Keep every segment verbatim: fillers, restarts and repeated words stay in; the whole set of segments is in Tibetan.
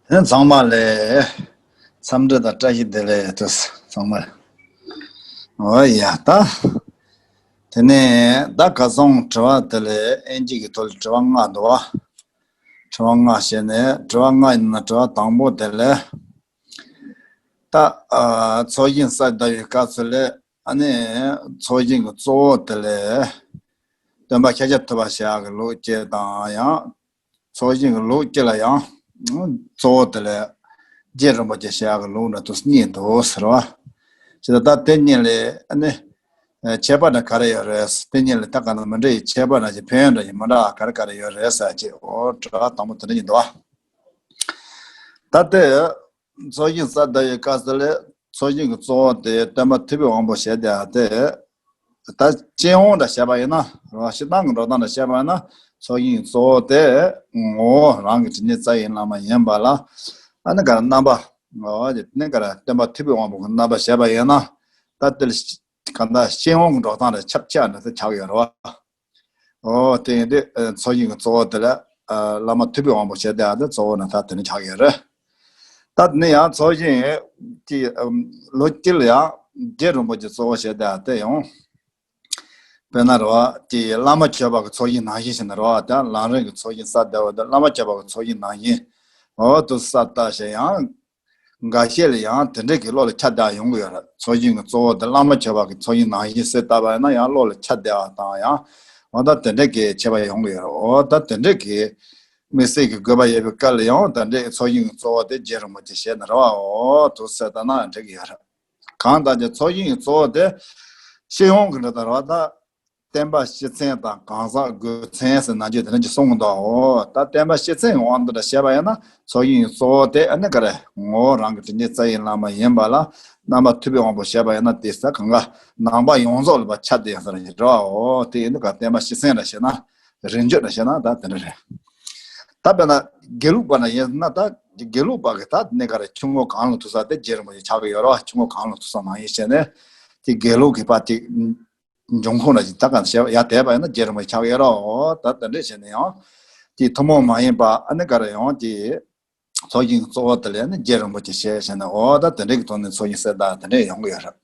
ཚང་མ་ལ་འཚམས་འདྲི་དང་བཀྲ་ཤིས་བདེ་ལེགས། དུ་ཚང་མ། ཨོ་ཡ་ད། དེ་ནས་ད་ཁ་སང་དྲི་བ་དེ་ལས་ཨིན་ཇི་གི་ཐོག་ལ་དྲི་བ་ལྔ་འདུག་བ། དྲི་བ་ལྔ་བྱས་ནས་དྲི་བ་ལྔ་ཡིན་ན་དྲི་བ་དང་པོ་དེ་ལས། ད་ཨ་ཚོགས་ཞིང་ས་ཟླ་བའི་སྐབས་སུ་ལས་ཨ་ནི་ཚོགས་ཞིང་གི་གཙོ་བོ་དེ་ལས་སྟོན་པ་ཤཱཀྱ་ཐུབ་པ་ཞེས་ཡག་གི་ལུགས་སྐྱེས་དང་ཡང་། ཚོགས་ཞིང་གི་ལུགས་སྐྱེ་ལ་ཡང་གཙོ་བོ་དེ་ལས་རྗེ་རིན་པོ་ཆེ་ཞེས་ཡག་གི་ལུགས་འདྲ་དུ་གཉིས་འདུག་ཟེར་བ། ཅི་ད་ལྟ་དེ་གཉིས་ལས་ཨ་ནི་ཁྱད་པར་འདྲ་ག་རེ་ཡོད་རེད། དེ་གཉིས་ལས་ད་ག་ན་མི་འདྲ་ཡི་ཁྱད་པར་འདྲ་ཞིག་ཕན་ཡོན་འདྲ་ཞིག་མི་འདྲ་ག་རེ་ག་རེ་ཡོད་རེད་ཟེར་ཅེས་འོ་དྲི་བ་དང་པོ་དེ་འདྲ་ཡིན་འདུག་བ། ད་ལྟའི་ཚོགས་ཞིང་ས་ཟླ་བའི་སྐབས་སུ་ལས་ཚོགས་ཞིང་གི་གཙོ་བོ་དེ་སྟོན་པ་ཐུབ་པའི་དབང་པོ་ཞེས་བྱ་སྟེ། ད་སྤྱི་ཡོངས་འདྲ་བཤད་པ་ཡིན་ན་རོ་སྤྱིར་བཏང་གི་འགྲོ་སྟངས་འདྲ་བཤད་པ་ཡིན་ན་ཚོགས་ཞིང་གི་གཙོ་བོ་དེ་ངོ་བོ་རང་གི་དྲིན་ཅན་རྩ་བའི་བླ་མ་ཡིན་པ་ལ་ཨ་ནི་ག་རེ་རྣམ་པ་ངོ་བོ་དེ་ནི་ག་རེ་སྟོན་པ་ཐུབ་པའི་དབང་པོ་གི་རྣམ་པ་བཤད་པ་ཡིན་ན་ད་དེ་ལ་གང་ལྟར་སྤྱི་ཡོངས་ཀྱི་འགྲོ་སྟངས་རེ་ཁྱབ་ཆེ་བ་འདྲ་ཚོ་ཆགས་ཡོད་རེད་བ། ཨོ་དེ་ཡིན་དུས་ཚོགས་ཞིང་གི་གཙོ་བོ་དེ་ལ་བླ་མ་ཐུབ་པའི་དབང་པོ་ཞེས་བྱ་དེ་གཙོ་བོ་ན་ད་དེ་ནི་ཆགས་ཡོད་རེད། ད་དེ་ནི་ཡང་ཚོགས་ཞིང་གི་ལོ་དཀྱིལ་ལ་ཡང་རྗེ་རིན་པོ་ཆེ་གཙོ་བོ་ཞེས་བྱ་དེ་ཡང་། དཔེར་ན་རེད་བ་དེ་བླ་མ་མཆོད་པ་གི་ཚོགས་ཞིང་ནང་བཞིན་ཞེས་ན་རེད་བ་དེ་ལམ་རིམ་གྱི་ཚོགས་ཞིང་ས་ཟླ་བ་དེ་བླ་མ་མཆོད་པ་གི་ཚོགས་ཞིང་ནང་བཞིན་འོ་དུ་ས་ལྟ་ཞེས་ཡང་། འགའ་ཤས་ལ་ཡང་དེ་འདྲས་ཀྱི་བློ་ལ་ཁྱབ་བསྡད་ཡོང་གི་ཡོད་རེད། ཚོགས་ཞིང་གི་གཙོ་བོ་དེ་བླ་མ་མཆོད་པ་གི་ཚོགས་ཞིང་ནང་བཞིན་ཟེར་བཏབ་པ་ཡིན་ན་ཡང་བློ་ལ་ཁྱབ་བསྡད་པ་དང་ཡང་འོ་ད་དེ་འདྲས་ཀྱི་ཁྱད་པར་ཡོང་གི་ཡོད་རེད། འོ་ད་དེ་འདྲས་ཀྱི་དམིགས་བསལ་གྱི་དགོས་པ་ཡོད་པའི་སྐབས་ལ་ཡང་དེ་འདྲས་ཚོགས་ཞིང་གི་གཙོ་བོ་དེ་རྗེ་རིན་པོ་ཆེ་ཞེས་ན་རེད་བ། འོ་དུ་ཟེར་ལྟ་ན་འགྲིག་གི་ཡོད་རེད། གང་ལྟར་ཀྱང་ཚོགས་ཞིང་གི་གཙོ་བོ་དེ་སྤྱི་ཡོངས་ཀྱི་འགྲོ་སྟངས་རེད་བ་ད། བསྟན་པ་སྤྱི་མཚན་དང་གང་ཟག་སྒོས་མཚན་ཟེར་ནང་བརྗོད་དེ་འདྲ་ཅིག་གསུངས་འདུག་འོ་ད་བསྟན་པ་སྤྱི་མཚན་གྱི་དབང་དུ་བྱས་པ་ཡིན་ན་ཚོགས་ཞིང་གཙོ་བོ་དེ་ཨ་ནི་ག་རེ་ངོ་བོ་རང་གི་དྲིན་ཅན་རྩ་བའི་བླ་མ་ཡིན་པ་ལ་རྣམ་པ་ཐུབ་པའི་དབང་པོ་བྱས་པ་ཡིན་ན་དེ་ས་གང་ག་ནང་པ་ཡོངས་རྫོགས་ལ་ཕར་ཁྱབ་བསྡད་ཡོད་ས་རེད་རོ། འོ་དེ་ཡིན་དུས་ག་བསྟན་པ་སྤྱི་མཚན་ར་བྱས་ན་རིང་བརྗོད་ར་བྱས་ན་ད་དེ་འདྲ་རེད། ད་དཔེར་ན་དགེ་ལུགས་པ་ན་ཡིན་ན་ད་དགེ་ལུགས་པ་གི་ད་ནི་ག་རེ་ཆུ་ངོ་གང་ལ་ཐུག་ས་དེ་རྗེ་རིན་པོ་ཆེ་ཆགས་ཀྱི་ཡོད་རོ། ཆུ་ངོ་གང་ལ་ཐུག་ས་ནང་བཞིན་བྱས་ནས་དེ་དགེ་ལུགས་ཀྱི་པ་དེ། འབྱུང་ཁུངས་ལ་ད་ག་ནས་བཤད་ཡ་དེ་བ་ཡིན་ན་རྗེ་རིན་པོ་ཆེ་ཆགས་ཡོད་རོ། ད་དེ་འདྲས་བྱས་ནས་ཡང་དེ་ཐུན་མོང་མ་ཡིན་པ་ཨ་ནི་ག་རེ་ཡང་དེ་ཚོགས་ཞིང་གི་གཙོ་བོ་དེ་ལས་ནི་རྗེ་རིན་པོ་ཆེ་ཞེས་བྱས་ནས་འོ་ད་དེ་འདྲས་ཀྱི་ཐོག་ནས་ཚོགས་ཞིང་ཟེར་ད་དེ་འདྲས་ཡོང་གི་ཡོད་རེད།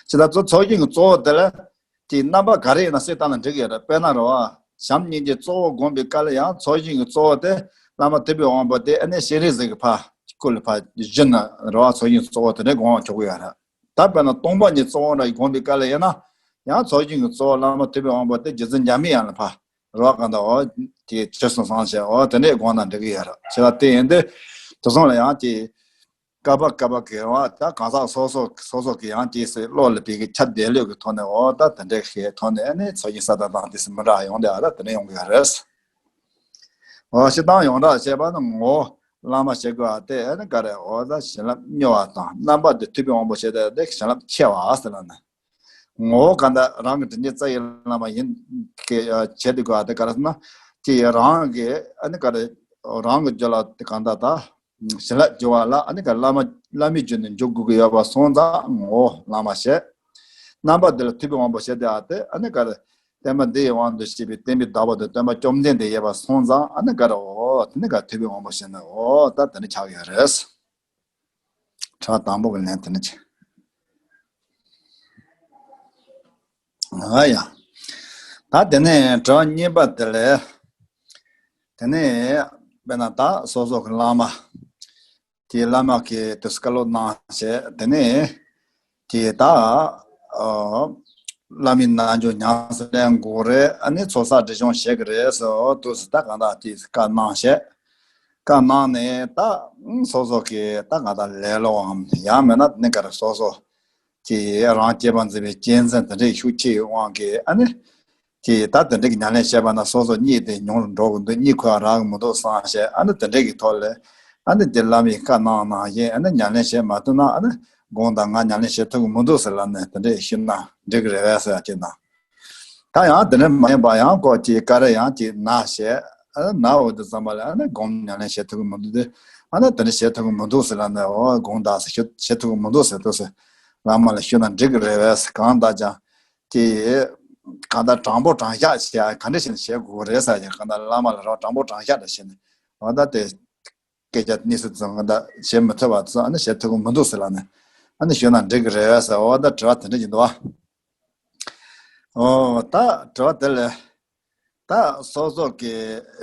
ཅི་ད་ཚོ་ཚོགས་ཞིང་གི་གཙོ་བོ་དེ་ལ་དེ་རྣམ་པ་ག་རེ་ཡིན་ན་ཟེར་ད་ན་འགྲིག་གི་ཡོད་རེད། དཔེར་ན་རོ་བྱམས་སྙིང་རྗེ་གཙོ་བོ་བསྒོམས་པའི་སྐབས་ལ་ཡང་ཚོགས་ཞིང་གི་གཙོ་བོ་དེ་བླ་མ་ཐུབ་པའི་དབང་པོ་དེ་ཨ་ནི་སྤྱན་རས་གཟིགས་ཀྱི་ཕ་སྐུ་ལ་ཕ་བཞུགས་ན་རོ་ཚོགས་ཞིང་གི་གཙོ་བོ་དེ་འདྲས་དགོངས་པ་འཁྱོག་གི་ཡོད་རེད། ད་དཔེར་ན་སྟོང་པ་ཉིད་གཙོ་བོ་འདྲ་ཡི་དགོངས་པའི་སྐབས་ལ་ཡིན་ན་ཡང་ཚོགས་ཞིང་གི་གཙོ་བོ་བླ་མ་ཐུབ་པའི་དབང་པོ་དེ་རྗེ་བཙུན་འཇམ་པའི་དབྱངས་ལ་ཕ་རོགས་གང་ལྟར་འོ་དེ་ཆོས་སུ་བཟང་ཞེས་འོ་དེ་འདྲས་དགོངས་ན་འགྲིག་གི་ཡོད་རེད། ཆེ་ལ་དེ་ཡིན་དུས་དེ་སོང་ལ་ཡང་དེ་ཀ་པ་ཀ་པ་གི་འོ་ད་གང་ཟག་སོ་སོ་སོ་སོ་གི་ཡང་དེ་སེ་བློ་ལ་བི་གི་ཆ་བདེ་ལོས་ཀྱི་ཐོག་ནས་འོ་ད་དེ་འདྲས་ཤེས་ཐོག་ནས་ཨ་ནི་ཚོགས་ཞིང་ས་ད་དང་དེ་སེ་མི་འདྲ་ཡོང་དེ་ཨ་ད་དེ་འདྲས་ཡོང་གི་ཡོད་རེད། འོ་སྤྱིར་བཏང་ཡོངས་གྲགས་བྱས་པ་ནི་ངོ་བོ་བླ་མ་ཞེས་བཀོད་པ་དེ་ཨ་ནི་ག་རེ་འོ་ད་བྱིན་རླབས་མྱུར་བ་དང་རྣམ་པ་དེ་ཐུབ་པའི་དབང་པོ་ཞེས་ཏེ་དེ་བྱིན་རླབས་ཆེ་བ་ཟེར་ལ་ནི། ངོ་བོ་གང་ལྟར་རང་གི་དྲིན་ཅན་རྩ་བའི་བླ་མ་ཡིན་གྱི་བྱེད་དུ་དགོས་པ་དེ་ག་རེ་ཟེར་ན་དེ་རང་གི་ཨ་ནི་ག་རེ་རང་གི་རྒྱུད་ལ་དེ་གང་ལྟར་ད་བྱིན་རླབས་རྒྱུ་བ་ལ་ཨ་ནི་ག་རེ་བླ་མ་བླ་མའི་རྒྱུད་ནས་འཇུག་དགོས་ཀྱི་ཡོད་པ་སོང་ཙང་ངོ་བོ་བླ་མ་ཞེས། རྣམ་པ་འདི་ལ་ཐུབ་པའི་དབང་པོ་ཞེས་བྱ་སྟེ་ཨ་ནི་ག་རེ། བསྟན་པ་འདི་ཡི་དབང་དུ་བྱས་པའི་བསྟན་པའི་བདག་པོ་དེ་སྟོན་པ་བཅོམ་ལྡན་འདས་ཡོད་པ་སོང་ཙང་ཨ་ནི་ག་རེ་འོ་དེ་ནི་ག་ཐུབ་པའི་དབང་པོ་ཞེས་ནི་འོ་ད་དེ་ནི་ཆགས་ཡོད་རེད། དྲི་བ་དང་པོ་གི་ལན་དེ་ནི་ཆེ། ཨ་ཡ། ད་དེ་ནས་དྲི་བ་གཉིས་པ་དེ་ལས། དེ་ནས་དཔེར་ན་ད་སོ་སོ་གི་བླ་མ། དེའི་བླ་མ་གིས་དེ་བཀའ་སློབ་གནང་བྱས་དེ་ནས་དེ་ད་ཨ་བླ་མའི་རྣལ་འབྱོར་ཉམས་སུ་ལེན་དགོས་རེད། ཨ་ནི་ཚོགས་བསགས་སྒྲིབ་སྦྱོང་བྱེད་ཀྱི་རེད་ཟེར་འོ་དུས་སུ་ད་གང་ལྟར་དེ་བཀའ་གནང་བྱས་བཀའ་གནང་ནས་ད་སོ་སོ་གིས་ད་གང་ལྟར་ལེ་ལོའམ་ཡང་མིན་ན་ནི་ག་རེ་སོ་སོ་དེ་རང་སྐྱེས་པ་འཛིན་པའི་གཅེས་འཛིན་དེ་འདྲའི་ཤུགས་ཆེ་བའི་དབང་གིས་ཨ་ནི། དེ་ད་དེ་འདྲ་གི་ཉམས་ལེན་བྱས་པ་ན་སོ་སོ་གཉིད་དེ་ཉུང་རུ་འགྲོ་གི་འདུག་གཉིད་ཁུག་རག་གི་མི་འདུག་བསམ་བྱས་ཨ་ནི་དེ་འདྲ་གི་ཐོག་ལས་ཨ་ནི་དེ་བླ་མའི་བཀའ་གནང་ནང་བཞིན་ཨ་ནི་ཉམས་ལེན་བྱེད་མ་ཐུབ་ན་ཨ་ནི་དགོངས་དག་ང་ཉམས་ལེན་བྱེད་ཐུབ་གི་མི་འདུག་ཟེར་ལབ་ནས་དེ་འདྲ་ཞུས་ན་འགྲིག་གི་རེད་བས་ཟེར་ཡ་ཅིག་དང་། ད་ཡང་དེ་འདྲ་མ་ཡིན་པ་ཡང་ཁོ་ཅིག་ག་རེ་ཡང་ཅིག་ན་བྱས་ཨ་ནི་ན་འོ་དེ་ཙམ་པ་ལ་ཨ་ནི་དགོངས་ཉམས་ལེན་བྱེད་ཐུབ་གི་མི་འདུག་དེ་ཨ་ནི་དེ་འདྲ་བྱེད་ཐུབ་གི་མི་འདུག་ཟེར་ལབ་ནས་འོ་དགོངས་དག་ཟེར་ཞུ་བྱེད་ཐུབ་གི་མི་འདུག་ཟེར་འདུག་ཟེར་བླ་མ་ལ་ཞུས་ན་འགྲིག་གི་རེད་བས་གང་ལྟར་ཀྱང་། དེ་གང་ལྟར་དྲང་པོ་དྲང་བཞག་བྱས་ག་འདྲ་ཞིག་བྱེད་དགོས་རེད་ཟེར་ཡང་གང་ལྟར་བླ་མ་ལ་རོགས་དྲང་པོ་དྲང་བཞག་འདྲ་བྱས་ནས་འོ་ད་དེ་ སྐད་ཆ་གནས་ཚུལ་ཚང་ག་ད་བྱེད་མི་ཐུབ་པ་ཚོ་ཨ་ནི་བྱེད་ཐུབ་ཀྱི་མི་འདུག་ཟེར་ལ་ནི། ཨ་ནི་ཞུས་ན་འགྲིག་གི་རེད་ཟེར། འོ་ད་དྲི་བ་དེ་འདྲ་ཅིག་འདུག་བ། འོ་ད་དྲི་བ་དེ་ལས། ད་སོ་སོ་གི་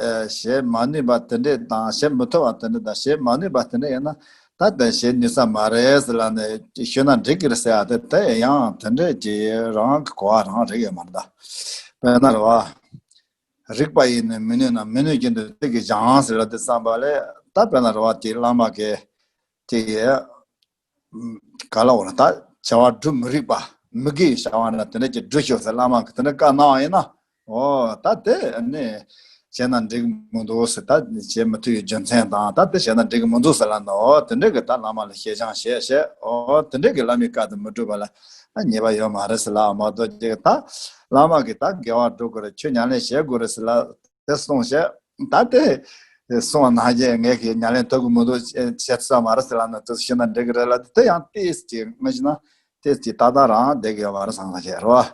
ཨ་བྱེད་མ་ནུས་པ་དེ་འདྲས་དང་བྱེད་མི་ཐུབ་པ་དེ་འདྲས་དང་བྱེད་མ་ནུས་པ་དེ་འདྲས་ཡིན་ན་ད་དེ་བྱེད་ནུས་ས་མ་རེད་ཟེར་ལ་ནི་ཞུས་ན་འགྲིག་གི་རེད་ཟེར་ཡ་དེ་དེ་ཡང་དེ་འདྲས་ཀྱི་རང་གི་གོ་བ་རང་རེད་ཡོད་མ་རེད་ད། དཔེར་ན་རེད་བ། རིག་པ་ཡིས་ནི་མི་ནུས་ན་མི་ནུས་རྒྱུན་དུ་ཚིག་གིས་སྦྱང་ཟེར་ལ་དེ་བསམ་པ་ལས་ད་དཔེར་ན་རེད་བ་དེ་བླ་མ་གི་དེ་ག་ལ་འོ་ན་ད་བྱ་བ་སྒྲུབ་མི་རིགས་པ་མི་དགེ་བའི་བྱ་བ་ན་དེ་འདྲ་ཅིག་སྒྲུབ་ཤོག་ཟེར་བླ་མ་གིས་དེ་འདྲ་བཀའ་གནང་བ་ཡིན་ན། འོ་ད་དེ་ནི་བྱས་ན་འགྲིག་མི་འདུག་ཟེར། ད་བྱེད་མི་ཐུབ་པའི་རྒྱུ་མཚན་དང་ད་དེ་བྱས་ན་འགྲིག་མི་འདུག་ཟེར་ལ་ནི། འོ་དེ་འདྲ་གི་ད་བླ་མ་ལ་ཞལ་བྱང་ཞུས་བྱས། འོ་དེ་འདྲ་གི་བླ་མའི་བཀའ་དེ་མི་སྒྲུབ་པ་ལ་ཉེས་པ་ཡོད་མ་རེད་ཟེར་ལ་མ་གཏོགས་ཅིག་ད་བླ་མ་གིས་ད་དགེ་བ་སྒྲུབ་དགོས་རེད། ཆོས་ཉམས་ལེན་བྱེད་དགོས་རེད་ཟེར་ལ། དེ་གསུངས་བྱས། ད་དེ་གསུངས་པ་ནང་བཞིན་ངས་ཀྱིས་ཉམས་ལེན་ཐུབ་ཀྱི་མི་འདུག་བྱེད་ཐུབ་ས་མ་རེད་ཟེར་ལབ་ན་དེ་ཚོ་ཤེས་ན་འགྲིག་གི་རེད་ལ། དེ་ཡང་ཏོག་ཙམ་ཅིག་ངས་བྱས་ན་ཏོག་ཙམ་ཅིག་ཏག་ཏག་རང་བསྡད་ཀྱི་ཡོད་མ་རེད་བསམ་བསམ་བྱས་རེད་བ།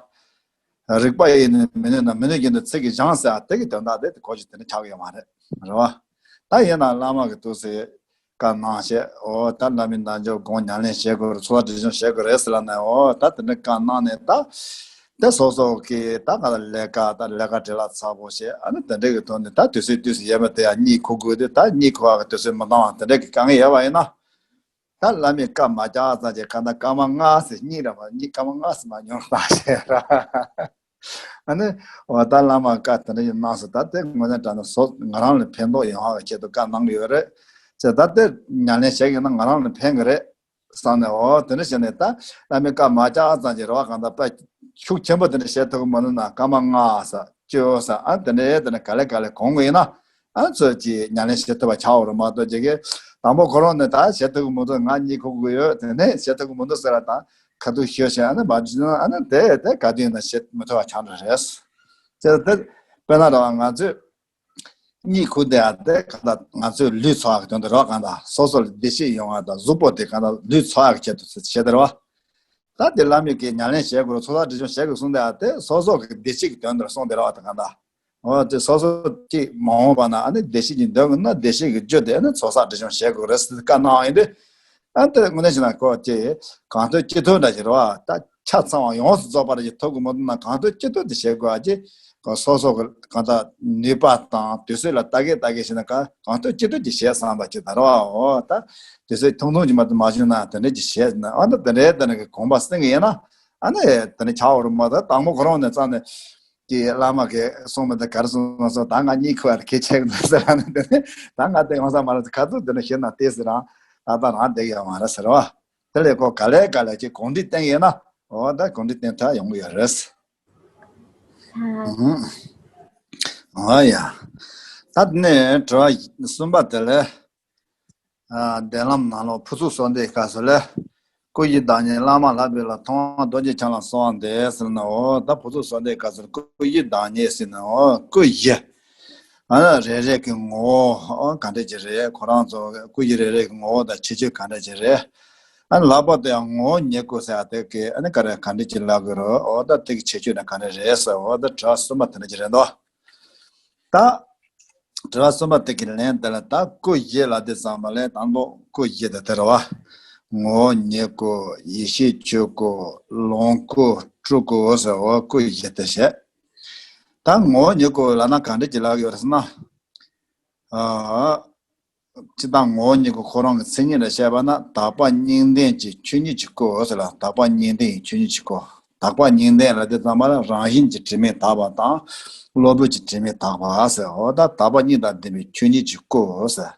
རིག་པ་ཡིས་ནི་མི་ནུས་ན་མི་ནུས་རྒྱུན་དུ་ཚིག་གིས་སྦྱང་ཟེར་བ་དེ་གི་དོན་དག་དེ་གོ་རྒྱུ་དེ་ནི་ཆགས་ཀྱི་ཡོད་མ་རེད། རེད་བ། ད་ཡིན་ན་བླ་མ་གི་ཏོག་ཙམ་བཀའ་གནང་བྱས། འོ་ད་བླ་མའི་རྣལ་འབྱོར་སྒོམ་ཉམས་ལེན་བྱེད་དགོས་རེད། ཚོགས་བསགས་སྒྲིབ་སྦྱོང་བྱེད་དགོས་རེད་ཟེར་ལབ་ནས། འོ་ད་དེ་འདྲ་བཀའ་གནང་ནས་ད་དེ་སོ་སོ་གི་ད་ག་ལ་ལས་ཀ་ད་ལས་ཀ་བྲེལ་བ་ཚ་པོ་བྱས། ཨ་ནི་དེ་འདྲ་གི་ཐོག་ནས་ད་དུས་ཚོད་དུས་སུ་ཡོད་མེད་དེ་ཡང་གཉིད་ཁུག་དགོས་དུས་ད་གཉིད་ཁུག་པ་གི་དུས་ཚོད་མི་འདང་བ་དེ་འདྲ་གི་དཀའ་ངལ་ཡོད་པ་ཡིན་ན། ད་བླ་མའི་བཀའ་མ་བཅག་ཙམ་གྱི་ག་ད་སྐར་མ་ལྔ་ཙམ་གཉིད་ར་མ་གཉིད་སྐར་མ་ལྔ་ཙམ་མ་ཉོར་བཏང་བྱས་ར། ཨ་ནི་འོ་ད་བླ་མ་བཀའ་དེ་འདྲ་ཡིན་གནང་སོང་། ད་དེ་དངོས་གནས་དྲང་གནས་སོ་ང་རང་ལ་ཕན་ཐོགས་ཡོང་བ་གི་ཆེད་དུ་བཀའ་གནང་གི་ཡོད་རེད་ཅེས། ད་དེ་ཉམས་ལེན་བྱེད་ཀྱི་ན་ང་རང་ལ་ཕན་གི་རེད་བསམ་ནས། འོ་དེ་འདྲ་བྱས་ནས་ད་བླ་མའི་བཀའ་མ་བཅག་ཙམ་གྱི་རེད་བ། གང་ལྟར་དཔེ་ཤུགས་ཆེན་པོ་དེ་འདྲ་བྱེད་ཐུབ་ཀྱི་མ་ནུས་ན་སྐར་མ་ལྔ་ཙམ་བཅུ་ཙམ་ཨ་དེ་འདྲ་དེ་འདྲ་ག་ལེ་ག་ལེ་གོམས་གི་ཡིན་ན། ཨ་ཚོད་ཀྱིས་ཉམས་ལེན་བྱེད་ཐུབ་པ་ཆགས་འོང་རུང་མ་གཏོགས་ཅིག་གིས་དང་པོ་ཁོ་རང་ནས་ད་བྱེད་ཐུབ་ཀྱི་མི་འདུག་ང་གཉིད་ཁུག་གི་ཡོད། དེ་ནས་བྱེད་ཐུབ་ཀྱི་མི་འདུག་ཟེར་བ་དང་ཁ་ཐུག་ཤོད་བྱས། ཨ་ནི་མ་བྱུང་ན་ཨ་ནི་དེ་དེ་ག་དུས་ཡིན་ན་བྱེད་མི་ཐུབ་པ་ཆགས་འགྲོ་རེད། ཅེས་དེ་དཔེར་ན་རེད་བ། ང་ཚོས་གཉིད་ཁུག་བསྡད་ཡ་དེ་གང་ལྟར་ང་ཚོའི་ལུས་ཚོགས་ཡག་གི་དོན་དུ་རེད་བ། གང་ལྟར་སོ་སོ་ལ་བདེ་སྐྱིད་ཡོང་བ་དང་གཟུགས་པོ་དེ་གང་ལྟར་ལུས་ཚོགས་ཡག་གི་ཆེད་དུ་བྱེད་དེ་རེད་བ། ད་དེ་བླ་མའི་གི་ཉམས་ལེན་བྱེད་དགོས་རེད། ཚོགས་བསགས་སྒྲིབ་སྦྱོང་བྱེད་དགོས་གསུངས་དེ་ཨ་དེ་སོ་སོ་གི་བདེ་སྐྱིད་ཀྱི་དོན་དུ་གསུངས་དེ་རེད་བ། ད་གང་ལྟར་འོ་དེ་སོ་སོ་གཅིག་མ་འོངས་པ་ན་ཨ་ནི་བདེ་སྐྱིད་ཀྱི་འདོད་དགོས་ན་བདེ་སྐྱིད་ཀྱི་རྒྱུ་དེ་ཨ་ནི་ཚོགས་བསགས་སྒྲིབ་སྦྱོང་བྱེད་དགོས་རེད་ཟེར་བཀའ་གནང་ཡིན་དུས། ཨ་དེ་དངོས་གནས་བྱས་ན་ཁོ་ཀྱི་གང་ཐུབ་ཅི་ཐུབ་འདྲ་ཞིག་རེད་བ། ད་ཆ་ཚང་བ་ཡོངས་སུ་རྫོགས་པ་རེ་ཞིག་ཐོབ་དགོས་མ་གཏོགས་ན་གང་ཐུབ་ཅི་ཐུབ་དེ་བྱེད་དགོས་ཨ་ཅེ། སོ་སོ་གི་གང་ལྟར་ནུས་པ་དང་དུས་ཚོད་ལ་ལྟ་གི་ལྟ་གི་བྱས་ན་གང་གང་ཐུབ་ཅི་ཐུབ་ཀྱི་བྱས་བསམ་པ་ཅིག་ད་རེད་བ། འོ་ད་དུས་ཚོད་ཐུང་ཐུང་ཅིག་མ་གཏོགས་མ་བྱུང་ན་དེ་འདྲ་ཅིག་བྱས་ན་ཨ་ད་དེ་འདྲའི་དེ་འདྲ་གི་གོམས་པ་སྲིང་གི་ཡིན་ན་ཨ་ནི་དེ་འདྲ་ཆགས་འོ་རུ་མ་ད་དང་པོ་ཁོ་རང་ནས་རྩ་ནས་ཀྱི་བླ་མ་གིས་གསུངས་མི་འདི་ག་རེ་གསུངས་སོང་། ད་ང་གཉིད་ཁུག་པ་གལ་ཆེ་གི་འདུག་ཟེར་ལབ་ནས་དེ་ནས་ད་ང་དེ་ཡོང་ས་མ་རེད། ཁ་ཐུག་དེ་འདྲ་བྱས་ན་ཏོག་ཙམ་རང་ཏག་ཏག་རང་བསྡད་ཡོད་མ་རེད་ཟེར་བ། དེ་ལས་ཁོ་ག་ལེ་ག་ལེ་ཅིག་གོམས་འདྲིས་བསྟེན་ཡོད་ན་འོ་ད་གོམས་འདྲིས་བསྟེན་ཐབས་ཡོང་གི་ཡོད་རེད། ཨ། ཨུ། ཨ་ཡ། ད་དེ་ནས་དྲི་བ་གསུམ་པ་དེ་ལས། ཨ། གདན་ལམ་ནང་ལོགས་ཕུར་ཚུགས་གསོལ་འདེབས་སྐབས་སུ་ལས། སྐུ་བཞི་བདག་ཉིད་བླ་མ་ལྷ་བོད་ལ། ཐུབ་དབང་རྡོ་རྗེ་འཆང་ལ་གསོལ་བ་འདེབས་ཟེར་ནས། འོ་ད་ཕུར་ཚུགས་གསོལ་འདེབས་སྐབས་སུ་སྐུ་བཞི་བདག་ཉིད་ཟེར་ནས། འོ་སྐུ་བཞི། ཨ་ནི་རེ་རེ་གི་ངོ་བོ་ག་འདྲ་ཅིག་རེད། ཁོ་རང་ཚོ་སྐུ་བཞི་རེ་རེ་གི་ངོ་བོ་དང་ཁྱད་ཆོས་ག་འདྲ་ཅིག་རེད། ཨ་ནི་ལྷག་པར་དུ་ཡང་ངོ་བོ་ཉིད་སྐུ་ཟེར་ཡ་དེ་གི་ཨ་ནི་ག་རེ་ག་འདྲ་ཅིག་ལབ་དགོས་རེད། འོ་ད་དེ་གི་ཁྱད་ཆོས་ནི་ག་འདྲ་རེད་ཟེར། འོ་ད་དྲི་བ་གསུམ་པ་དེ་འདྲ་ཅིག་རེད་འདུག་ད་དྲི་བ་གསུམ་པ་དེ་གི་ལན་དེ་ལ་ད་སྐུ་བཞི་ལབ་དུས་ཙམ་པ་ལས་དང་པོ་སྐུ་བཞི་དེ་དེ་རེད་བ། ངོ་བོ་ཉིད་སྐུ། ཡེ་ཤེས་ཆོས་སྐུ། ལོངས་སྐུ། སྤྲུལ་སྐུ་ཟེར། འོ་སྐུ་བཞི་དེ་བཤད། ད་ངོ་བོ་ཉིད་སྐུ་ལབ་ན་ག་འདྲ་ཅིག་ལབ་ཡོད་རེད་ཟེར་ན། ཨ། སྤྱིར་བཏང་ངོ་བོ་ཉིད་སྐུ་ཁོ་རང་གི་མཚན་ཉིད་ལ་བཤད་པ་ན་དག་པ་གཉིས་ལྡན་གྱི་ཆོས་ཉིད་ཀྱི་སྐུ་ཟེར་ལ། དག་པ་གཉིས་ལྡན་གྱི་ཆོས་ཉིད་ཀྱི་སྐུ། དག་པ་གཉིས་ལྡན་ལབ་དུས་ཙམ་པ་ལ་རང་བཞིན་གྱིས་དྲི་མས་དག་པ་དང་། གློ་བུར་གྱི་དྲི་མས་དག་པ་ཟེར། འོ་ད་དག་པ་གཉིས་དང་ལྡན་པའི་ཆོས་ཉིད་ཀྱི་སྐུ་ཟེར།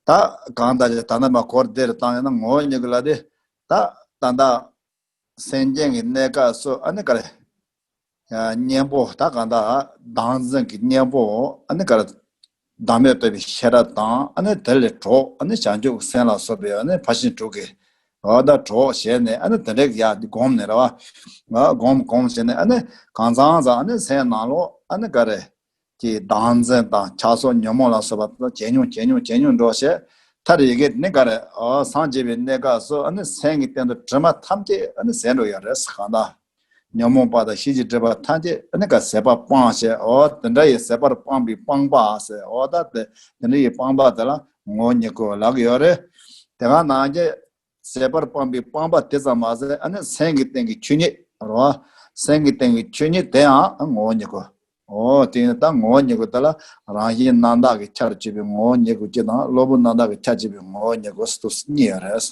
ད་གང་ལྟར་ད་ལྟ་མ་གོ་བདེ་རུ་བཏང་ཡོད་ན་ངོ་བོ་ཉིད་སྐུ་ལབ་དེ་ད་ད་ལྟ། སེམས་ཅན་གྱི་གནས་སྐབས་སུ་ཨ་ནི་ག་རེ། གཉེན་པོ་ད་གང་ལྟར་བདག་འཛིན་གྱི་གཉེན་པོ་ཨ་ནི་ག་རེ། བདག་མེད་རྟོགས་པའི་ཤེས་རབ་དང་ཨ་ནི་དེ་ལས་གྲོགས་ཨ་ནི་བྱང་ཆུབ་སེམས་ལ་སོགས་པའི་ཨ་ནི་ཕར་ཕྱིན་དྲུག་གི་འོ་ད་གྲོགས་བྱས་ནས་ཨ་ནི་དེ་འདྲའི་ཡ་སྒོམ་ནས་རེད་བ། སྒོམ་སྒོམ་བྱས་ནས་ཨ་ནི་གང་ཚང་ཚང་ཨ་ནི་སེམས་ནང་ལོགས་ཨ་ནི་ག་རེ། ཀྱི་བདག་འཛིན་དང་ཆགས་སོགས་ཉོན་མོངས་ལ་སོགས་པ་ཇེ་ཉུང་ཇེ་ཉུང་ཇེ་ཉུང་འགྲོ་བྱས། མཐར་ཡི་གེ་ནི་ག་རེ། འོ་སངས་རྒྱས་པའི་གནས་སྐབས་སུ་ཨ་ནི་སེམས་ཀྱི་སྟེང་དུ་དྲི་མ་ཐམས་ཅད་ཨ་ནི་ཟད་འགྲོ་ཡོད་རེད་ཟེར། གང་ལྟར་ཉོན་མོངས་པ་དང་ཤེས་བྱའི་སྒྲིབ་པ་ཐམས་ཅད་ཨ་ནི་ག་ཟད་པ་སྤངས་བྱས། འོ་དེ་འདྲ་ཡི་ཟད་པར་སྤངས་པའི་སྤངས་པ་ཟེར། འོ་ད་དེ་དེ་འདྲ་ཡི་སྤངས་པ་དེ་ལ་ ངོ་བོ་ཉིད་སྐུ་ལབ་ཀྱི་ཡོད་རེད། དེ་ག་ནང་བཞིན་ཟད་པར་སྤངས་པའི་སྤངས་པ་དེ་ཙམ་མ་ཟད། ཨ་ནི་སེམས་ཀྱི་སྟེང་གི་ཆོས་ཉིད་རེད་བ། སེམས་ཀྱི་སྟེང་གི་ཆོས་ཉིད་དེའང་ངོ་བོ་ཉིད་སྐུ། འོ་དེ་ནི་ད་ངོ་བོ་ཉིད་སྐུ་དེ་ལ་རང་བཞིན་རྣམ་དག་གི་ཆར་གྱུར་པའི་ངོ་བོ་ཉིད་སྐུ་གཅིག་དང་། གློ་བུར་རྣམ་དག་གི་ཆར་གྱུར་པའི་ངོ་བོ་ཉིད་སྐུ་ཟེར་དུས་གཉིས་ཡོད་རེད།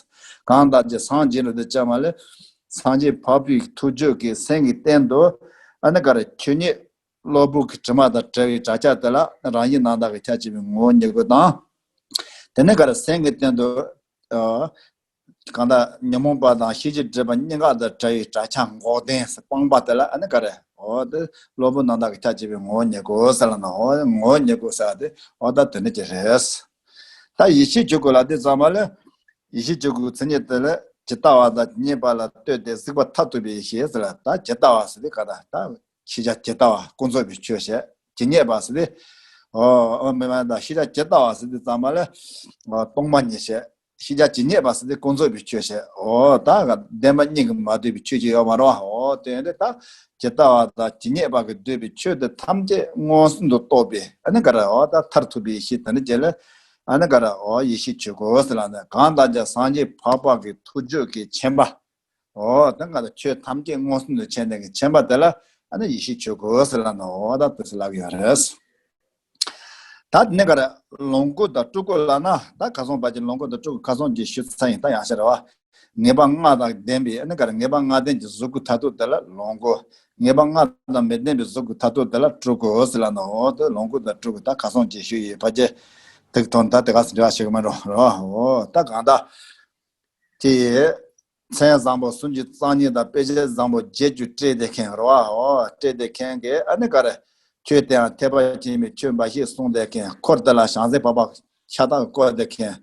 གང་ལྟར་ཀྱང་སངས་རྒྱས་ལ་དེ་ཅང་མ་ལས། སངས་རྒྱས་འཕགས་པའི་ཐུགས་རྒྱུད་ཀྱི་སེམས་ཀྱི་སྟེང་དུ་ཨ་ནི་ག་རེ་ཆོས་ཉིད་གློ་བུར་གྱི་དྲི་མ་དང་བྲལ་བའི་གྲགས་ཆ་དེ་ལ་རང་བཞིན་རྣམ་དག་གི་ཆར་གྱུར་པའི་ངོ་བོ་ཉིད་སྐུ་དང་། དེ་ནས་ག་རེ་སེམས་ཀྱི་སྟེང་དུ་ཨ། གང་ལྟར་ཉོན་མོངས་པ་དང་ཤེས་བྱའི་སྒྲིབ་པ་གཉིས་ཀ་དང་བྲལ་བའི་གྲགས་ཆ་འགོག་བདེན་ཟེར་སྤངས་པ་དེ་ལ་ཨ་ནི་ག་རེ། འོ་དེ་གློ་བུར་རྣམ་དག་གི་ཆར་གྱུར་པའི་ངོ་བོ་ཉིད་སྐུ་ཟེར་ལབ་ན། འོ་ངོ་བོ་ཉིད་སྐུ་ཟེར་དེ་འོ་ད་དེ་འདྲ་ཅིག་རེད། ད་ཡེ་ཤེས་ཆོས་སྐུ་ལ་དེ་ཙམ་པ་ལས། ཡེ་ཤེས་ཆོས་སྐུའི་མཚན་ཉིད་དེ་ལ་ཇི་ལྟ་བ་དང་ཇི་སྙེད་པ་ལ་ལྟོས་ཏེ་གཟིགས་པ་མཐར་ཐུག་པའི་ཡེ་ཤེས་ཟེར་ལ། ད་ཇི་ལྟ་བ་ཟེར་དེ་ག་ད་ད། ཤེས་བྱ་ཇི་ལྟ་བ་ཀུན་རྫོབ་པའི་ཆོས་བཤད། ཇི་སྙེད་པ་ཟེར་དེ། འོ་འོ་མི་མ་ད་ཤེས་བྱ་ཇི་ལྟ་བ་ཟེར་དེ་ཙམ་པ་ལ། འོ་སྟོང་པ་ཉིད་བཤད། ཤེས་བྱ་ཇི་སྙེད་པ་ཟེར་དེ་ཀུན་རྫོབ་པའི་ཆོས་བཤད། འོ་ད་ག་བདེན་པ་གཉིས་ཀྱིས་མ་བསྡུས་པའི་ཆོས་ཅིག་ཡོད་མ་རེད་བ། འོ་དེ་ཡིན་དུས་ད་ཇི་ལྟ་བ་དང་ཇི་སྙེད་པ་གིས་བསྡུས་པའི་ཆོས་དེ་ཐམས་ཅད་མངོན་སུམ་དུ་རྟོགས་པའི་ཨ་ནི་ག་རེ། འོ་ད་མཐར་ཐུག་པའི་ཡེ་ཤེས་དེ་ནི་ཅི་ལ་ཨ་ནི་ག་རེ། འོ་ཡེ་ཤེས་ཆོས་སྐུ་ཟེར་ལབ་ནས། གང་ལྟར་ཀྱང་སངས་རྒྱས་འཕགས་པ་གི་ཐུགས་རྒྱུད་ཀྱི་མཁྱེན་པ། འོ་དེ་ག་ད་ཆོས་ཐམས་ཅད་མངོན་སུམ་དུ་མཁྱེན་ནས་ཀྱི་མཁྱེན་པ་དེ་ལ་ཨ་ནི་ཡེ་ཤེས་ཆོས་སྐུ་ཟེར་ལབ་ནས། འོ་ད་དེ་ཟེར་ལབ་ཀྱི་ཡོད་རེད། ད་དེ་ནས་ག་རེ། ལོངས་སྐུ་དང་སྤྲུལ་སྐུ་ལབ་ན། ད་ཁ་སང་བར་གྱི་ལོངས་སྐུ་དང་སྤྲུལ་སྐུ་ཁ་སང་གི་ཞུས་ཚར་ཡིན། ད་ཡང་བཤད་རེད་བ། ངེས་པ་ལྔ་དང་ལྡན་པའི་ཨ་ནི་ག་རེ། ངེས་པ་ལྔ་ལྡན་གྱི་གཟུགས་སྐུ་མཐར་ཐུག་དེ་ལ་ལོངས་སྐུ། ངེས་པ་ལྔ་དང་མི་ལྡན་པའི་གཟུགས་སྐུ་མཐར་ཐུག་དེ་ལ་སྤྲུལ་སྐུ་ཟེར་ལབ་ནས། འོ་དེ་ལོངས་སྐུ་དང་སྤྲུལ་སྐུ་ད་ཁ་སང་གི་ཞུས་ཡིན། ཕལ་ཆེར་དེ་གི་ཐོག་ནས་ད་དེ་ག་ཟེར་འབྲེལ་བ་བྱེད་ཀྱི་མ་འགྲོ་རེད་བ། འོ་ད་གང་ལྟར། ཀྱི། མཚན་བཟང་པོ་སུམ་ཅུ་རྩ་གཉིས་དང་དཔེ་བྱད་བཟང་པོ་བརྒྱད་ཅུ་སྤྲས་ཏེ་མཁན་རེད་བ། འོ་སྤྲས་ཏེ་མཁན་གྱིས་ཨ་ནི་ག་རེ། ཆོས་དེའང་ཐེག་པ་ཆེན་པོའི་ཆོས་འབའ་ཞིག་གསུངས་ཏེ་མཁན། འཁོར་དེ་ལ་བྱང་སེམས་འཕགས་པ་ཤ་སྟག་བསྐོར་ཏེ་མཁན།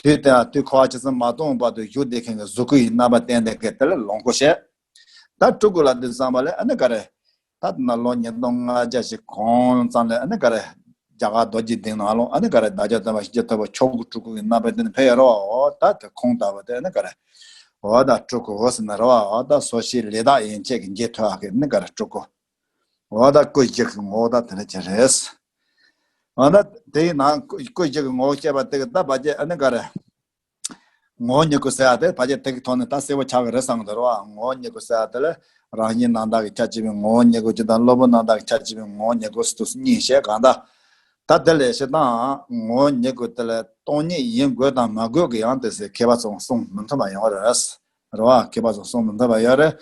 དུས་དེའང་དུས་འཁོར་བ་ཇི་ཙམ་མ་སྟོངས་བར་དུ་བཞུགས་ཏེ་མཁན་གྱི་གཟུགས་སྐུ་ཡི་རྣམ་པ་བསྟན་ཏེ་མཁན་དེ་ལ་ལོངས་སྐུ་བཤད། ད་སྤྲུལ་སྐུ་ལ་དེ་ཙམ་པ་ལས་ཨ་ནི་ག་རེ། ད་ལྟ་ན་ལོ་ཉིས་སྟོང་ལྔ་བརྒྱ་ཞིག་གོང་ཙམ་ལ་ཨ་ནི་ག་རེ། རྒྱ་གར་རྡོ་རྗེ་གདན་ནང་ལོགས་ཨ་ནི་ག་རེ། བདག་ཅག་སྟོན་པ་ཤཱཀྱ་ཐུབ་པ་མཆོག་གི་སྤྲུལ་སྐུ་གི་རྣམ་པ་དེ་ནི་ཕེབས་ཡོད་རེད་བ། འོ་ད་དེ་ཁོང་ལྟ་བུ་དེ་ཨ་ནི་ག་རེ། འོ་ད་སྤྲུལ་སྐུ་འོ་ཟེར་ན་རེད་བ། འོ་ད་སོ་སྐྱེའི་ལས་དག་ཡན་ཆད་ཀྱི་འགྱེད་ཐུབ་པ་གི་ཨ་ནི་ག་རེ་སྤྲུལ་སྐུ། འོ་ད་སྐུ་བཞི་གི་ངོ་བོ་ད་དེ་འདྲ་ཅིག་རེད། འོ་ད་དེའི་ནང་སྐུ་བཞི་གི་ངོ་བོ་བཤད་པ་དེ་གི་ད་བར་ཆད་ཨ་ནི་ག་རེ། ངོ་བོ་ཉིད་སྐུ་ཟེར་ཡ་དེ་ཕལ་ཆེར་དེ་གི་ཐོག་ནས་ད་གསལ་པོ་ཆགས་ཀྱི་རེད་བསམ་གྱི་འདུག་རེད་བ། ངོ་བོ་ཉིད་སྐུ་ཟེར་ཡ་དེ་ལ་རང་བཞིན་རྣམ་དག་གི་ཆ་བྱས་པའི་ངོ་བོ་ཉིད་སྐུ་གཅིག་དང་། གློ་བུར་རྣམ་དག་གི་ཆ་བྱས་པའི་ངོ་བོ་ཉིད་སྐུ་ཟེར་དུས་གཉིས་བཤད། གང་ལྟར་ད་དེ་ལས་སྤྱིར་བཏང་ངོ་བོ་ཉིད་སྐུ་དེ་ལ་སྟོང་ཉིད་ཡིན་དགོས་དང་མ་དགོས་ཀྱི་ཡང་དེ་ཟེར་མཁས་པ་ཚོས་གསུང་མི་མཐུན་པ་ཡོང་གི་རེད། རེད་བ། མཁས་པ་ཚོས་གསུང་མི་མཐུན་པ་ཡོད་རེད།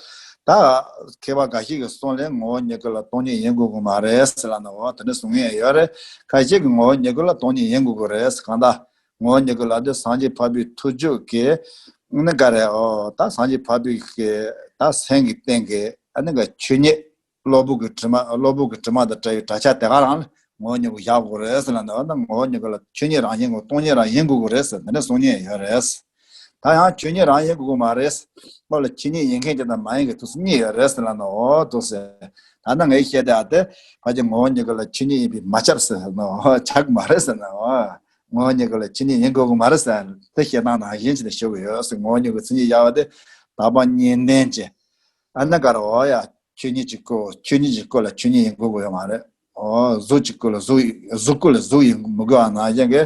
ད་མཁས་པ་འགའ་ཞིག་གིས་གསུང་ལས་ངོ་བོ་ཉིད་སྐུ་ལ་སྟོང་ཉིད་ཡིན་དགོས་ཀྱི་མ་རེད་ཟེར་ལབ་ནས། འོ་དེ་འདྲ་གསུང་མཁན་ཡོད་རེད། ཁ་ཤས་ཀྱིས་ངོ་བོ་ཉིད་སྐུ་ལ་སྟོང་ཉིད་ཡིན་དགོས་ཀྱི་རེད། གང་ལྟར། ངོ་བོ་ཉིད་སྐུ་ལ་དེ་སངས་རྒྱས་འཕགས་པའི་ཐུགས་རྒྱུད་ཀྱི་ཨ་ནི་ག་རེ། འོ་ད་སངས་རྒྱས་འཕགས་པའི་གི་ད་སེམས་ཀྱི་སྟེང་གི་ཨ་ནི་ག་ཆོས་ཉིད། གློ་བུར་གྱི་དྲི་མ། གློ་བུར་གྱི་དྲི་མ་དང་བྲལ་བའི་གྲགས་ཆ་དེ་ག་རང་ལ་ངོ་བོ་ཉིད་སྐུ་བཞག་དགོས་རེད་ཟེར་ལབ་ནས། འོ་ན་ངོ་བོ་ཉིད་སྐུ་ལ་ཆོས་ཉིད་རང་བཞིན་དགོས། སྟོང་ཉིད་རང་བཞིན་དགོས་དགོས་རེད་ཟེར་དེ་འདྲ་གསུང་མཁན་ཡོད་རེད། ད་ཡང་ཆོས་ཉིད་རང་བཞིན་དགོས་དགོས་མ་རེད། ཁོ་ལ་ཆོས་ཉིད་ཡིན་མཁན་གྱི་དང་མ་ཡིན་གྱི་དུས་སུ་གཉིས་ཡོད་རེད་ཟེར་ལབ་ནས། འོ་འདུག་ཟེར། ད་ནི་ངས་བཤད་དེ་ཨ་དེ་ཕལ་ཆེར་ངོ་བོ་ཉིད་སྐུ་ལ་ཆོས་ཉིད་ཡིན་པས་མ་ཁྱབ་ཟེར་ནོ། ཁྱབ་ཀྱི་མ་རེད་ཟེར་ནོ། ངོ་བོ་ཉིད་སྐུ་ལ་ཆོས་ཉིད་ཡིན་དགོས་ཀྱི་མ་རེད་ཟེར། དེ་བཤད་སྟངས་ནང་བཞིན་ཅིག་ལ་ཞུ་གི་ཡོད་ཟེར། ངོ་བོ་ཉིད་སྐུ་མཚན་ཉིད་བཞག་པ་དེ་དག་པ་གཉིས་ལྡན་གྱི་ཨ་ནི་ག་རེ། འོ་ཡ། ཆོས་ཉིད་ཀྱི་སྐུ། ཆོས་ཉིད་ཀྱི་སྐུ་ལ་ཆོས་ཉིད་ཡིན་དགོས་ཀྱི་ཡོད་མ་རེད། འོ་གཟུགས་ཀྱི་སྐུ་ལ་གཟུགས། གཟུགས་སྐུ་ལ་གཟུགས་ཡིན་མི་དགོས་པ་ནང་བཞིན་གྱི་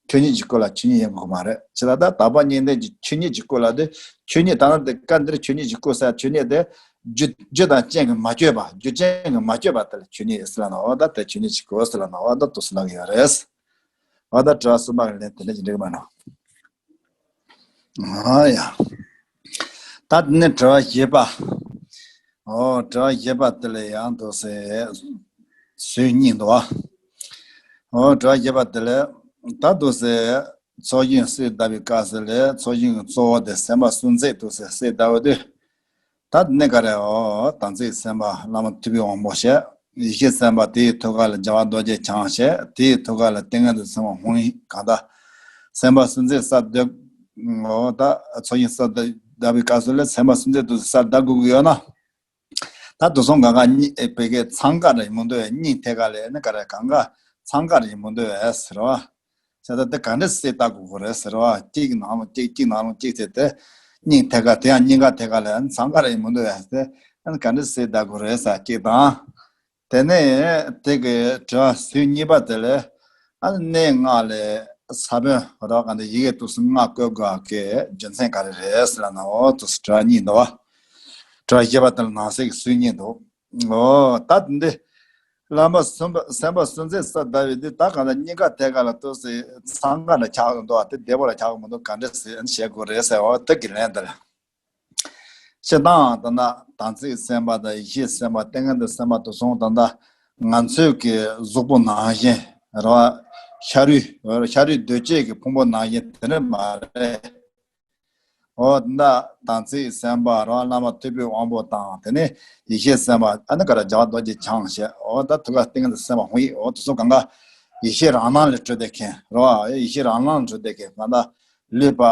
ཆོས་ཉིད་ཀྱི་སྐུ་ལ་ཆོས་ཉིད་ཡིན་དགོས་ཀྱི་མ་རེད། ཇི་ལྟར་ད་དག་པ་གཉིས་ལྡན་གྱི་ཆོས་ཉིད་ཀྱི་སྐུ་ལ་དེ་ཆོས་ཉིད་ད་ནི་དེ་སྐབས་འདིར་ཆོས་ཉིད་ཀྱི་སྐུ་ཟེར་ཆོས་ཉིད་དེ་རྒྱུ། རྒྱུ་དང་རྐྱེན་གྱིས་མ་བསྐྱོད་པ། རྒྱུ་རྐྱེན་གྱིས་མ་བསྐྱོད་པ་དེ་ལ་ཆོས་ཉིད་ཟེར་ལབ་ནོ། འོ་ད་དེ་ཆོས་ཉིད་ཀྱི་སྐུ་ཟེར་ལབ་ནོ། འོ་ད་འདུག་ཟེར་ལབ་ཀྱི་ཡོད་རེད། འོ་ད་དྲི་བ་གསུམ་པ་གི་ལན་དེ་འདྲ་ཅིག་འགྲིག་མ་ནོ། ཨ་ཡ། ད་དེ་ནས་དྲི་བ་བཞི་པ། ཨོ་དྲི་བ་བཞི་པ་དེ་ལ་ཡང་འདུག་སེ་ཟུར་གཉིས་འདུག་ཨ། ཨོ་དྲི་བ་བཞི་པ་དེ་ལ་ད་འདུག་སེ་ཚོགས་ཞིང་གསོས་གདབ་པའི་སྐབས་སུ་ལས་ཚོགས་ཞིང་གི་གཙོ་བོ་དེ་སེམས་དཔའ་སུམ་བརྩེགས་འདུག་སེ་གསོས་གདབ་པ་དུས། ད་དེ་ནས་ག་རེ། ཨོ་དམ་ཚིག་སེམས་དཔའ་བླ་མ་ཐུབ་པའི་དབང་པོ་བཤད། ཡེ་ཤེས་སེམས་དཔའ་དེའི་ཐུགས་ཀ་ལ་རྒྱལ་བ་རྡོ་རྗེ་འཆང་བཤད། དེའི་ཐུགས་ཀ་ལ་ཏིང་ངེ་འཛིན་སེམས་དཔའ་ཧཱུྃ་ཡིག་གང་ལྟར། སེམས་དཔའ་སུམ་བརྩེགས་གསོས་གདབ། ཨོ་ད་ཚོགས་ཞིང་གསོས་གདབ་པའི་སྐབས་སུ་ལ་སེམས་དཔའ་སུམ་བརྩེགས་འདུག་སེ་གསོས་གདབ་དགོས་ཀྱི་ཡོད་ན། ད་དེང་སང་གང་ག་གཉིས་བོད་སྐད་ཚང་ཀ་རེད་མི་འདུག་བས། སྙིང་ཐད་ཀ་ལ་ནི་ག་རེ་གང་ག་ཚང་ཀ་རེད་མི་འདུག་བས་ཟེར་བ། བྱས་ཙང་དེ་ག་འདྲ་སེ་ལྟ་དགོས་ཀྱི་རེད་ཟེར་བ། གཅིག་ནང་ལོགས་གཅིག་གཅིག་ནང་ལོགས་གཅིག་བྱས་ཏེ། སྙིང་ཐད་ཀ་དེ་ཡང་སྙིང་ག་ཐད་ཀ་ལ་ཚང་ཀ་རེད་མི་འདུག་བས་ཟེར། ཨ་ནི་ག་འདྲ་སེ་ལྟ་དགོས་རེད་ཟེར་གཅིག་དང་། དེ་ནས་དེ་གི་དྲི་བ་ཟུར་གཉིས་པ་དེ་ལ། ཨ་ནི་གནས་ལྔ་ལས། ས་བོན་རོ་ག་འདི་ཡི་གེ་དུས་སུ་ལྔ་བཀོད་དགོས་ཀྱི་རྒྱུ་མཚན་ག་རེ་རེད་ཟེར་ན། འོ་དུས་སུ་དྲི་བ་གཉིས་འདུག་བ། དྲི་བ་བཞི་པ་དེ་ལ་ནང་གསེས་ཀྱི་སུས་གཉིས་འདུག་འོ་ད་འདི་བླ་མ་སེམས་དཔའ་སེམས་དཔའ་སུན་འབྱིན་ས་ལྟ་བུའི་འདི་ད་ག་ད་སྙིང་ག་ཐད་ཀ་ལ་དུས་སུ་ཚང་ག་ལ་ཆགས་འདུག་བ། དེ་བདེ་པོ་ལ་ཆགས་མི་འདུག་ག་འདྲ་ཟེར་བཤད་དགོས་རེད་ཟེར། འོ་དེ་གི་ལན་དེ་ལ། སྤྱིར་བཏང་ད་ལྟ་དམ་ཚིག་སེམས་དཔའ་དང་ཡེ་ཤེས་སེམས་དཔའ་ཏིང་ངེ་འཛིན་སེམས་དཔའ་དེ་ཚོ་ད་ལྟ་ང་ཚོའི་གི་གཟུགས་པོ་ནང་བཞིན་རེད་བ། ཤ་རུས་ཤ་རུས་གདོས་བཅས་ཀྱི་ཕུང་པོ་ནང་བཞིན་དེ་འདྲ་མ་རེད། འོ་ད་ལྟ་དམ་ཚིག་སེམས་དཔའ་རེད་བ། བླ་མ་ཐུབ་པའི་དབང་པོ་དང་དེ་ནས་ཡེ་ཤེས་སེམས་དཔའ་ཨ་ནི་ག་རེ་རྒྱལ་བ་རྡོ་རྗེ་འཆང་བྱས། འོ་ད་ཐུགས་ཀ་ཏིང་ངེ་འཛིན་སེམས་དཔའ་ཧཱུྃ་ཡིག་འོ་དེ་ཚོ་གང་ག་ཡེ་ཤེས་རང་སྣང་ལས་གྲུབ་པའི་མཁན་རེད་བ། ཡེ་ཤེས་རང་སྣང་ལས་གྲུབ་པའི་མཁན་གང་ལྟར་ལུས་པ།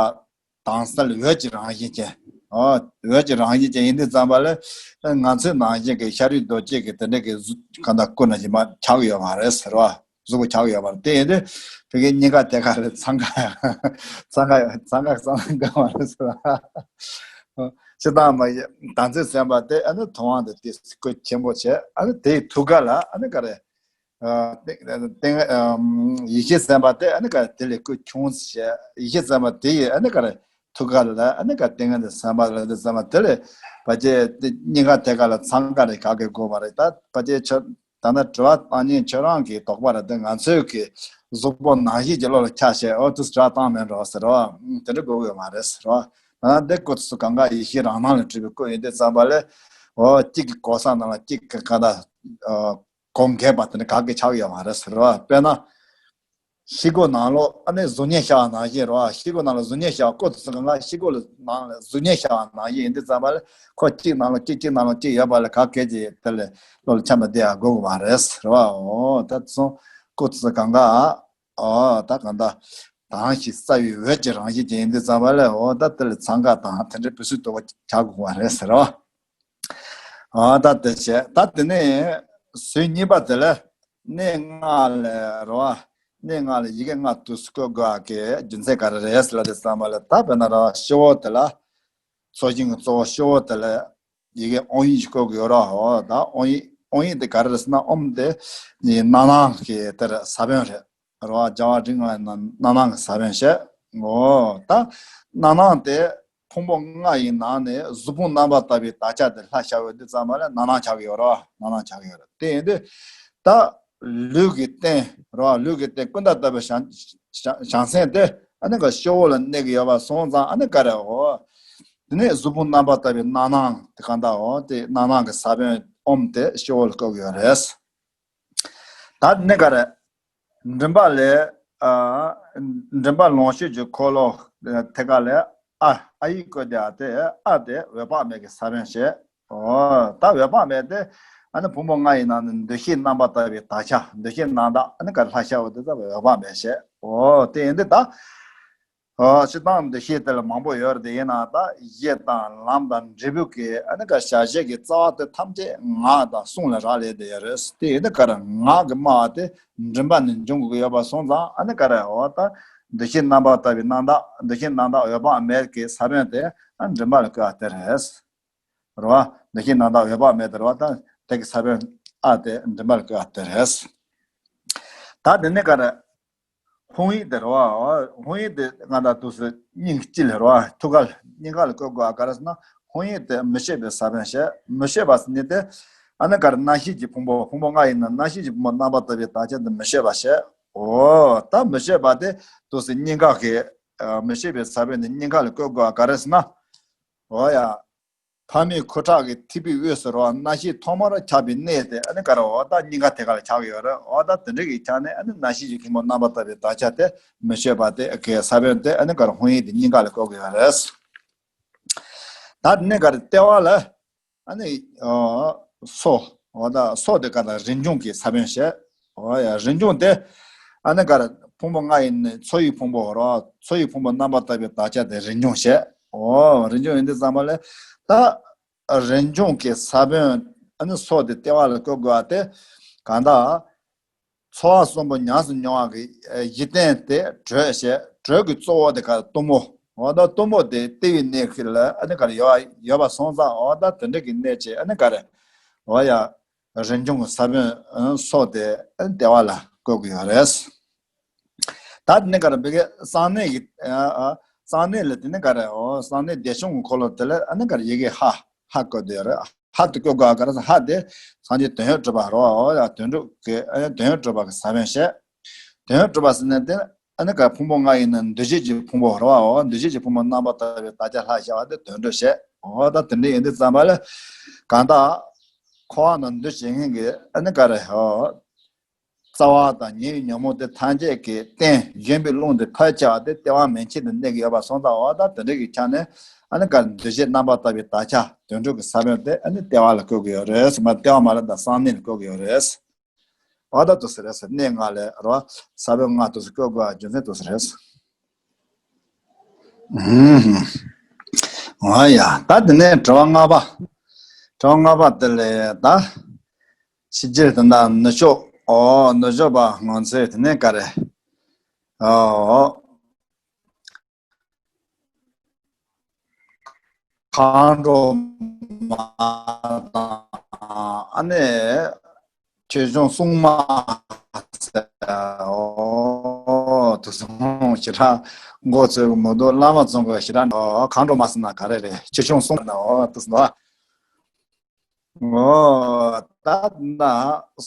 དྭངས་གསལ་འོད་ཀྱི་རང་བཞིན་ཅན། ཨོ། འོད་ཀྱི་རང་བཞིན་ཅན་ཡིན་དུས་ཙམ་པ་ལ། ང་ཚོའི་ནང་བཞིན་གྱི་ཤ་རུས་གདོས་བཅས་ཀྱི་དེ་འདྲ་གི་གཟུགས་གང་དག་སྐུ་ན་བཞིན་མ་ཆགས་ཡོད་མ་རེད་ཟེར་བ། གཟུགས་པོ་ཆགས་ཡོད་མ་རེད། དེ་ཡིན་དུས་བོད་ཀྱི་སྙིང་ག་དེ་ག་ལ་འཚང་ཁ་འཚང་ཁ་འཚང་ཁ་བསམ་ན་འགྲིག་མ་རེད་ཟེར་བ། སྤྱིར་བཏང་མ་ཡི་དམ་ཚིག་སེམས་དཔའ་དེ་ཨ་ནི་ཐུབ་དབང་དེ་དེ་སྐུ་ཆེན་པོ་བྱས། ཨ་ནི་དེའི་ཐུགས་ཀ་ལ་ཨ་ནི་ག་རེ། ཏིང་ཏིང་ཡེ་ཤེས་སེམས་དཔའ་དེ་ཨ་ནི་ཀ་དེ་ལས་སྐུ་ཆུང་ཞེས། ཡེ་ཤེས་སེམས་དཔའ་དེ་ཡི་ཨ་ནི་ཀ་ཐུགས་ཀ་ལ་ཨ་ནི་ཀ་ཏིང་ངེ་འཛིན་སེམས་དཔའ་ལ་འདི་སེམས་དཔའ་དེ་ལས་ཕལ་ཆེར་སྙིང་ག་དེ་ཀ་ལ་འཚང་ཀ་རེ་ག་གེ་དགོས་པ་རེད། ད་ཕལ་ཆེར་ཁྱོད་ད་ནི་དྲི་བ་བཏང་མཁན་ཁྱོད་རང་གི་དོགས་པ་རེད། དེ་ང་ཚོའི་གི་གཟུགས་པོ་ནང་བཞིན་གྱི་བློ་ལ་ཆ་བཞག་འོ་དུས་དྲི་བ་བཏང་མེད་འགྲོ་ཟེར་བ། དེ་འདྲ་དགོས་ཀྱི་ཡོད་མ་རེད་ཟེར་བ། ད་ནི་འདི་སྐུ་དུས་གང་ག་ཡེ་ཤེས་རང་སྣང་ལས་གྲུབ་པའི་སྐུ་ཡིན་དུས་ཙམ་པ་ལས། འོ་གཅིག་གི་གོ་ས་ནང་ལ་གཅིག་གི་ག་ད། གོམས་འགལ་པ་དེ་ནི་ག་གེ་ཆགས་ཡོད་མ་རེད་ཟེར་བ། དཔེར་ན། ཤེལ་སྒོ་ནང་ལོགས་ཨ་ནི་གཟུགས་བརྙན་ཤར་བ་ནང་བཞིན་རེད་བ། ཤེལ་སྒོ་ནང་ལ་གཟུགས་བརྙན་ཤར་བ་སྐུ་དུས་གང་ག་ཤེལ་སྒོ་ལ་ནང་ལ་གཟུགས་བརྙན་ཤར་བ་ནང་བཞིན་ཡིན་དུས་ཙམ་པ་ལ་ཁོ་གཅིག་ནང་ལ་གཅིག་གཅིག་ནང་ལ་གཅིག་ཡོད་པ་ལ་ག་གེ་ཅིག་དེ་ལས་བློ་ལ་འཆམ་པ་དེ་ཡང་དགོས་ཀྱི་མ་རེད་ཟེར་བ། འོ་ད་དེ་སོང་སྐུ་དུས་གང་ག་འོ་ད་གང་ལྟར་དྭངས་ཤིང་གསལ་བའི་འོད་ཀྱི་རང་བཞིན་ཅན་ཡིན་དུས་ཙམ་པ་ལ། འོ་ད་དེ་ལ་འཚང་ཁ་དང་དེ་འདྲའི་བུ་སུ་དོ་བ་ཆགས་དགོས་པ་རེད་ཟེར་བ། ཨ་ད་དེ་བྱས། ད་དེ་ནས་ཟུར་གཉིས་པ་དེ་ལ་གནས་ལྔ་ལ་རེད་བ། གནས་ལྔ་ལ་ཡི་གེ་ལྔ་དུས་སུ་བཀོད་དགོས་པ་གི་རྒྱུ་མཚན་ག་རེ་རེད་ཟེར་ལབ་དུས་ཙམ་པ་ལ། ད་དཔེར་ན་རེད་བ། སྤྱི་བོ་དེ་ལ་ཚོགས་ཞིང་གི་གཙོ་བོ་སྤྱི་བོ་དེ་ལ་ཡི་གེ་ཨོཾ་ཡིག་ཅིག་བཀོད་དགོས་རེད་བ། ད་ཨོཾ་ཡིག་ཨོཾ་ཡིག་དེ་ག་རེ་རེད་ཟེར་ན། ཨོཾ་དེ་ནི་རྣམ་སྣང་གི་དེར་ས་བོན་རེད། རེད་བ། རྒྱལ་བ་རིགས་ལྔ་ཡི་ནང་རྣམ་སྣང་གི་ས་བོན་བཤད། འོ་ད་རྣམ་སྣང་དེ་ཕུང་པོ་ལྔ་ཡི་ནང་ནས་གཟུགས་ཕུང་རྣམ་པར་དག་པའི་དག་ཆ་དེ་ལྷ་ཤར་བའི་དུས་ཙམ་པ་ལ་རྣམ་སྣང་ཆགས་ཀྱི་ཡོད་རེད་བ། རྣམ་སྣང་ཆགས་ཀྱི་ཡོད་རེད། དེ་ཡིན་དུས་ད་ལུས་ཀྱི་རྟེན་རེད་བ། ལུས་ཀྱི་རྟེན་ཀུན་ཏུ་བརྟགས་པའི་བྱང་བྱང་བྱང་སེམས་དེ་ཨ་ནི་ག་སྤྱི་བོ་ལ་གནས་ཀྱི་ཡོད་པ་སོང་ཙང་། ཨ་ནི་ག་རེ། འོ་དེ་ནས་གཟུགས་ཕུང་རྣམ་པར་དག་པའི་རྣམ་སྣང་དེ་གང་ལྟར། འོ་དེ་རྣམ་སྣང་གི་ས་བོན་ཨོཾ་དེ་སྤྱི་བོ་ལ་བཀོད་ཀྱི་ཡོད་རེད། ད་ནི་ག་རེ། མགྲིན་པ་ལས། ཨ། མགྲིན་པ་ལོངས་སྤྱོད་ཀྱི་འཁོར་ལོ་ཐད་ཀ་ལས། ཨ། ཨ་ཡིག་བཀོད་དེ། ཨ་དེ། ཨ་དེ་འོད་དཔག་མེད་ཀྱི་ས་བོན་བྱས། འོ་ད་འོད་དཔག་མེད་དེ་ཨ་ནི་ཕུང་པོ་ལྔ་ཡི་ནང་ནས་འདུ་ཤེས་རྣམ་པར་དག་པའི་དག་ཆ། འདུ་ཤེས་རྣམ་དག་ཨ་ནི་ག་ལྷ་ཤར་བ་དེ་ཚོ་འོད་དཔག་མེད་བྱས། འོ་དེ་ཡིན་དུས་ད། ཨོ། སྤྱིར་བཏང་འདུ་ཤེས་དེ་ལ་མང་པོ་ཡོད་རེད། དེ་ཡིན་ན་ད་གཞི་དང་ལམ་དང་འབྲས་བུ་གི་ཨ་ནི་ག་བྱ་བྱེད་ཀྱི་རྩ་བ་དེ་ཐམས་ཅད་ངག་དང་གསུང་ལ་རག་ལས་བསྡད་ཡོད་རེད། དེ་ཡིན་དུས་ག་རེ་ངག་གི་སྨྲ་བ་དེ་མགྲིན་པ་ནས་འབྱུང་དགོས་ཡོད་པ་སོང་ཙང་། ཨ་ནི་ག་རེ། འོ་ད་འདུ་ཤེས་རྣམ་པར་དག་པའི་རྣམ་དག་འདུ་ཤེས་རྣམ་དག་འོད་དཔག་མེད་ཀྱི་ས་བོན་དེ་ཨ་མགྲིན་པ་ལ་བཀོད་པ་དེ་རེད། རེད་བ། འདུ་ཤེས་རྣམ་དག་འོད་དཔག་མེད་དེ་རེད་བ། ད་དེ་གི་ས་བོན་ཨ་དེ་མགྲིན་པ་ལ་བཀོད་པ་དེ་རེད། ད་དེ་ནས་ག་རེ། ཧཱུྃ་ཡིག་དེ་རེད་བ། ཧཱུྃ་ཡིག་དེ་གང་ལྟར་དུས་སུ་སྙིང་དཀྱིལ་རེད་བ། ཐུགས་ཀ་ལ་སྙིང་ག་ལ་བཀོད་དགོས་པ་ག་རེ་ཟེར་ན། ཧཱུྃ་ཡིག་དེ་མི་ཤེས་པའི་ས་བོན་བྱས། མི་ཤེས་པ་ཟེར་ནི་དེ་ཨ་ནི་ག་རེ། རྣམ་ཤེས་ཀྱི་ཕུང་པོ། ཕུང་པོ་ལྔ་ཡི་ནང་རྣམ་ཤེས་ཀྱི་ཕུང་པོ་རྣམ་པར་དག་པའི་དག་ཆ་དེ་མི་ཤེས་པ་བྱས། འོ་ད་མི་ཤེས་པ་དེ་དུས་སུ་སྙིང་ག་གི། མི་ཤེས་པའི་ས་བོན་དེ་སྙིང་ག་ལ་བཀོད་དགོས་པ་ག་རེ་ཟེར་ན། འོ་ཡ། ཕ་མེས་ཁུ་ཁྲག་གི་ཐིགས་པའི་དབུས་སུ་རེད་བ། རྣམ་ཤེས་ཐོག་མར་ཁྱབ་པའི་གནས་དེ་ཨ་ནི་ག་རེ། འོ་ད་སྙིང་ག་དེ་ག་ལ་ཆགས་ཡོད་རེད། འོ་ད་དེ་འདྲ་གི་ཆ་ནས་ཨ་ནི་རྣམ་ཤེས་ཀྱི་ཕུང་པོ་རྣམ་པར་དག་པའི་དག་ཆ་དེ་མི་ཤེས་པ་དེ་གའི་ས་བོན་དེ་ཨ་ནི་ག་རེ། ཧཱུྃ་ཡིག་དེ་སྙིང་ག་ལ་བཀོད་དགོས་ཡོད་རེད། ད་དེ་ནས་ག་རེ། ལྟེ་བ་ལ་ཨ་ནི། ཨོ། སོ། འོ་ད་སོ་དེ་ག་རེ། རིན་འབྱུང་གི་ས་བོན་བྱས། འོ་ཡ། རིན་འབྱུང་དེ་ཨ་ནི་ག་རེ། ཕུང་པོ་ལྔ་ཡི་ནི་ཚོགས་དབྱིབས་ཕུང་པོ་རེད་བ། ཚོགས་དབྱིབས་ཕུང་པོ་རྣམ་པར་དག་པའི་དག་ཆ་དེ་རིན་འབྱུང་བྱས། འོ་རིན་འབྱུང་ཡིན་དུས་ཙམ་པ་ལ་ད། རིན་འབྱུང་གི་ས་བོན་ཨ་ནི་སོ་དེ་ལྟེ་བ་ལ་བཀོད་དགོས་པ་དེ་གང་ལྟར། ཚོར་བ་གསུམ་པོ་ཉམས་སུ་མྱོང་བ་གི་གཞི་རྟེན་དེ་དྲོད་བྱས། དྲོད་ཀྱི་གཙོ་བོ་དེ་ག་རེ། གཏུམ་མོ། འོ་ད་གཏུམ་མོ་དེ་ལྟེ་བའི་གནས་ཀྱི་ལ་ཨ་ནི་ག་རེ་ཡོད་ཡོད་པ་སོང་ཙང་། འོ་ད་དེ་འདྲ་གི་གནས་བྱས་ཨ་ནི་ག་རེ། འོ་ཡ། རིན་འབྱུང་གི་ས་བོན་སོ་དེ་ཨ་ནི་ལྟེ་བ་ལ་བཀོད་དགོས་ཡོད་རེད། ད་དེ་ནས་ག་རེ་བི་གའི་གསང་གནས་ཀྱི་ཨ་ཨ་གསང་གནས་ལ་དེ་ནས་ག་རེ་ཨོ་གསང་གནས་བདེ་སྐྱོང་གི་འཁོར་ལོ་དེ་ལ་ཨ་ནི་ག་རེ་ཡི་གེ་ཧ་ཧ་བཀོད་དེ་ཡོད་རེད། ཧ་དེ་བཀོད་དགོས་ག་རེ་ཟེར་ཧ་དེ་སངས་རྒྱས་དོན་ཡོད་གྲུབ་པ་རེད་བ། ཨོ་ཡ་དོན་གྲུབ་ཀྱི་ཨ་ནི་དོན་ཡོད་གྲུབ་པ་གི་ས་བོན་བཤད། དོན་ཡོད་གྲུབ་པ་ཟེར་ནས་དེ་ཨ་ནི་ག་ཕུང་པོ་ལྔ་ཡིན་ན་འདུ་བྱེད་ཀྱི་ཕུང་པོ་རེད་བ། ཨོ་འདུ་བྱེད་ཀྱི་ཕུང་པོ་རྣམ་པར་དག་པའི་དག་ཆ་ལྷ་ཞེས་པ་དེ་དོན་གྲུབ་བཤད། ཨོ་ད་དེ་འདྲ་ཡིན་དུས་ཙམ་པ་ལ་གང་ལྟར་འཁོར་བ་ན་འདུ་བྱེད་མཁན་གྱི་ཨ་ནི་ག་རེ་ཨོ། རྩ་བ་དང་ཉེ་བའི་ཉོན་མོངས་དེ་ཐམས་ཅད་ཀྱི་རྟེན་བཞེངས་པའི་རླུང་དེ་ཕར་བཅག་སྟེ་ལྟེ་བ་མན་ཆད་དུ་གནས་ཀྱི་ཡོད་པ་སོང་ཙང་འོ་ད་དེ་འདྲ་གི་ཆ་ནས་ཨ་ནི་ག་འདུ་བྱེད་རྣམ་པར་དག་པའི་དག་ཆ་དོན་གྲུབ་ཀྱི་ས་བོན་དེ་ཨ་ནི་ལྟེ་བ་ལ་བཀོད་ཀྱི་ཡོད་རེད་ཟེར་མ། ལྟེ་བ་མ་རེད་ད་གསང་གནས་ལ་བཀོད་ཀྱི་ཡོད་རེད། འོ་ད་དུ་ཟེར་རེད་ཟེར་གནས་ལྔ་ལས་རོ་ས་བོན་ལྔ་དུ་ཟེར་བཀོད་དགོས་རྒྱུ་མཚན་དུ་ཟེར་རེད། ཧུམ། འོ་ཡ་ད་དེ་ནས་དྲི་བ་ལྔ་པ། དྲི་བ་ལྔ་པ་དེ་ལས་ད། ཕྱི་རྒྱལ་དུ་ན་ནུབ་ཕྱོགས། ཨོ་ནུབ་ཕྱོགས་པ་ང་ཚོས་དེ་ནས་ག་རེ། ཨོ། མཁའ་འགྲོ་མ་དང་ཨ་ནི་ཆོས་སྐྱོང་སྲུང་མ་ཟེར། ཨོ་དུ་སོང་ཞེ་དྲག་མགོ་ཚོས་མི་འདུག་བླ་མ་ཚོ་གི་ཞེ་དྲག་ཨོ་མཁའ་འགྲོ་མ་ཟེར་ན་ག་རེ་རེད། ཆོས་སྐྱོང་སྲུང་མ་ཨོ་དུ་སོང་། ཨོ། ད་ན་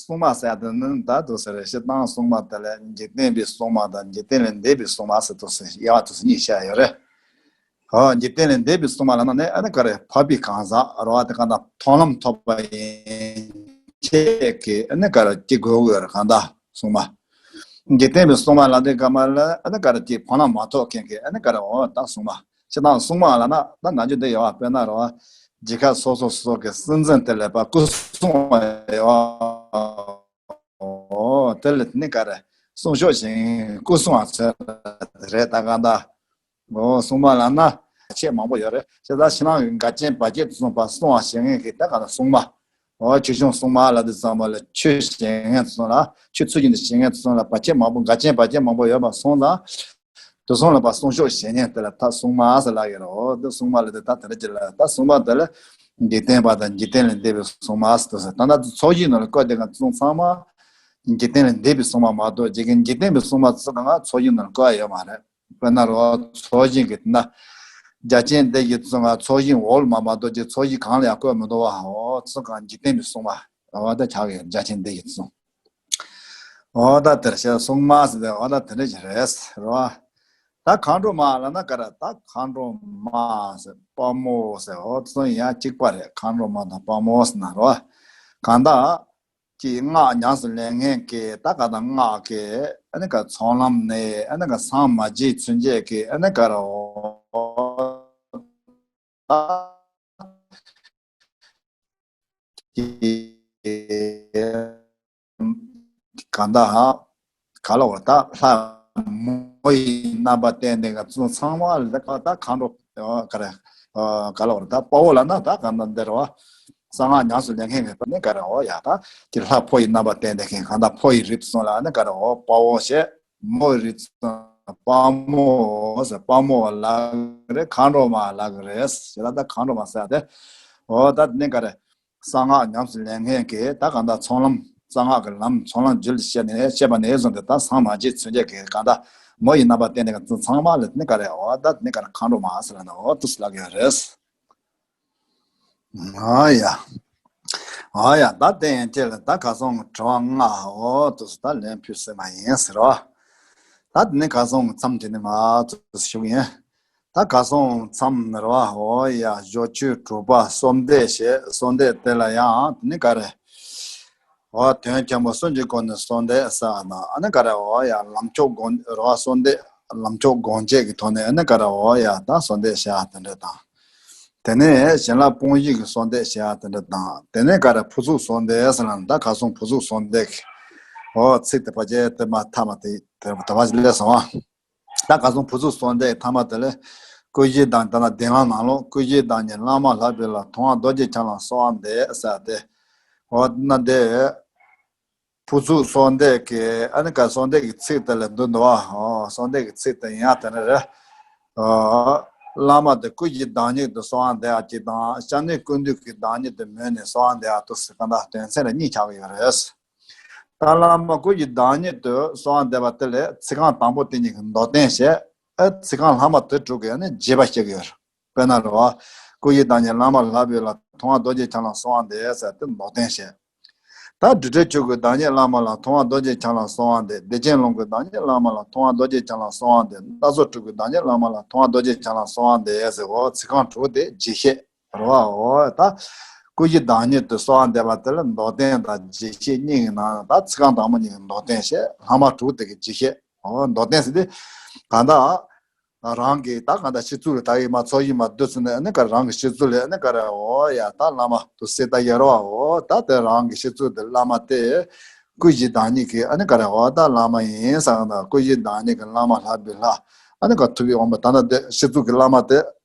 སྲུང་མ་ཟེར་དེ་ནི་ད་དུ་ཟེར་སྤྱིར་བཏང་སྲུང་མ་དེ་ལས་འཇིག་རྟེན་པའི་སྲུང་མ་དང་འཇིག་རྟེན་ལས་འདས་པའི་སྲུང་མ་ཟེར་དུ་ཟེར་དབྱེ་བ་དུ་ཟེར་གཉིས་བཤད་ཡོད་རེད། ཨོ་འཇིག་རྟེན་ལས་འདས་པའི་སྲུང་མ་ལ་ན་ནི་ཨ་ནི་ག་རེ་འཕགས་པའི་གང་ཟག་རོ་བ་དེ་ག་ན་མཐོང་ལམ་ཐོབ་པ་ཡིན་ཁྱེད་ཀྱི་ཨ་ནི་ག་རེ་ཅི་དགོས་ཡོད་རེད་གང་ལྟར་སྲུང་མ། འཇིག་རྟེན་པའི་སྲུང་མ་ལ་འདི་ག་མ་ལ་ཨ་ནི་ག་རེ་ཅི་མཐོང་ལམ་མ་ཐོབ་མཁན་གྱི་ཨ་ནི་ག་རེ་འོ་ད་སྲུང་མ། ཕྱི་ནང་སྲུང་མ་ལ་ན་ད་ན་རྒྱུ་འདི་ཡོད་པ་དཔེར་ན་རོ། རྒྱལ་ཁབ་སོ་སོ་སོ་གི་སྲིད་འཛིན་དེ་ལས་པ་སྐུ་སྲུང་བ་ཡོད་པ། དེ་ལས་ནི་ག་རེ་སྲུང་སྐྱོབ་བྱེད་སྐུ་སྲུང་བ་ཚོ་རེད་ད་ག་ད། འོ་སྲུང་མ་ལ་ན་ཆེས་མང་པོ་ཡོད་རེད། ཕྱི་ད་ཕྱི་ནང་གི་འགལ་རྐྱེན་བར་ཆད་དུ་སོང་བ་སྲུང་བ་བྱེད་མཁན་གྱི་ད་ག་ད་སྲུང་མ། འོ་ཆོས་སྐྱོང་སྲུང་མ་ལ་དུ་ཚང་མ་ལ་ཆོས་བྱེད་མཁན་དུ་སོང་ལ་ཆོས་ཚུལ་བཞིན་དུ་བྱེད་མཁན་དུ་སོང་ལ་བར་ཆད་མང་པོ་འགལ་རྐྱེན་བར་ཆད་མང་པོ་ཡོད་པ་སོང་ཙང་། དུ་སོང་ལ་པ་སྲུང་སྐྱོབ་བྱེད་མཁན་དེ་ལ་ད་སྲུང་མ་ཟེར་ལབ་ཡོད་རེད། འོ་དེ་སྲུང་མ་ལ་དེ་ད་དེ་འདྲ་ཅིག་ལ་ད་སྲུང་མ་དེ་ལ་འཇིག་རྟེན་པ་དང་འཇིག་རྟེན་ལས་འདས་པའི་སྲུང་མ་ཟེར་དུ་ཟེར། ད་ལྟ་དུ་ཚོགས་ཞིང་ནང་ལ་བཀོད་དེ་ག་སྲུང་ཚང་མ་འཇིག་རྟེན་ལས་འདས་པའི་སྲུང་མ་མ་གཏོགས་འཇིག་རྟེན་འཇིག་རྟེན་པའི་སྲུང་མ་ཚོ་ག་ང་ཚོགས་ཞིང་ནང་ལ་བཀོད་ཡོད་མ་རེད། དཔེར་ན་རོ་ཚོགས་ཞིང་གི་ན་རྒྱ་ཆེན་སྡེ་བཞི་ཚོ་ང་ཚོགས་ཞིང་འོག་ལ་མ་མ་གཏོགས་ཀྱི་ཚོགས་ཞིང་གང་ལ་ཡང་བཀོད་མི་འདུག་བ། འོ་ཚོ་གང་འཇིག་རྟེན་པའི་སྲུང་མ་འོ་ད་ཆགས་ཡོད་རྒྱ་ཆེན་སྡེ་བཞི་ཚོ། འོ་ད་དེར་བཤད་སྲུང་མ་ཟེར་ཏེ་འོ་ད་དེ་འདྲ་ཞིག་རེད་རོ། ད་མཁའ་འགྲོ་མ་ལ་ན་ག་ར་ད་མཁའ་འགྲོ་མ་ཟེར་དཔའ་མོ་ཟེར་འོ་ཚོ་ཡང་གཅིག་པ་རེད། མཁའ་འགྲོ་མ་དང་དཔའ་མོ་ཟེར་ན་རོ། གང་ལྟར། ཀྱི་སྔགས་ཉམས་སུ་ལེན་མཁན་གྱི་ད་ག་དང་སྔགས་ཀྱི་ཨ་ནི་ག་ཚོགས་ལམ་ནས་ཨ་ནི་ག་སངས་མ་རྒྱས་ཚུན་ཆད་ཀྱི་ཨ་ནི་ག་ར་འོ་ད་ཀྱི་གང་ལྟར་ག་ལ་བ་ད་ལྷ་མོ་ཡི་རྣམ་པ་བསྟན་ཏེ་ག་ཚོ་ཚང་མ་ལ་ད་ག་ད་མཁའ་འགྲོ་ག་རེ་ག་ལ་བ་ད་དཔའ་བོ་ལ་ན་ད་ག་ན་འདིར་བ་གསང་སྔགས་ཉམས་སུ་ལེན་མཁན་མེད་པ་ནི་ག་རེ་འོ་ཡ་ད་ཀྱི་ལྷ་ཕོ་ཡི་རྣམ་པ་བསྟན་ཏེ་མཁན་གང་ད་ཕོ་ཡི་རིགས་སོང་ལ་ནི་ག་རེ་འོ་དཔའ་བོ་ཞེས་མོ་ཡི་རིགས་སོང་དཔའ་མོ་ཟེར་དཔའ་མོ་ལ་རེ་མཁའ་འགྲོ་མ་ལ་རེ་ཞེས་ད་ད་མཁའ་འགྲོ་མ་ཟེར་ཏེ་འོ་ད་ནི་ག་རེ། གསང་སྔགས་ཉམས་སུ་ལེན་མཁན་གྱི་ད་གང་ལྟར་ཚོགས་ལམ་གསང་སྔགས་ཀྱི་ལམ་ཚོགས་ལམ་རྒྱུད་ལ་བཤད་ནས་བཤད་པ་ནས་བཟུང་སྟེ་ད་སངས་མ་རྒྱས་ཚུན་ཆད་ཀྱི་གང་ལྟར་མོ་ཡི་རྣམ་པ་བསྟན་ཏེ་ག་ཚང་མ་ལ་ནི་ག་རེ་འོ་ད་ནི་ག་རེ་མཁའ་འགྲོ་མ་ཟེར་ལ་ན་འོ་དུ་ལགས་ཡོད་རེད། ཨ་ཡ། ཨ་ཡ་ད་དེ་ཡན་ཆད་ལ་ད་ག་སོང་དྲི་བ་ལྔ་འོ་དུ་ད་ལན་ཕུལ་ཟེར་མ་ཡིན་ཟེར་རོ། ད་དེ་ནི་ག་སོང་མཚམས་དེ་ནི་མ་ཚུགས་ཞུགས་ཡིན། ད་ག་སོང་མཚམས་ནི་ར་བ་འོ་ཡ་ཞོ་ཆུ་དྲུག་པ་གསོལ་འདེབས་བྱས་གསོལ་འདེབས་དེ་ལ་ཡང་དེ་ནི་ག་རེ། འོ་དོན་ཆེན་པོ་གསུམ་གྱི་སྒོ་ནས་གསོལ་འདེབས་ཟེར་ན་ཨ་ནི་ག་རེ་འོ་ཡ་ལམ་མཆོག་དགོངས་ར་བ་གསོལ་འདེབས་ལམ་མཆོག་དགོངས་བཅས་ཀྱི་ཐོག་ནས་ཨ་ནི་ག་རེ་འོ་ཡ་ད་གསོལ་འདེབས་བྱ་དེ་འདྲ་དང་། དེ་ནས་བྱིན་རླབས་སྤོང་བྱེད་ཀྱི་གསོལ་འདེབས་བྱ་དེ་འདྲ་དང་དེ་ནས་ག་རེ་ཕུར་ཚུགས་གསོལ་འདེབས་ཟེར་ན་ད་ག་སོང་ཕུར་ཚུགས་གསོལ་འདེབས་ཀྱི་འོ་ཚིག་དེ་ཕ་ཆེ་དེ་མ་ཐ་མ་དེ་དེ་བ་ཞིག་ལས་སོང་བ། ད་ག་སོང་ཕུར་ཚུགས་གསོལ་འདེབས་ཐ་མ་དེ་ལས་སྐུ་བཞི་དང་ད་ན་གདན་ལ་ནང་ལོགས་སྐུ་བཞི་དང་ནི་བླ་མ་ལྷག་པའི་ལ་མཐོང་བ་རྡོ་རྗེ་འཆང་ལ་གསོལ་བ་འདེབས་ཟེར་ཏེ། འོ་ན་དེ་ཕུར་ཚུགས་གསོལ་འདེབས་ཀྱི་ཨ་ནི་ག་གསོལ་འདེབས་ཀྱི་ཚིག་དེ་ལ་འདུག་འདུག་བ། འོ་གསོལ་འདེབས་ཀྱི་ཚིག་དེ་ཡང་དེ་ནི་རེད། འོ་བླ་མ་དེ་སྐུ་བཞི་བདག་ཉིད་དུ་གསོལ་བ་འདེབས་ཡ་གཅིག་དང་སྐྱབས་གནས་ཀུན་འདུས་ཀྱི་བདག་ཉིད་དུ་མོས་ནས་གསོལ་བ་འདེབས་ཡ་དུ་ཟེར་ག་འདྲ་དོན་ཚན་ལ་གཉིས་ཆགས་ཀྱི་ཡོད་རེད། ད་བླ་མ་སྐུ་བཞིའི་བདག་ཉིད་དུ་གསོལ་བ་འདེབས་པ་དེ་ལས་ཚིག་རྐང་དང་པོ་དེ་གཉིས་ཀྱི་མདོར་བསྟན་བྱས། ཨ་ཚིག་རྐང་ལྷག་མ་དེ་དྲུག་གི་ནི་རྒྱས་པ་བཤད་ཀྱི་ཡོད་རེད། དཔེར་ན་རེད་བ། སྐུ་བཞིའི་བདག་ཉིད་བླ་མ་ལྷག་པའི་ལྷ། མཐོང་བ་རྡོ་རྗེ་འཆང་ལ་གསོལ་བ་འདེབས་ཟེར་དེ་མདོར་བསྟན་བྱས། ད་རྡུལ་བྲལ་ཆོས་སྐུའི་བདག་ཉིད་བླ་མ་ལ། མཐོང་བ་རྡོ་རྗེ་འཆང་ལ་གསོལ་བ་འདེབས། བདེ་ཆེན་ལོངས་སྐུའི་བདག་ཉིད་བླ་མ་ལ། མཐོང་བ་རྡོ་རྗེ་འཆང་ལ་གསོལ་བ་འདེབས། སྣ་ཚོགས་སྤྲུལ་སྐུའི་བདག་ཉིད་བླ་མ་ལ། མཐོང་བ་རྡོ་རྗེ་འཆང་ལ་གསོལ་བ་འདེབས་ཟེར། འོ་ཚིག་རྐང་དྲུག་དེ་རྒྱས་བཤད་རེད་བ། འོ་ད་སྐུ་བཞིའི་བདག་ཉིད་དུ་གསོལ་བ་འདེབས་པ་དེ་ལ་མདོར་བསྟན་དང་རྒྱས་བཤད་གཉིས་ཀྱི་ནང་ད་ཚིག་རྐང་དང་པོ་གཉིས་ཀྱི་མདོར་བསྟན་བཤད། ལྷག་མ་དྲུག་དེ་གི་རྒྱས་བཤད། འོ་མདོར་བསྟན་ཟེར་དུས་གང་ལྟར། རང་གི་ད་གང་ལྟར་སྤྱི་གཙུག་ལ་ད་ཡིན་མ་ཚོགས་ཡིན་མ་བསྡུ་ཚུལ་ནས་ཨ་ནི་ག་རང་གི་སྤྱི་གཙུག་ལ་ཨ་ནི་ག་རེ་འོ་ཡ་ད་བླ་མ་དུ་སེ་ད་ཡ་རོ་འོ་ད་དེ་རང་གི་སྤྱི་གཙུག་དེ་བླ་མ་དེ་སྐུ་བཞིའི་བདག་ཉིད་ཀྱི་ཨ་ནི་ག་རེ་འོ་ད་བླ་མ་ཡིན་ས་གང་ལྟར་སྐུ་བཞིའི་བདག་ཉིད་ཀྱི་བླ་མ་ལྷག་པའི་ལྷ། ཨ་ནི་ག་ཐུབ་པའི་དབང་པོ་ད་ལྟ་དེ་སྤྱི་གཙུག་གི་བླ་མ་དེ་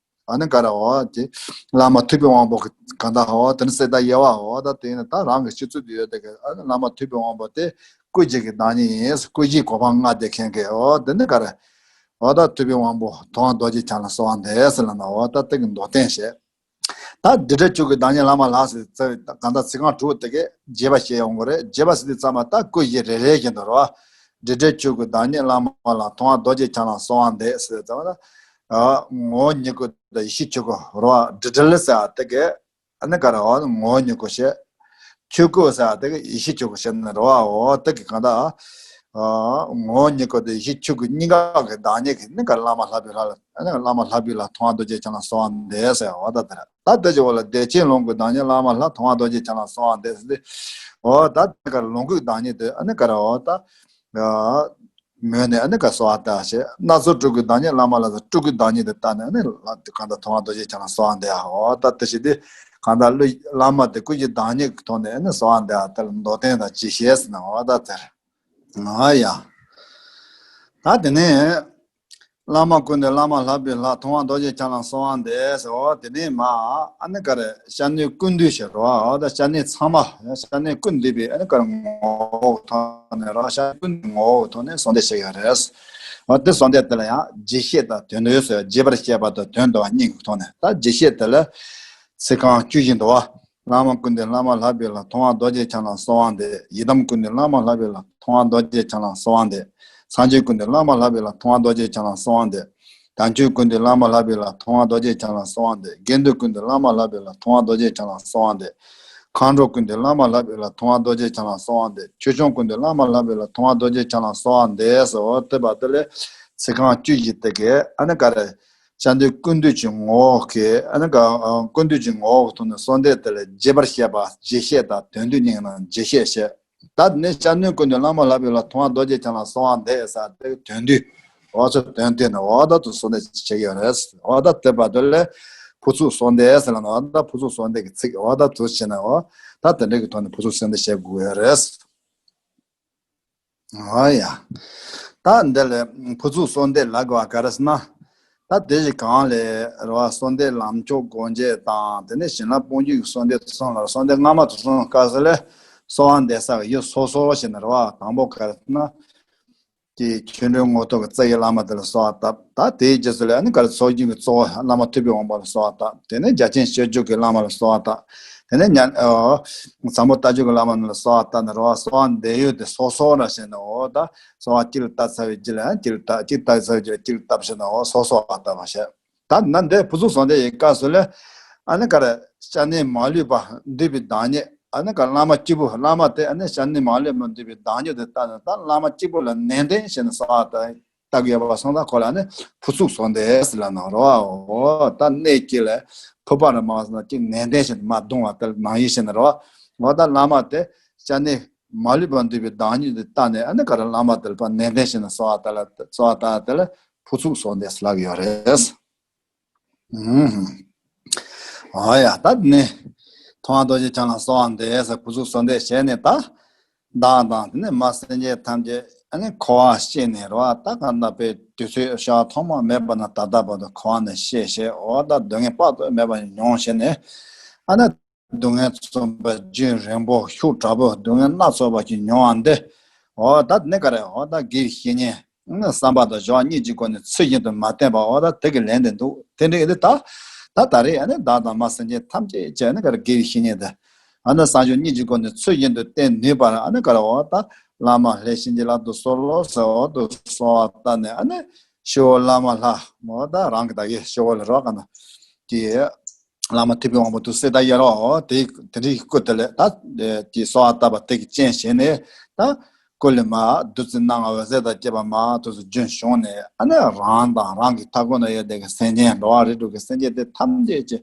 ཨ་ནི་ག་རེ་འོ་དེ་བླ་མ་ཐུབ་པའི་དབང་པོ་གི་གང་ལྟར་འོ་དེ་ནི་སེ་ད་ཡ་བ་འོ་ད་དེ་ནི་ད་རང་གི་སྤྱི་གཙུག་དུ་ཡོད་དེ་གི་ཨ་ནི་བླ་མ་ཐུབ་པའི་དབང་པོ་དེ་སྐུ་བཞི་གི་བདག་ཉིད་ཡིན། སྐུ་བཞིའི་གོ་འཕང་མངའ་བདེ་མཁན་གྱི་འོ་དེ་ནི་ག་རེ། འོ་ད་ཐུབ་པའི་དབང་པོ་མཐོང་བ་རྡོ་རྗེ་འཆང་ལ་གསོལ་བ་འདེབས་ཟེར་ལབ་ན་འོ་ད་དེ་གི་མདོར་བསྟན་བྱས། ད་རྡུལ་བྲལ་ཆོས་སྐུའི་བདག་ཉིད་བླ་མ་ལ་ཟེར་ཙེ་གང་ལྟར་ཚིག་རྐང་དྲུག་དེ་གས་རྒྱས་པ་བཤད་ཡོང་གི་རེད། རྒྱས་པ་ཟེར་དུས་ཚང་མ་ད་སྐུ་བཞི་རེ་རེ་བཞིན་དུ་རེད་བ། རྡུལ་བྲལ་ཆོས་སྐུའི་བདག་ཉིད་བླ་མ་ལ། མཐོང་བ་རྡོ་རྗེ་འཆང་ལ་གསོལ་བ་འདེབས་ཟེར་ཙམ་ལ། ངོ་བོ་ཉིད་སྐུ་དང་ཡེ་ཤེས་ཆོས་སྐུ་རེད་བ། རྡུལ་བྲལ་ཟེར་བ་དེ་གས། ཨ་ནི་ག་རེ་འོ་ངོ་བོ་ཉིད་སྐུ་བཤད། ཆོས་སྐུ་ཟེར་བ་དེ་གི་ཡེ་ཤེས་ཆོས་སྐུ་བཤད་ནི་རེད་བ། འོ་དེ་གི་གང་ལྟར། ངོ་བོ་ཉིད་སྐུ་དེ་ཡེ་ཤེས་ཆོས་སྐུ་གཉིས་ཀ་གི་བདག་ཉིད་ཀྱི་ནི་ག་བླ་མ་ལྷག་པའི་ལྷ་ལ་ཨ་ནི་བླ་མ་ལྷག་པའི་ལྷ་མཐོང་བ་རྡོ་རྗེ་འཆང་ལ་གསོལ་བ་འདེབས་ཟེར་འོ་ད་དེ་རེད། ད་དེ་ཅི་འོ་ལ་བདེ་ཆེན་ལོངས་སྐུའི་བདག་ཉིད་བླ་མ་ལྷ་མཐོང་བ་རྡོ་རྗེ་འཆང་ལ་གསོལ་བ་འདེབས་ཟེར་ཏེ། འོ་ད་དེ་ག་ལོངས་སྐུའི་བདག་ཉིད་དེ་ཨ་ནི་ག་རེ་འོ་ད། མོས་ནས་ཨ་ནི་ག་གསོལ་བ་བཏབ་བྱས། སྣ་ཚོགས་སྤྲུལ་སྐུའི་བདག་ཉིད་བླ་མ་ལ་སོགས་སྤྲུལ་སྐུའི་བདག་ཉིད་དུ་བལྟས་ནས་ཨ་ནི་ལ་གང་ལྟར་མཐོང་བ་རྡོ་རྗེ་འཆང་ལ་གསོལ་བ་འདེབས་ཨ། འོ་ད་དེ་བཞིན་དུ་གང་ལྟར་བླ་མ་དེ་སྐུ་བཞིའི་བདག་ཉིད་ཀྱི་ཐོག་ནས་ཨ་ནི་གསོལ་བ་འདེབས་ཨ། དེ་ལ་མདོར་བསྟན་དང་རྒྱས་བཤད་ཟེར་ན་འོ་ད་དེར། ཨ་ཡ། ད་དེ་ནས། བླ་མ་ཀུན་འདུས་བླ་མ་ལྷག་པའི་ལྷ། མཐོང་བ་རྡོ་རྗེ་འཆང་ལ་གསོལ་བ་འདེབས་ཟེར། འོ་དེ་ནས་མ་ཨ་ནི་ག་རེ་སྐྱབས་གནས་ཀུན་འདུས་ཞེས་རོ། འོ་ད་སྐྱབས་གནས་ཚང་མ་སྐྱབས་གནས་ཀུན་འདུས་པའི་ཨ་ནི་ག་རེ་ངོ་བོ་ཐོག་ནས་རོ། སྐྱབས་གནས་ཀུན་འདུས་ངོ་བོ་ཐོག་ནས་གསོལ་འདེབས་བྱེད་ཡོད་རེད། འོ་དེ་གསོལ་འདེབས་དེ་ལ་ཡང་རྒྱས་བཤད་དང་དོན་བསྡུ་ཟེར། རྒྱས་པར་བཤད་པ་དང་དོན་བསྡུ་བ་གཉིས་ཀྱི་ཐོག་ནས་ད་རྒྱས་བཤད་དེ་ལ་ཚིག་རྐང་བཅུ་བཞི་འདུག་བ། བླ་མ་ཀུན་འདུས་བླ་མ་ལྷག་པའི་ལྷ། མཐོང་བ་རྡོ་རྗེ་འཆང་ལ་གསོལ་བ་འདེབས། ཡི་དམ་ཀུན་འདུས་བླ་མ་ལྷག་པའི་ལྷ། མཐོང་བ་རྡོ་རྗེ་འཆང་ལ་གསོལ་བ་འདེབས། སངས་རྒྱས་ཀུན་འདུས་བླ་མ་ལྷག་པའི་ལྷ། མཐོང་བ་རྡོ་རྗེ་འཆང་ལ་གསོལ་བ་འདེབས། དལ་འབྱོར་ཀུན་འདུས་བླ་མ་ལྷག་པའི་ལྷ། མཐོང་བ་རྡོ་རྗེ་འཆང་ལ་གསོལ་བ་འདེབས། དགེ་འདུན་ཀུན་འདུས་བླ་མ་ལྷག་པའི་ལྷ། མཐོང་བ་རྡོ་རྗེ་འཆང་ལ་གསོལ་བ་འདེབས། མཁའ་འགྲོ་ཀུན་འདུས་བླ་མ་ལྷག་པའི་ལྷ། མཐོང་བ་རྡོ་རྗེ་འཆང་ལ་གསོལ་བ་འདེབས། ཆོས་སྐྱོང་ཀུན་འདུས་བླ་མ་ལྷག་པའི་ལྷ། མཐོང་བ་རྡོ་རྗེ་འཆང་ལ་གསོལ་བ་འདེབས་ཟེར། འོ་དེ་བར་དུ་ལས་ཚིག་རྐང་བཅུ་བཞི་དེ་གས་ཨ་ནི་ག་རེ། སྐྱབས་གནས་ཀུན་འདུས་ཀྱི་ངོ་བོ་གི་ཨ་ནི་ག་ཀུན་འདུས་ཀྱི་ངོ་བོ་ཐོག་ནས་གསོལ་འདེབས་དེ་ལ་རྒྱས་པར་བཤད་པ་རྒྱས་བཤད་དང་དོན་བསྡུ་གཉིས་ཀྱི་ནང་རྒྱས་བཤད་བཤད། ད་ནི་སྐྱབས་གནས་ཀུན་འདུས་བླ་མ་ལྷག་པའི་ལྷ། མཐོང་བ་རྡོ་རྗེ་འཆང་ལ་གསོལ་བ་འདེབས་ཟེར་དེ་དོན་བསྡུ། འོ་ཚོ་དོན་བསྡུ་ནས་འོ་ད་དུ་གསོལ་འདེབས་བྱེད་ཀྱི་ཡོད་རེད། འོ་ད་དེ་བར་དུ་ལས་ཕུར་ཚུགས་གསོལ་འདེབས་ཟེར་ལ་ནི་འོ་ད་ཕུར་ཚུགས་གསོལ་འདེབས་ཀྱི་ཚིག་འོ་ད་དུ་བྱས་ནས་འོ་ད་དེ་འདྲ་གི་ཐོག་ནས་ཕུར་ཚུགས་གསོལ་འདེབས་བྱེད་དགོས་ཡོད་རེད། ཨ་ཡ། ད་འདི་ལ་ཕུར་ཚུགས་གསོལ་འདེབས་ལབ་དགོས་པ་ག་རེ་ཟེར་ན། ད་དེ་བཞིན་གང་ལས་རེད་བ། གསོལ་འདེབས་ལམ་མཆོག་སྒོ་འབྱེད་དང་དེ་ནས་བྱིན་རླབས་དཔུང་འཇུག་གི་གསོལ་འདེབས་གསུམ་ལ་གསོལ་འདེབས་སྔ་མ་དེ་གསུམ་སྐབས་སུ་ལས་གསོལ་བ་འདེབས་ས་གི་ཡུལ་སོ་སོ་བྱས་ནས་རེད་བ། དང་པོ་ག་རེ་ཟེར་ན། ཀྱི་ཆོ་འཕྲུལ་དངོས་ཐོབ་ཀྱི་རྩ་བའི་བླ་མ་དེ་ལ་གསོལ་བ་བཏབ། ད་དེའི་རྗེས་སུ་ལས་ཨ་ནི་ག་རེ་ཚོགས་རྒྱུན་གྱི་གཙོ་བོ་བླ་མ་ཐུབ་པའི་དབང་པོ་ལ་གསོལ་བ་བཏབ། དེ་ནས་རྒྱ་ཆེན་སྤྱོད་འཇུག་གི་བླ་མ་ལ་གསོལ་བ་བཏབ། དེ་ནས་ཉ་ཨོ། བཟང་པོ་ལྟ་སྤྱོད་ཀྱི་བླ་མ་རྣམས་ལ་གསོལ་བ་བཏབ་ནས་རེད་བ། གསོལ་བ་འདེབས་ཡུལ་དེ་སོ་སོ་ར་བྱས་ནས་འོ་ད་གསོལ་བ་གཅིག་ལ་བཏབ་ཚར་བའི་རྗེས་ལ་ཡང་གཅིག་ལ་བཏབ། གཅིག་བཏབ་ཚར་བའི་རྗེས་ལ་གཅིག་ལ་བཏབ་བྱས་ནས་འོ་སོ་སོ་བ་བཏབ་པ་བྱས། ད་ནི་འདི་ཕུར་ཚུགས་གསོལ་འདེབས་ཀྱི་སྐབས་སུ་ལས་ཨ་ནི་ག་རེ་སྐྱབས་གནས་མ་ལུས་པ་འདུས་པའི་བདག་ཉིད་ཨ་ནི་ག་བླ་མ་སྐྱེས་བུ་བླ་མ་དེ་ཨ་ནི་སྐྱབས་གནས་མ་ལུས་པ་འདུས་པའི་བདག་ཉིད་དུ་བལྟས་ནས་ད་བླ་མ་སྐྱེས་བུ་ལ་ནན་ཏན་བྱས་ནས་གསོལ་བ་བཏབ་ཀྱི་ཡོད་པ་སོང་ཙང་ཁོ་ལ་ནི་ཕུར་ཚུགས་གསོལ་འདེབས་ཟེར་ལབ་ནི་རེད་བ། འོ་ད་གནས་སྐྱེས་ལ་ཕུར་པ་རེད་མ་སོང་ན་ཅིག་ནན་ཏན་བྱས་ནས་མ་གདུང་བ་དེ་ནང་བཞིན་བྱས་ནས་རེད་བ། འོ་ད་བླ་མ་དེ་སྐྱབས་གནས་མ་ལུས་པ་འདུས་པའི་བདག་ཉིད་དུ་བལྟས་ནས་ཨ་ནི་ག་རེ་བླ་མ་དེ་ལ་ཕར་ནན་ཏན་བྱས་ནས་གསོལ་བ་བཏབ་ལ་གསོལ་བ་བཏབ་དེ་ལ་ཕུར་ཚུགས་གསོལ་འདེབས་ཟེར་ལབ་ཀྱི་ཡོད་རེད། ཨུམ། ཨོ་ཡ་ད་ནི། མཐོང་བ་རྡོ་རྗེ་འཆང་ལ་གསོལ་བ་འདེབས་ཟེར་ཕུར་ཚུགས་གསོལ་འདེབས་བྱས་ནས་ད། བདག་དང་དེ་ནས་མ་སེམས་ཅན་ཐམས་ཅད་ཨ་ནི་འཁོར་བར་སྐྱེས་ནས་རེད་བ། ད་གང་ལྟར་པའི་དུས་ཚོད་ཞག་ཐོག་མ་མེད་པ་ན་ད་ལྟ་བར་དུ་འཁོར་བ་ནས་སྐྱེས་བྱས་འོ་ད་སྡུག་བསྔལ་དཔག་ཏུ་མེད་པ་མྱོང་བྱས་ནས་ཨ་ནི། སྡུག་བསྔལ་མཚོན་པ་རྒྱུན་རིང་པོ་ཤུགས་དྲག་པོ་སྡུག་བསྔལ་སྣ་ཚོགས་པ་ཞིག་མྱོང་བ་འདི། འོ་ད་ནི་ག་རེ་འོ་ད་དགེ་བའི་བཤེས་གཉེན་ནི་བསམ་པ་དང་སྦྱོར་བ་གཉིས་ཀྱི་སྒོ་ནས་ཚུལ་བཞིན་དུ་མ་བསྟེན་པ་འོ་ད་དེ་གི་ལན་དེ་འདུག་དེ་འདྲ་ཡིན་དུས་ད་ད་ད་རེས་ཨ་ནི་བདག་དང་མ་སེམས་ཅན་ཐམས་ཅད་ཀྱི་ཨ་ནི་ག་རེ་དགེ་བའི་བཤེས་གཉེན་དེ་ཨ་ནི་བསམ་སྦྱོར་གཉིས་ཀྱི་སྒོ་ནས་ཚུལ་བཞིན་དུ་བསྟེན་ནུས་པར་ཨ་ནི་ག་རེ་འོ་ད་ བླ་མ་ལྷས་བྱིན་གྱིས་བརླབ་ཏུ་གསོལ་ལོ་ཟེར་འོ་དུ་གསོལ་བ་བཏབ་ནས་ཨ་ནི་ཤོ་བླ་མ་ལྷ་མོ་ད་རང་གི་ད་གི་ཤོ་ལ་རོགས་ག་ན་ཀྱི་བླ་མ་ཐུབ་པའི་དབང་པོ་དུ་སྲས་ད་ཡར་རོ་དེ་དེ་རིགས་སྐུ་དེ་ལས་ད་དེ་གསོལ་བ་བཏབ་པ་དེ་གི་རྐྱེན་བྱས་ནས་ད་སྐུ་ལས་མ་བདུད་རྩི་སྣ་ལྔ་འོད་ཟེར་དང་བཅས་པ་མ་དུ་སུ་རྒྱུན་བྱུང་ནས་ཨ་ནི་རང་དང་རང་གི་མཐའ་སྐོར་ན་ཡོད་དེ་གི་སེམས་ཅན་འགྲོ་བ་རིགས་དྲུག་གི་སེམས་ཅན་དེ་ཐམས་ཅད་ཀྱི་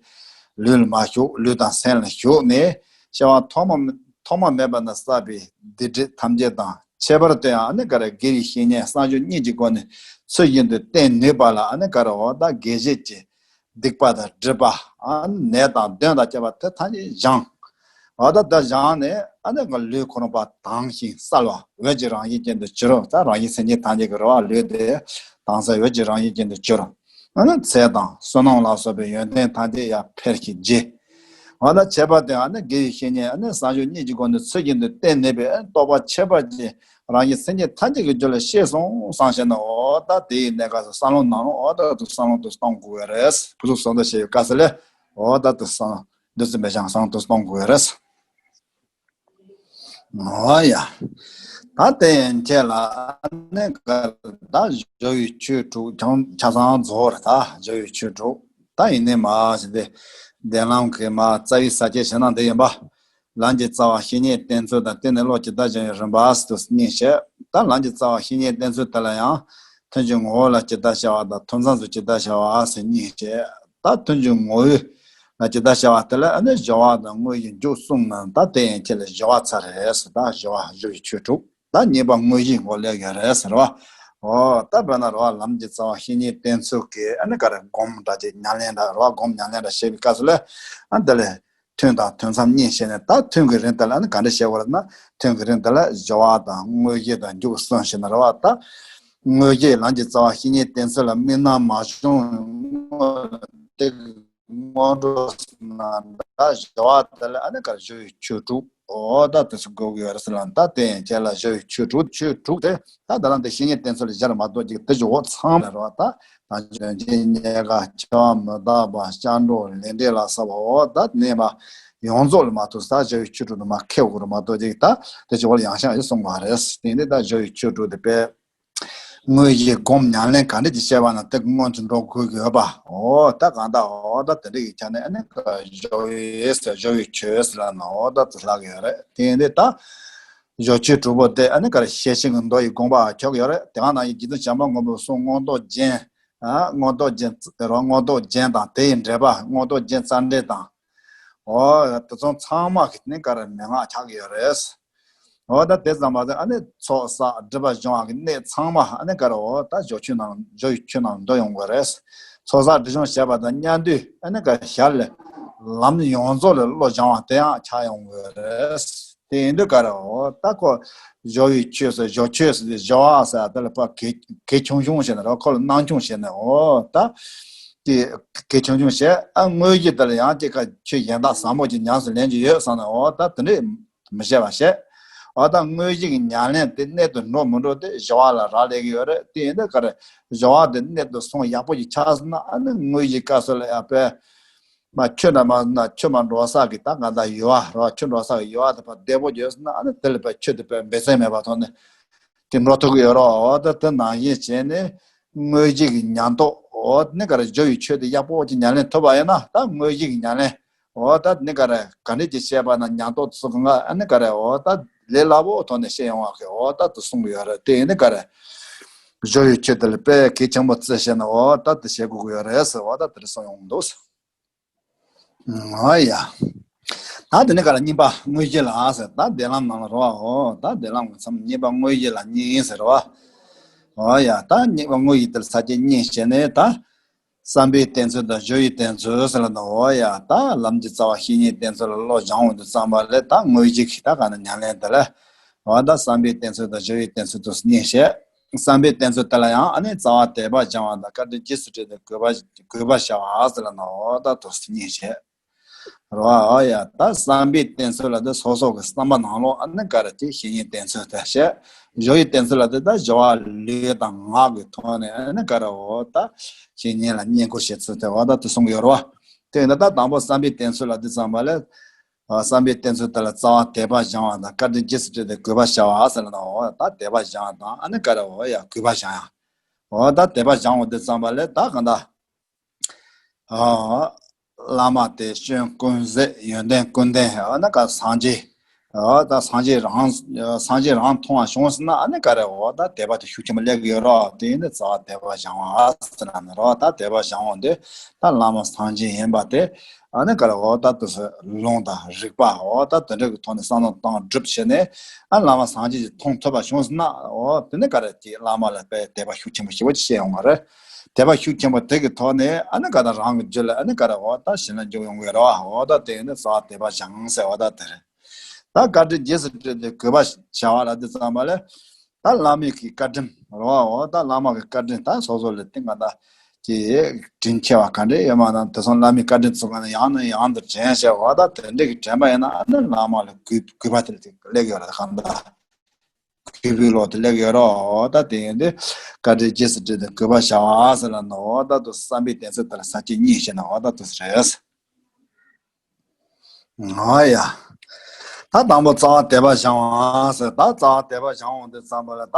ལུས་ལ་མ་ཞུགས་ལུས་དང་སེམས་ལ་ཞུགས་ནས་སྐྱེ་བ་ཐོག་མ་ཐོག་མ་མེད་པ་ན་བསགས་པའི་སྡིག་སྒྲིབ་ཐམས་ཅད་དང་ཁྱད་པར་དུ་ཡང་ཨ་ནི་ག་རེ་དགེ་བའི་བཤེས་གཉེན་གསང་སྤྱོད་གཉིས་ཀྱི་སྒོ་ནས་ཚུལ་བཞིན་དུ་བསྟེན་ནུས་པ་ལ་ཨ་ནི་ག་རེ་འོ་ད་དགེ་བྱེད་ཀྱི་སྡིག་པ་དང་སྒྲིབ་པ་ཨ་ནི་ནད་དང་གདོན་དང་བཅས་པ་དེ་ཐམས་ཅད་སྦྱངས། འོ་ད་དེ་སྦྱངས་ནས་ཨ་ནི་ག་ལུས་ཁོ་རང་པ་དྭངས་ཤིང་གསལ་བ་འོད་ཀྱི་རང་བཞིན་ཅན་དུ་གྱུར། ད་རང་བཞིན་སེམས་ཅན་ཐམས་ཅད་ཀྱི་རེ་བ་ལུས་དེ་དྭངས་གསལ་འོད་ཀྱི་རང་བཞིན་ཅན་དུ་གྱུར། ཨ་ནི་ཚེ་དང་བསོད་ནམས་ལ་སོགས་པའི་ཡོན་ཏན་ཐམས་ཅད་ཡར་འཕེལ་ཞིང་རྒྱས། འོ་ད་ཁྱད་པར་དུ་ཨ་ནི་དགེ་བའི་བཤེས་གཉེན་ཨ་ནི་གསང་སྤྱོད་གཉིས་ཀྱི་སྒོ་ནས་ཚུལ་བཞིན་དུ་བསྟེན་ནུས་པའི་ཨ་ནི་རྟོགས་པ་ཁྱད་པར་ཅན་རང་གི་སེམས་ཅན་ཐམས་ཅད་ཀྱི་རྒྱུད་ལ་སྐྱེས་སོང་བསམ་ཤེས་ན་འོ་ད་དེའི་གནས་སྐབས་སུ་བསམ་བློ་ནང་ལ་འོ་ད་དུ་བསམ་བློ་དུ་གཏོང་དགོས་པ་རེད། ཕུན་སུམ་ཚོགས་པ་ཞེས་པའི་སྐབས་སུ་ལས་འོ་ད་དུ་བསམ་བདུད་རྩི་མེད་ཅིང་བསམ་དུ་གཏོང་དགོས་པ་རེད། འོ་ཡ། ད་དེ་ཡན་ཆད་ལ་ཨ་ནི་ག་ད་སྦྱོར་བའི་ཆོས་དྲུག་ཀྱང་ཆ་ཚང་རྫོགས་རེད། ད་སྦྱོར་བའི་ཆོས་དྲུག་ད་ཡིན་ནི་མ་ཟེར་ཏེ་གདན་ལམ་གྱི་མ་རྩ་བའི་ས་བཅད་བྱས་ན་འདི་ཡིན་པ། ལམ་གྱི་རྩ་བ་བཤེས་གཉེན་བསྟེན་ཚུལ་དང་བསྟེན་ནས་བློ་ཇི་ལྟར་སྦྱང་བའི་རིམ་པ་ཟེར་དུ་གཉིས་བཤད། ད་ལམ་གྱི་རྩ་བ་བཤེས་གཉེན་བསྟེན་ཚུལ་དེ་ལ་ཡང་ཐུན་གྱི་ངོ་བོ་ལ་ཇི་ལྟར་བྱ་བ་དང་ཐུན་མཚམས་སུ་ཇི་ལྟར་བྱ་བ་ཟེར་གཉིས་བཤད། ད་ཐུན་གྱི་ངོ་བོ་ལ་ཇི་ལྟར་བྱ་བ་དེ་ལ་ཨ་ནི་སྦྱོར་བ་དང་དངོས་གཞི་མཇུག་གསུམ་ན་ད་དེ་ཡན་ཆད་ལ་སྦྱོར་བ་ཚར་རེད་ཟེར། ད་སྦྱོར་བ་སྦྱོར་བའི་ཆོས་དྲུག་ད་གཉིས་པ་དངོས་གཞིའི་ངོ་ལས་ཡོད་རེད་ཟེར་བ། འོ་ད་དཔེར་ན་རེད་བ། ལམ་གྱི་རྩ་བ་བཤེས་གཉེན་བསྟེན་ཚུལ་གྱི་ཨ་ནི་ག་རེ་སྒོམ་འདྲ་ཅིག་ཉམས་ལེན་འདྲ་རེད་བ། སྒོམ་ཉམས་ལེན་འདྲ་བྱེད་པའི་སྐབས་སུ་ལ་ཨ་འདི་ལས་ཐུན་དང་ཐུན་མཚམས་གཉིས་བཤད་ནས་ད་ཐུན་གྱི་རིང་དེ་ལ་ཨ་ནི་ག་འདྲ་བྱེད་དགོས་རེད་ན་ཐུན་གྱི་རིང་དེ་ལ་སྦྱོར་བ་དང་དངོས་གཞི་དང་མཇུག་གསུམ་བཤད་ན་རེད་བ། ད་དངོས་གཞི་ལམ་གྱི་རྩ་བ་བཤེས་གཉེན་བསྟེན་ཚུལ་ལ་དམིགས་རྣམ་མ་བྱུང་སྔོན་དེ་སྔོན་འགྲོ་ན་ད་སྦྱོར་བ་དེ་ལ་ཨ་ནི་ག་རེ་སྦྱོར་བའི་ཆོས་དྲུག་འོ་ད་དེ་ཚོ་དགོས་ཀྱི་ཡོད་རེད་ཟེར་ལ། ད་དེ་ཡན་ཆད་ལ་སྦྱོར་བའི་ཆོས་དྲུག་ཆོས་དྲུག་དེ་ད་ད་ལམ་དེ་བཤེས་གཉེན་བསྟེན་ཚུལ་ལ་སྦྱར་མ་གཏོགས་ཅིག་དེ་ཇོ་བོ་ཚང་མ་རེད་བ། ད་ད་ཇོ་བོ་ཉེར་དགའ་འཆི་བ་མི་རྟག་པ་སྐྱབས་འགྲོ་ལས་འབྲས་ལ་སོགས་པ་འོ་ད་གནས་པ་ཡོངས་རྫོགས་ལ་མ་གཏོགས་ད་སྦྱོར་བའི་ཆོས་དྲུག་དུ་མ་ཁེལ་དགོས་རེད་མ་གཏོགས་ཅིག་ད་དེ་ཇོ་བོ་ལ་ཡང་ཤང་ཡོད་གསུངས་པ་རེད། དེ་འདི་ད་སྦྱོར་བའི་ཆོས་དྲུག་དེ་དཔེ། དངོས་གཞི་སྒོམ་ཉམས་ལེན་ག་འདྲ་ཅིག་བྱས་པ་ན་དེ་སྔོན་དུ་འགྲོ་དགོས་ཀྱི་ཡོད་པ། འོ་ད་གང་ལྟར་འོ་ད་དེ་འདྲ་ཡི་ཆ་ནས་ཨ་ནི་སྦྱོར་བའི་ཟེར་སྦྱོར་བའི་ཆོས་ཟེར་ལ་ན་འོ་ད་དེ་ལྷག་ཡོད་རེད། དེ་ཡིན་དུས་ད་སྦྱོར་ཆོས་དྲུག་པོ་དེ་ཨ་ནི་ག་རེ་ཤེར་ཕྱིན་གྱི་མདོ་ཡི་དགོངས་པ་ཆོག་ཡོད་རེད། དེ་ག་ནང་བཞིན་རྗེ་བཙུན་བྱམས་པ་མགོན་པོའི་གསུང་མངོན་རྟོགས་རྒྱན། ཨ་མངོན་རྟོགས་རྒྱན་རོ་མངོན་རྟོགས་རྒྱན་དང་དེ་ཡི་འགྲེལ་པ་མངོན་རྟོགས་རྒྱན་རྩ་འགྲེལ་དང་། འོ་དེ་ཚོ་ཚང་མ་གི་ནི་ག་རེ་མན་ངག་ཆགས་ཀྱི་ཡོད་རེད། འོ་ད་དེ་ཙམ་མ་ཟད་ཨ་ནི་ཚོགས་བསགས་སྒྲིབ་པ་སྦྱོང་བ་གི་གནད་ཚང་མ་ཨ་ནི་ག་རེ་འོ་ད་སྦྱོར་ཆོས་ནང་སྦྱོར་བའི་ཆོས་ནང་འདུ་ཡོང་དགོས་རེད། ཚོགས་བསགས་སྒྲིབ་སྦྱོང་བྱས་པ་དང་མཉམ་དུ་ཨ་ནི་ག་རེ་ཞར་ལས་ལམ་ཡོངས་རྫོགས་ལ་བློ་སྦྱང་བ་དེ་ཡང་ཆགས་ཡོང་དགོས་རེད། དེ་ཡིན་དུས་ག་རེ་འོ་ད་ཁོ་སྦྱོར་བའི་ཆོས་སུ་སྦྱོར་ཆོས་སུ་སྦྱོར་བ་ཟེར་དེ་ལ་ཕ་གལ་གལ་ཆུང་ཆུང་བྱས་ནས་རོ་ཁོ་ལ་སྣང་ཆུང་བྱས་ནས་འོ་ད་དེ་གལ་ཆུང་ཆུང་བྱས། ཨ་དངོས་གཞི་དེ་ལ་ཡང་དེ་ཀ་ཆོས་གཞན་དག་ཟབ་མོ་ཅིག་ཉམས་སུ་ལེན་རྒྱུ་ཡོད་བསམ་ནས་འོ་ད་དེ་འདྲས་མི་བྱེད་པ་བྱས། འོ་ད་དངོས་གཞི་གི་ཉམས་ལེན་དེ་གནད་དུ་འགྲོ་མི་འགྲོ་དེ་སྦྱོར་བ་ལ་རག་ལས་ཀྱི་ཡོད་རེད། དེ་ཡིན་དུས་ག་རེ་སྦྱོར་བ་དེ་གནད་དུ་སོང་ཡག་པོ་ཅིག་ཆགས་སོང་ན་ཨ་ནི་དངོས་གཞི་སྐབས་སུ་ལ་ཡང་དཔེ། མ་ཆོས་འདྲ་མ་ན་ཆོས་མ་འགྲོ་ས་གི་ད་ག་ད་ཡུལ་བ་རོ་ཆོས་འགྲོ་ས་གི་ཡུལ་བ་དེ་ཕར་བདེ་པོ་ཡོད་ཟེར་ན་ཨ་ནི་དེ་ལ་དཔེ་ཆོས་དེ་དཔེ་འབད་བརྩོན་མེད་པ་ཐོག་ནས་དེ་འགྲོ་ཐུབ་ཀྱི་ཡོད་རོ། འོ་ད་དེ་ནང་བཞིན་བྱས་ནས་དངོས་གཞི་གི་ཉམས་རྟོགས་འོ་ནི་ག་རེ་སྦྱོར་བའི་ཆོས་དེ་ཡག་པོ་ཅིག་ཉམས་ལེན་ཐུབ་པ་ཡིན་ན་ད་དངོས་གཞི་གི་ཉམས་ལེན་འོ་ད་ནི་ག་རེ་ག་འདྲས་ཅིག་བཤད་པ་ན་ཉམས་རྟོགས་ཚུགས་གི་ང་ཨ་ནི་ག་རེ་འོ་ད་ལས་སླ་པོ་ཐོག་ནས་བཤད་ཡོང་བ་གི་འོ་ད་དེ་གསུང་གི་ཡོད་རེད། དེ་ཡིན་ནི་ག་རེ་སྦྱོར་བའི་ཆོས་དེ་ལ་དཔེ་གལ་ཆེན་པོ་བརྩི་བྱས་ན་འོ་ད་དེ་བྱེད་དགོས་ཀྱི་ཡོད་རེད་ཟེར་འོ་ད་དེ་རེ་གསུང་ཡོང་གི་འདུག་འོ་ཡ། ད་དེ་ནས་ག་ལ་གཉིས་པ་དངོས་གཞི་ལ་ཟེར། ད་བདེན་ལམ་ནང་ལ་རོ་འོ་ད་བདེན་ལམ་གྱི་མཚམས་གཉིས་པ་དངོས་གཞི་ལ་གཉིས་ཟེར་རོ། འོ་ཡ། ད་གཉིས་པ་དངོས་གཞི་དེ་ལ་ས་བཅད་གཉིས་བྱས་ནས་ད་བསམ་པའི་བསྟེན་ཚུལ་དང་སྦྱོར་བའི་བསྟེན་ཚུལ་ཟེར་ལ་ད་འོ་ཡ། ད་ལམ་གྱི་རྩ་བ་བཤེས་གཉེན་བསྟེན་ཚུལ་ལ་བློ་སྦྱང་འོང་དུས་ཙམ་པ་ལས་ད་དངོས་གཞི་གི་ད་ག་ན་ཉམས་ལེན་དེ་ལ་འོ་ད་བསམ་པའི་བསྟེན་ཚུལ་དང་སྦྱོར་བའི་བསྟེན་ཚུལ་དུ་གཉིས་བྱས། བསམ་པའི་བསྟེན་ཚུལ་དེ་ལ་ཡང་ཨ་ནི་རྩ་བ་དད་པ་སྦྱང་བ་དང་བཀའ་དྲིན་རྗེས་སུ་དྲན་ཏེ་གུས་པ་གུས་པ་བྱ་བ་ཟེར་ལ་ནོ། ད་དུ་སྙིང་བྱེད་རོ། ཨ་ཡ་ད་བསམ་པའི་བསྟེན་ཚུལ་ལ་དེ་སོ་སོ་གི་བསམ་པ་ནང་ལོགས་ཨ་ནི་ག་རེ་དེ་བཤེས་གཉེན་བསྟེན་ཚུལ་དེ་བཤད། སྦྱོར་བའི་བསྟེན་ཚུལ་ལ་དེ་ད་སྦྱོར་བ་ལུས་དང་ངག་གི་ཐོག་ནས་ཨ་ནི་ག་རེ་འོ་ད་བཤེས་གཉེན་ལ་བསྙེན་བཀུར་བྱེད་ཚུལ་དེ་འོ་ད་དེ་གསུང་གི་ཡོད་རེད་བ། དེ་ཡིན་ན་ད་དང་པོ་བསམ་པའི་བསྟེན་ཚུལ་ལ་དེ་བསམ་པ་ལས། བསམ་པའི་གཏེར་མཛོད་དེ་ལ་རྩ་བ་དད་པ་སྦྱང་བ་དང་བཀའ་དྲིན་རྗེས་སུ་དྲན་ཏེ་གུས་པ་བྱ་བ་ཟེར་ལ་ནོ། ད་དད་པ་སྦྱང་བ་དང་ཨ་ནི་ག་རེ་འོ་ཡ་གུས་པ་སྦྱང་ཡ། འོ་ད་དད་པ་སྦྱང་འོ་དེ་ཙམ་པ་ལས་ད་གང་ལྟར། ཨ། བླ་མ་དེ་སྐྱོན་ཀུན་ཟད་ཡོན་ཏན་ཀུན་ལྡན་ཨ་ནི་ག་སངས་རྒྱས། ཨ་ད་སངས་རྒྱས་རང་སངས་རྒྱས་རང་མཐོང་བ་བྱུང་ཟིན་ན་ཨ་ནི་ག་རེ་འོ་ད་དད་པ་དེ་ཤུགས་ཆེན་པོ་སླེབས་ཡོད་རོགས། དེ་ཡིན་ན་རྩ་བ་དད་པ་སྦྱང་བ་ཟེར་ན་ནི་རོགས། ད་དད་པ་སྦྱང་འོ་དེ་ད་བླ་མ་སངས་རྒྱས་ཡིན་པ་དེ་ཨ་ནི་ག་རེ་འོ་ད་དུ་སུ་ལུང་དང་རིགས་པ་འོ་ད་དེ་འདྲ་གི་ཐོག་ནས་བསམ་བློ་བཏང་སྒྲུབ་བྱས་ནས་ཨ་བླ་མ་སངས་རྒྱས་ཀྱི་མཐོང་ཐུབ་པ་བྱུང་ཟིན་ན་འོ་དེ་ནི་ག་རེ་དེ་བླ་མ་ལ་དཔེ་དད་པ་ཤུགས་ཆེན་པོ་ཞེ་པོ་ཅིག་བྱས་ཡོང་བ་རེད། དད་པ་ཤུགས་ཆེན་པོ་དེ་གི་ཐོག་ནས་ཨ་ནི་ག་ད་རང་གི་རྒྱུད་ལ་ཨ་ནི་ག་རེ་འོ་ད་ཞི་ལ་འཇུག་ཡོང་གི་རེད་བ། འོ་ད་དེ་ནི་རྩ་བ་དད་པ་སྦྱང་ཟེར་བ་ད་དེ་རེད། ད་བཀའ་དྲིན་རྗེས་སུ་དྲན་ཏེ་གུས་པ་བྱ་བ་ལ་དེ་ཙམ་པ་ལས། ད་བླ་མའི་གི་བཀའ་དྲིན་རེད་བ། འོ་ད་བླ་མ་གི་བཀའ་དྲིན་ད་སོ་སོ་ལ་དེ་ག་ད་ཀྱི་དྲིན་ཆེ་བ་ག་འདྲས་ཡོད་མ་ན་དེ་སོང་བླ་མའི་བཀའ་དྲིན་ཚུགས་ག་ན་ཡང་ནས་ཡང་དུ་དྲན་བྱས་འོ་ད་དེ་འདྲས་ཀྱི་དྲན་པ་ཡིན་ན་ཨ་ནི་བླ་མ་ལ་གུས་གུས་པ་དེ་ལ་དེ་སླེབས་ཡོད་རེད་གང་ད། གུས་པའི་བློ་དེ་སླེབས་ཡོད་རོགས། ད་དེ་ཡིན་དུས་བཀའ་དྲིན་རྗེས་སུ་དྲན་ཏེ་གུས་པ་བྱ་བ་ཟེར་ལ་ནོ། ད་དུ་བསམ་པའི་གཏེར་མཛོད་དེ་ལ་ས་བཅད་གཉིས་བྱས་ན་འོ་ད་དུ་རེད། ཨོ་ཡ། ད་དང་པོ་རྩ་བ་དད་པ་སྦྱང་བ་ཟེར། ད་རྩ་བ་དད་པ་སྦྱང་འོང་དུས་ཙམ་པ་ལ་ད་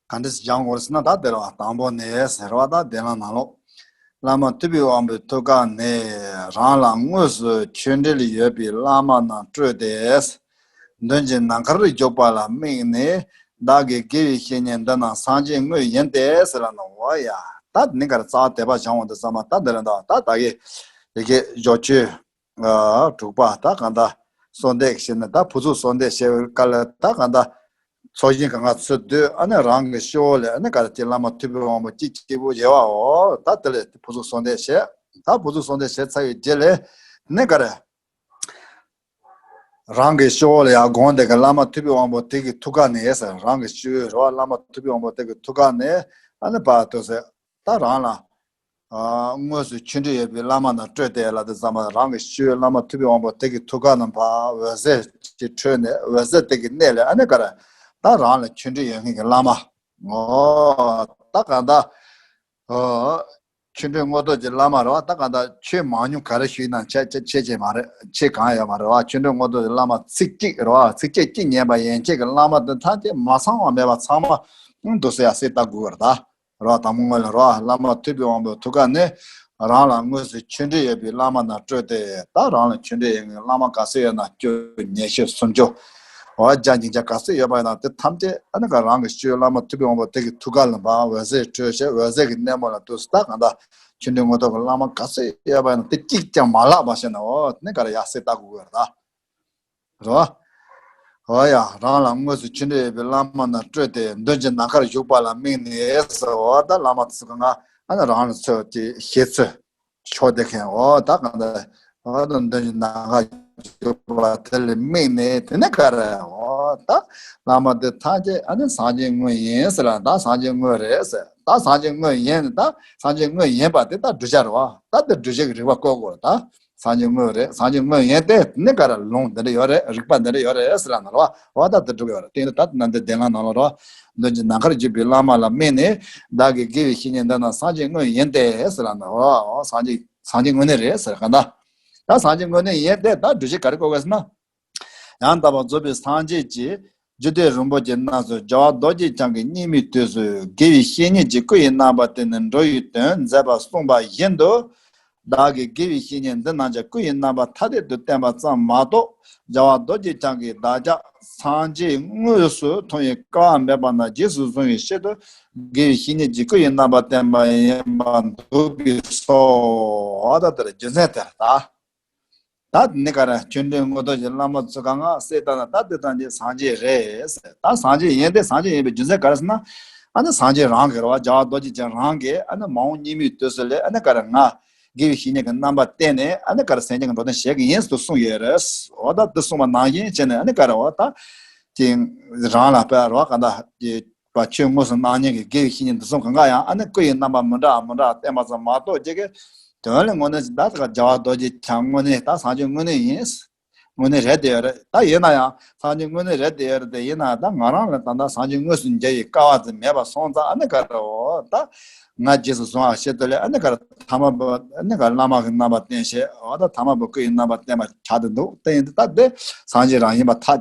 ག་འདྲས་སྦྱང་དགོས་ཟེར་ན་ད་དེ་རེད་བ། དང་པོ་ནས་ཟེར་བ་ད་དེ་ལ་ནང་ལོགས། བླ་མ་ཐུབ་པའི་དབང་པོའི་ཐུགས་ཀ་ནས་རང་ལ་དངོས་སུ་ཆོས་འབྲེལ་ཡོད་པའི་བླ་མ་རྣམས་སྤྲོས་ཏེ། མདུན་གྱི་ནམ་མཁར་བཞུགས་པ་ལ་དམིགས་ནས་བདག་གི་དགེ་བའི་བཤེས་གཉེན་འདི་རྣམས་སངས་རྒྱས་དངོས་ཡིན་ཏེ་ཟེར་ལ་ནོ། འོ་ཡ། ད་ནི་གར་རྩ་བ་དད་པ་སྦྱང་འོང་དུས་ཙམ་པ་ད་འདི་རེད་འདུག་ད་ད་གི་དེ་གི་བཞི་བཅུ་དྲུག་པ་ད་གང་ད་གསོལ་འདེབས་བྱས་ནས་ད་ཕུར་ཚུགས་གསོལ་འདེབས་བྱས་པའི་སྐབས་ལ་ད་གང་ད་ཚོགས་ཞིང་གང་ག་ཚུར་བསྡུས་ཨ་ནི་རང་གི་སྤྱི་བོ་ལ་ཨ་ནི་ག་རེ་ཀྱི་བླ་མ་ཐུབ་པའི་དབང་པོ་གཅིག་གཅིག་པུ་ཡོད་བའོ། ད་དེ་ལས་ཕུར་ཚུགས་གསོལ་འདེབས་བྱས། ད་ཕུར་ཚུགས་གསོལ་འདེབས་བྱས་ཚར་བའི་རྗེས་ལ་ནི་ག་རེ། རང་གི་སྤྱི་བོ་ལ་ཡར་དགོངས་དེ་གི་བླ་མ་ཐུབ་པའི་དབང་པོ་དེ་གི་ཐུགས་ཀ་ནས་ཟེར། རང་གི་སྤྱི་བོའི་རེད་བ། བླ་མ་ཐུབ་པའི་དབང་པོ་དེ་གི་ཐུགས་ཀ་ནས་ཨ་ནི་བར་དུ་ཟེར། ད་རང་ལ་དངོས་སུ་ཆོས་འབྲེལ་ཡོད་པའི་བླ་མ་རྣམས་སྤྲོས་ཏེ་ལ་དེ་ཙམ་པ་རང་གི་སྤྱི་བོའི་བླ་མ་ཐུབ་པའི་དབང་པོ་དེ་གི་ཐུགས་ཀ་ནས་ཕར་འོད་ཟེར་གྱི་འཕྲོས་ནས་འོད་ཟེར་དེ་གི་གནས་ལས་ཨ་ནི་ག་རེ་ད་རང་ལ་ཆོས་འབྲེལ་ཡོད་མཁན་གྱི་བླ་མ། ཨོ། ད་གང་ལྟར། ཨོ། ཆོས་འབྲེལ་དངོས་ཐོབ་ཀྱི་བླ་མ་རེད་བ། ད་གང་ལྟར་ཆོས་མང་ཉུང་ག་རེ་ཞུས་ན་ཆེ་ཆེ་ཆེ་ཆེ་མ་རེད། ཆེ་གང་ཡོད་མ་རེད་བ། ཆོས་འབྲེལ་དངོས་ཐོབ་ཀྱི་བླ་མ་ཚིག་གཅིག་རེད་བ། ཚིག་བཅད་གཅིག་ཉན་པ་ཡན་ཆད་ཀྱི་བླ་མ་དེ་ཐམས་ཅད་མ་ཚང་བ་མེད་པ་ཚང་མ་འདུག་སེ་ཡ་སེ་ལྟ་དགོས་པ་རེད་ད། རེད་བ། དང་པོ་ངོས་ལ་རེད་བ། བླ་མ་ཐུབ་པའི་དབང་པོའི་ཐུགས་ཀ་ནས་རང་ལ་དངོས་སུ་ཆོས་འབྲེལ་ཡོད་པའི་བླ་མ་རྣམས་སྤྲོས་ཏེ། ད་རང་ལ་ཆོས་འབྲེལ་ཡོད་མཁན་བླ་མ་ག་ཚོད་ཡོད་ན་བཅུ་ཉི་ཤུ་སུམ་ཅུ། འོ་བརྒྱ་ཉིས་བརྒྱ་ག་ཚོད་ཡོད་པ་ཡིན་ན་དེ་ཐམས་ཅད་ཨ་ནི་ག་རང་གི་སྤྱི་བོའི་བླ་མ་ཐུབ་པའི་དབང་པོ་དེ་གི་ཐུགས་ཀ་ལ་འབར་འོད་ཟེར་འཕྲོས་བྱས་འོད་ཟེར་གྱི་སྣེ་མོ་ལ་འདུག་སེ་ད་གང་ལྟར་ཆོས་འབྲེལ་དངོས་ཐོབ་ཀྱི་བླ་མ་ག་ཚོད་ཡོད་པ་ཡིན་ན་དེ་གཅིག་ཀྱང་མ་བརླག་པ་བྱས་ནས་འོ་དེ་ནི་ག་རེ་ཡ་སེ་ལྟ་དགོས་ཀྱི་རེད་ད། རེད་བ། འོ་ཡ། རང་ལ་དངོས་སུ་ཆོས་འབྲེལ་ཡོད་པའི་བླ་མ་རྣམས་སྤྲོས་ཏེ་མདུན་གྱི་ནམ་མཁར་བཞུགས་པ་ལ་དམིགས་ནས་ཟེར་བ་ད་བླ་མ་ཚོ་གང་ང་ཨ་ནི་རང་ལ་ཚོད་ཀྱི་ཞེ་ཚོད་ཆོག་བསྡད་མཁན་འོ་ད་གང་ལྟར་འོ་ད་མདུན་གྱི་ནམ་མཁར་བཞུགས་པ་དེ་ལ་དམིགས་ནས་དེ་ནས་ག་རེ་འོ་ད་བླ་མ་འདི་ཐམས་ཅད་ཨ་ནི་སངས་རྒྱས་དངོས་ཡིན་ཟེར་ལ་ད་སངས་རྒྱས་དངོས་རེད་ཟེར། ད་སངས་རྒྱས་དངོས་ཡིན་ད་སངས་རྒྱས་དངོས་ཡིན་པ་དེ་ད་བསྒྲུབ་བྱ་རེད་བ། ད་དེ་བསྒྲུབ་བྱ་གི་རིགས་པ་བཀོད་དགོས་རེད་ད། སངས་རྒྱས་དངོས་རེད། སངས་རྒྱས་དངོས་ཡིན་ཏེ་ནི་ག་རེ་ལུང་འདི་འདྲ་ཡོད་རེད། རིགས་པ་འདི་འདྲ་ཡོད་རེད་ཟེར་ལ་ནོར་བ་འོ་ད་དེ་སྒྲུབ་ཡོད་རེད། དེ་ནི་ད་ནང་འདི་བདེན་ལ་ནང་ལོ་རོ་མདུན་གྱི་ནམ་མཁར་བཞུགས་པའི་བླ་མ་ལ་དམིགས་ནས་བདག་གི་དགེ་བའི་བཤེས་གཉེན་འདི་རྣམས་སངས་རྒྱས་དངོས་ཡིན་ཏེ་ཟེར་ལ་ནོར་བ་འོ་སངས་རྒྱས་སངས་རྒྱས་དངོས་གནས་རེད་ཟེར་ག་ད། ད་སངས་རྒྱས་དངོས་གནས་ཡིན་ཏེ་ད་སྒྲུབ་བྱེད་ག་རེ་བཀོད་དགོས་ཟེར་ན། ཡང་དག་པར་རྫོགས་པའི་སངས་རྒྱས་ཀྱིས་རྒྱུད་སྡེ་རིན་པོ་ཆེ་རྣམས་སུ་རྒྱལ་བ་རྡོ་རྗེ་འཆང་གིས་སྙིགས་མའི་དུས་སུ་དགེ་བའི་བཤེས་གཉེན་གྱི་སྐུ་ཡི་རྣམ་པ་བསྟན་ནས་འགྲོ་བའི་དོན་མཛད་པ་གསུངས་པ་བཞིན་དུ། བདག་གིས་དགེ་བའི་བཤེས་གཉེན་འདི་རྣམས་ཀྱང་སྐུ་ཡི་རྣམ་པ་ཐ་དད་དུ་བསྟན་པ་ཙམ་མ་གཏོགས། རྒྱལ་བ་རྡོ་རྗེ་འཆང་གིས་བདག་ཅག་སངས་རྒྱས་དངོས་སུ་མཐོང་བའི་སྐལ་བ་མེད་པ་རྣམས་རྗེས་སུ་བཟུང་བའི་ཕྱིར་དུ་དགེ་བའི་བཤེས་གཉེན་གྱི་སྐུ་ཡི་རྣམ་པ་བསྟན་པ་ཡིན་པར་འདུག་པས་སོ། འོ་ད་དེར་རྒྱུ་མཚན་དེར་ད། ད་ནི་ག་རེ་ཆོས་འབྲེལ་དངོས་ཐོབ་ཀྱི་བླ་མ་ཚོ་གང་ང་སེ་ལྟ་ན་ད་དེ་ཐམས་ཅད་སངས་རྒྱས་རེད་ཟེར། ད་སངས་རྒྱས་ཡིན་ཏེ་སངས་རྒྱས་ཡིན་པའི་རྒྱུ་མཚན་ག་རེ་ཟེར་ན། ཨ་ནི་སངས་རྒྱས་རང་གིས་རེད་བ། རྒྱལ་བ་རྡོ་རྗེ་འཆང་རང་གིས་ཨ་ནི་མ་འོངས་སྙིགས་མའི་དུས་སུ་ལས་ཨ་ནི་ག་རེ་ང་དགེ་བའི་བཤེས་གཉེན་གྱི་རྣམ་པ་བསྟན་ནས་ཨ་ནི་ག་རེ་སེམས་ཅན་གྱི་འགྲོ་དོན་བྱེད་ཀྱི་ཡིན་ཟེར་གསུངས་ཡོད་རེད། འོ་ད་དེ་གསུངས་པ་ནང་བཞིན་བྱས་ནས་ཨ་ནི་ག་རེ་འོ་ད་དེ་རང་ལ་དཔེ་རོགས་ག་ད་དེ། པ་ཆོས་དངོས་སུ་སྣང་མཁན་གྱི་དགེ་བའི་བཤེས་གཉེན་འདི་ཚོ་གང་ག་ཡང་ཨ་ནི་སྐུ་ཡི་རྣམ་པ་མི་འདྲ་མི་འདྲ་བསྟན་པ་ཙམ་མ་གཏོགས་ཅིག་གི་དོན་ལ་དངོས་གནས་ད་ཀ་རྒྱལ་བ་རྡོ་རྗེ་འཆང་དངོས་གནས་ད་སངས་རྒྱས་དངོས་གནས་ཡིན། དངོས་གནས་རེད་དེ་ཡོད་རེད། ད་ཡིན་ན་ཡང་སངས་རྒྱས་དངོས་གནས་རེད་དེ་ཡོད་རེད་དེ་ཡིན་ན་ད་ང་རང་ལ་ད་ལྟ་སངས་རྒྱས་དངོས་སུ་མཇལ་བའི་སྐལ་བ་ཙམ་མེད་པ་སོང་ཙང་ཨ་ནི་ག་རེ་འོ་ད། ང་རྗེས་སུ་བཟུང་བ་ཞེས་དེ་ལས་ཨ་ནི་ག་རེ་ཐ་མལ་པ་ཨ་ནི་ག་རེ་བླ་མ་གི་རྣམ་པ་བསྟན་ཞེས། འོ་ད་ཐ་མལ་པ་སྐུ་ཡི་རྣམ་པ་བསྟན་པ་ཆགས་ཏེ་འདུག་དེ་ཡིན་དུས་ད་དེ་སངས་རྒྱས་རང་ཡིན་པ་ཐག་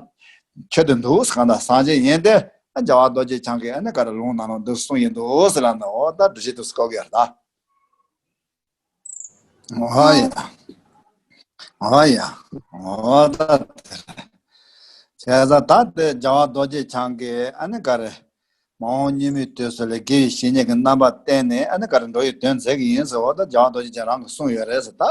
ཆོད་དེ་འདུག་གང་ལྟར་སངས་རྒྱས་ཡིན་ཏེ། རྒྱལ་བ་རྡོ་རྗེ་འཆང་གིས་ཨ་ནི་ག་རེ་ལུང་ནང་ལ་འདི་གསུངས་ཡིན་འདུག་ཟེར་ལབ་ནས། འོ་ད་འགྲེལ་བཤད་དུ་བཀོད་ཀྱི་ཡོད་རེད་ད། འོ་ཡ། འོ་ཡ། འོ་ད་དེ་རེད། བྱས་ཙང་ད་དེ་རྒྱལ་བ་རྡོ་རྗེ་འཆང་གིས་ཨ་ནི་ག་རེ། མ་འོངས་སྙིགས་མའི་དུས་སུ་ལ་དགེ་བའི་བཤེས་གཉེན་གྱི་རྣམ་པ་བསྟན་ནས་ཨ་ནི་ག་རེ་འགྲོ་བའི་དོན་མཛད་ཀྱི་ཡིན་ཟེར། འོ་ད་རྒྱལ་བ་རྡོ་རྗེ་འཆང་རང་གིས་གསུངས་ཡོད་རེད་ཟེར། ད་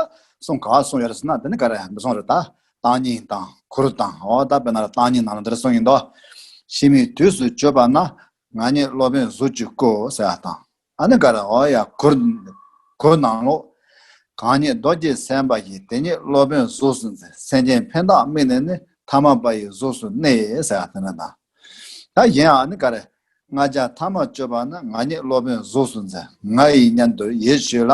གསུངས་ག་པར་གསུངས་ཡོད་རེད་ཟེར་ན། དེ་ནི་ག་རེ་མི་གསུངས་རེད་ད། བརྟག་གཉིས་དང་གུར་དང་། འོ་ད་དཔེར་ན་བརྟག་གཉིས་ནང་ལ་འདིར་གསུངས་ཡིན་འདུག་ཤི་མིའི་དུས་སུ་གྱུར་པ་ན། ང་ཉིད་སློབ་དཔོན་གཟུགས་ཀྱི་སྐུ་ཟེར་བ་དང་། ཨ་ནི་ག་རེ། འོ་ཡ། གུར། གུར་ནང་ལོགས། གང་ཉིད་རྡོ་རྗེ་སེམས་དཔའ་ཡི། དེ་ཉིད་སློབ་དཔོན་གཟུགས་སུ་མཛད། སེམས་ཅན་ཕན་བཏགས་དམིགས་ནས་ནི། ཐ་མལ་པ་ཡི་གཟུགས་སུ་གནས་ཟེར་བ་དེ་འདྲ་དང་། ད་གཞན་ཨ་ནི་ག་རེ། ང་རྒྱལ་ཐ་མལ་སྤྱོད་པ་ན། ང་ཉིད་སློབ་དཔོན་གཟུགས་སུ་མཛད། ང་ཡི་སྙམ་དུ་ཡིད་ཆེས་ལ།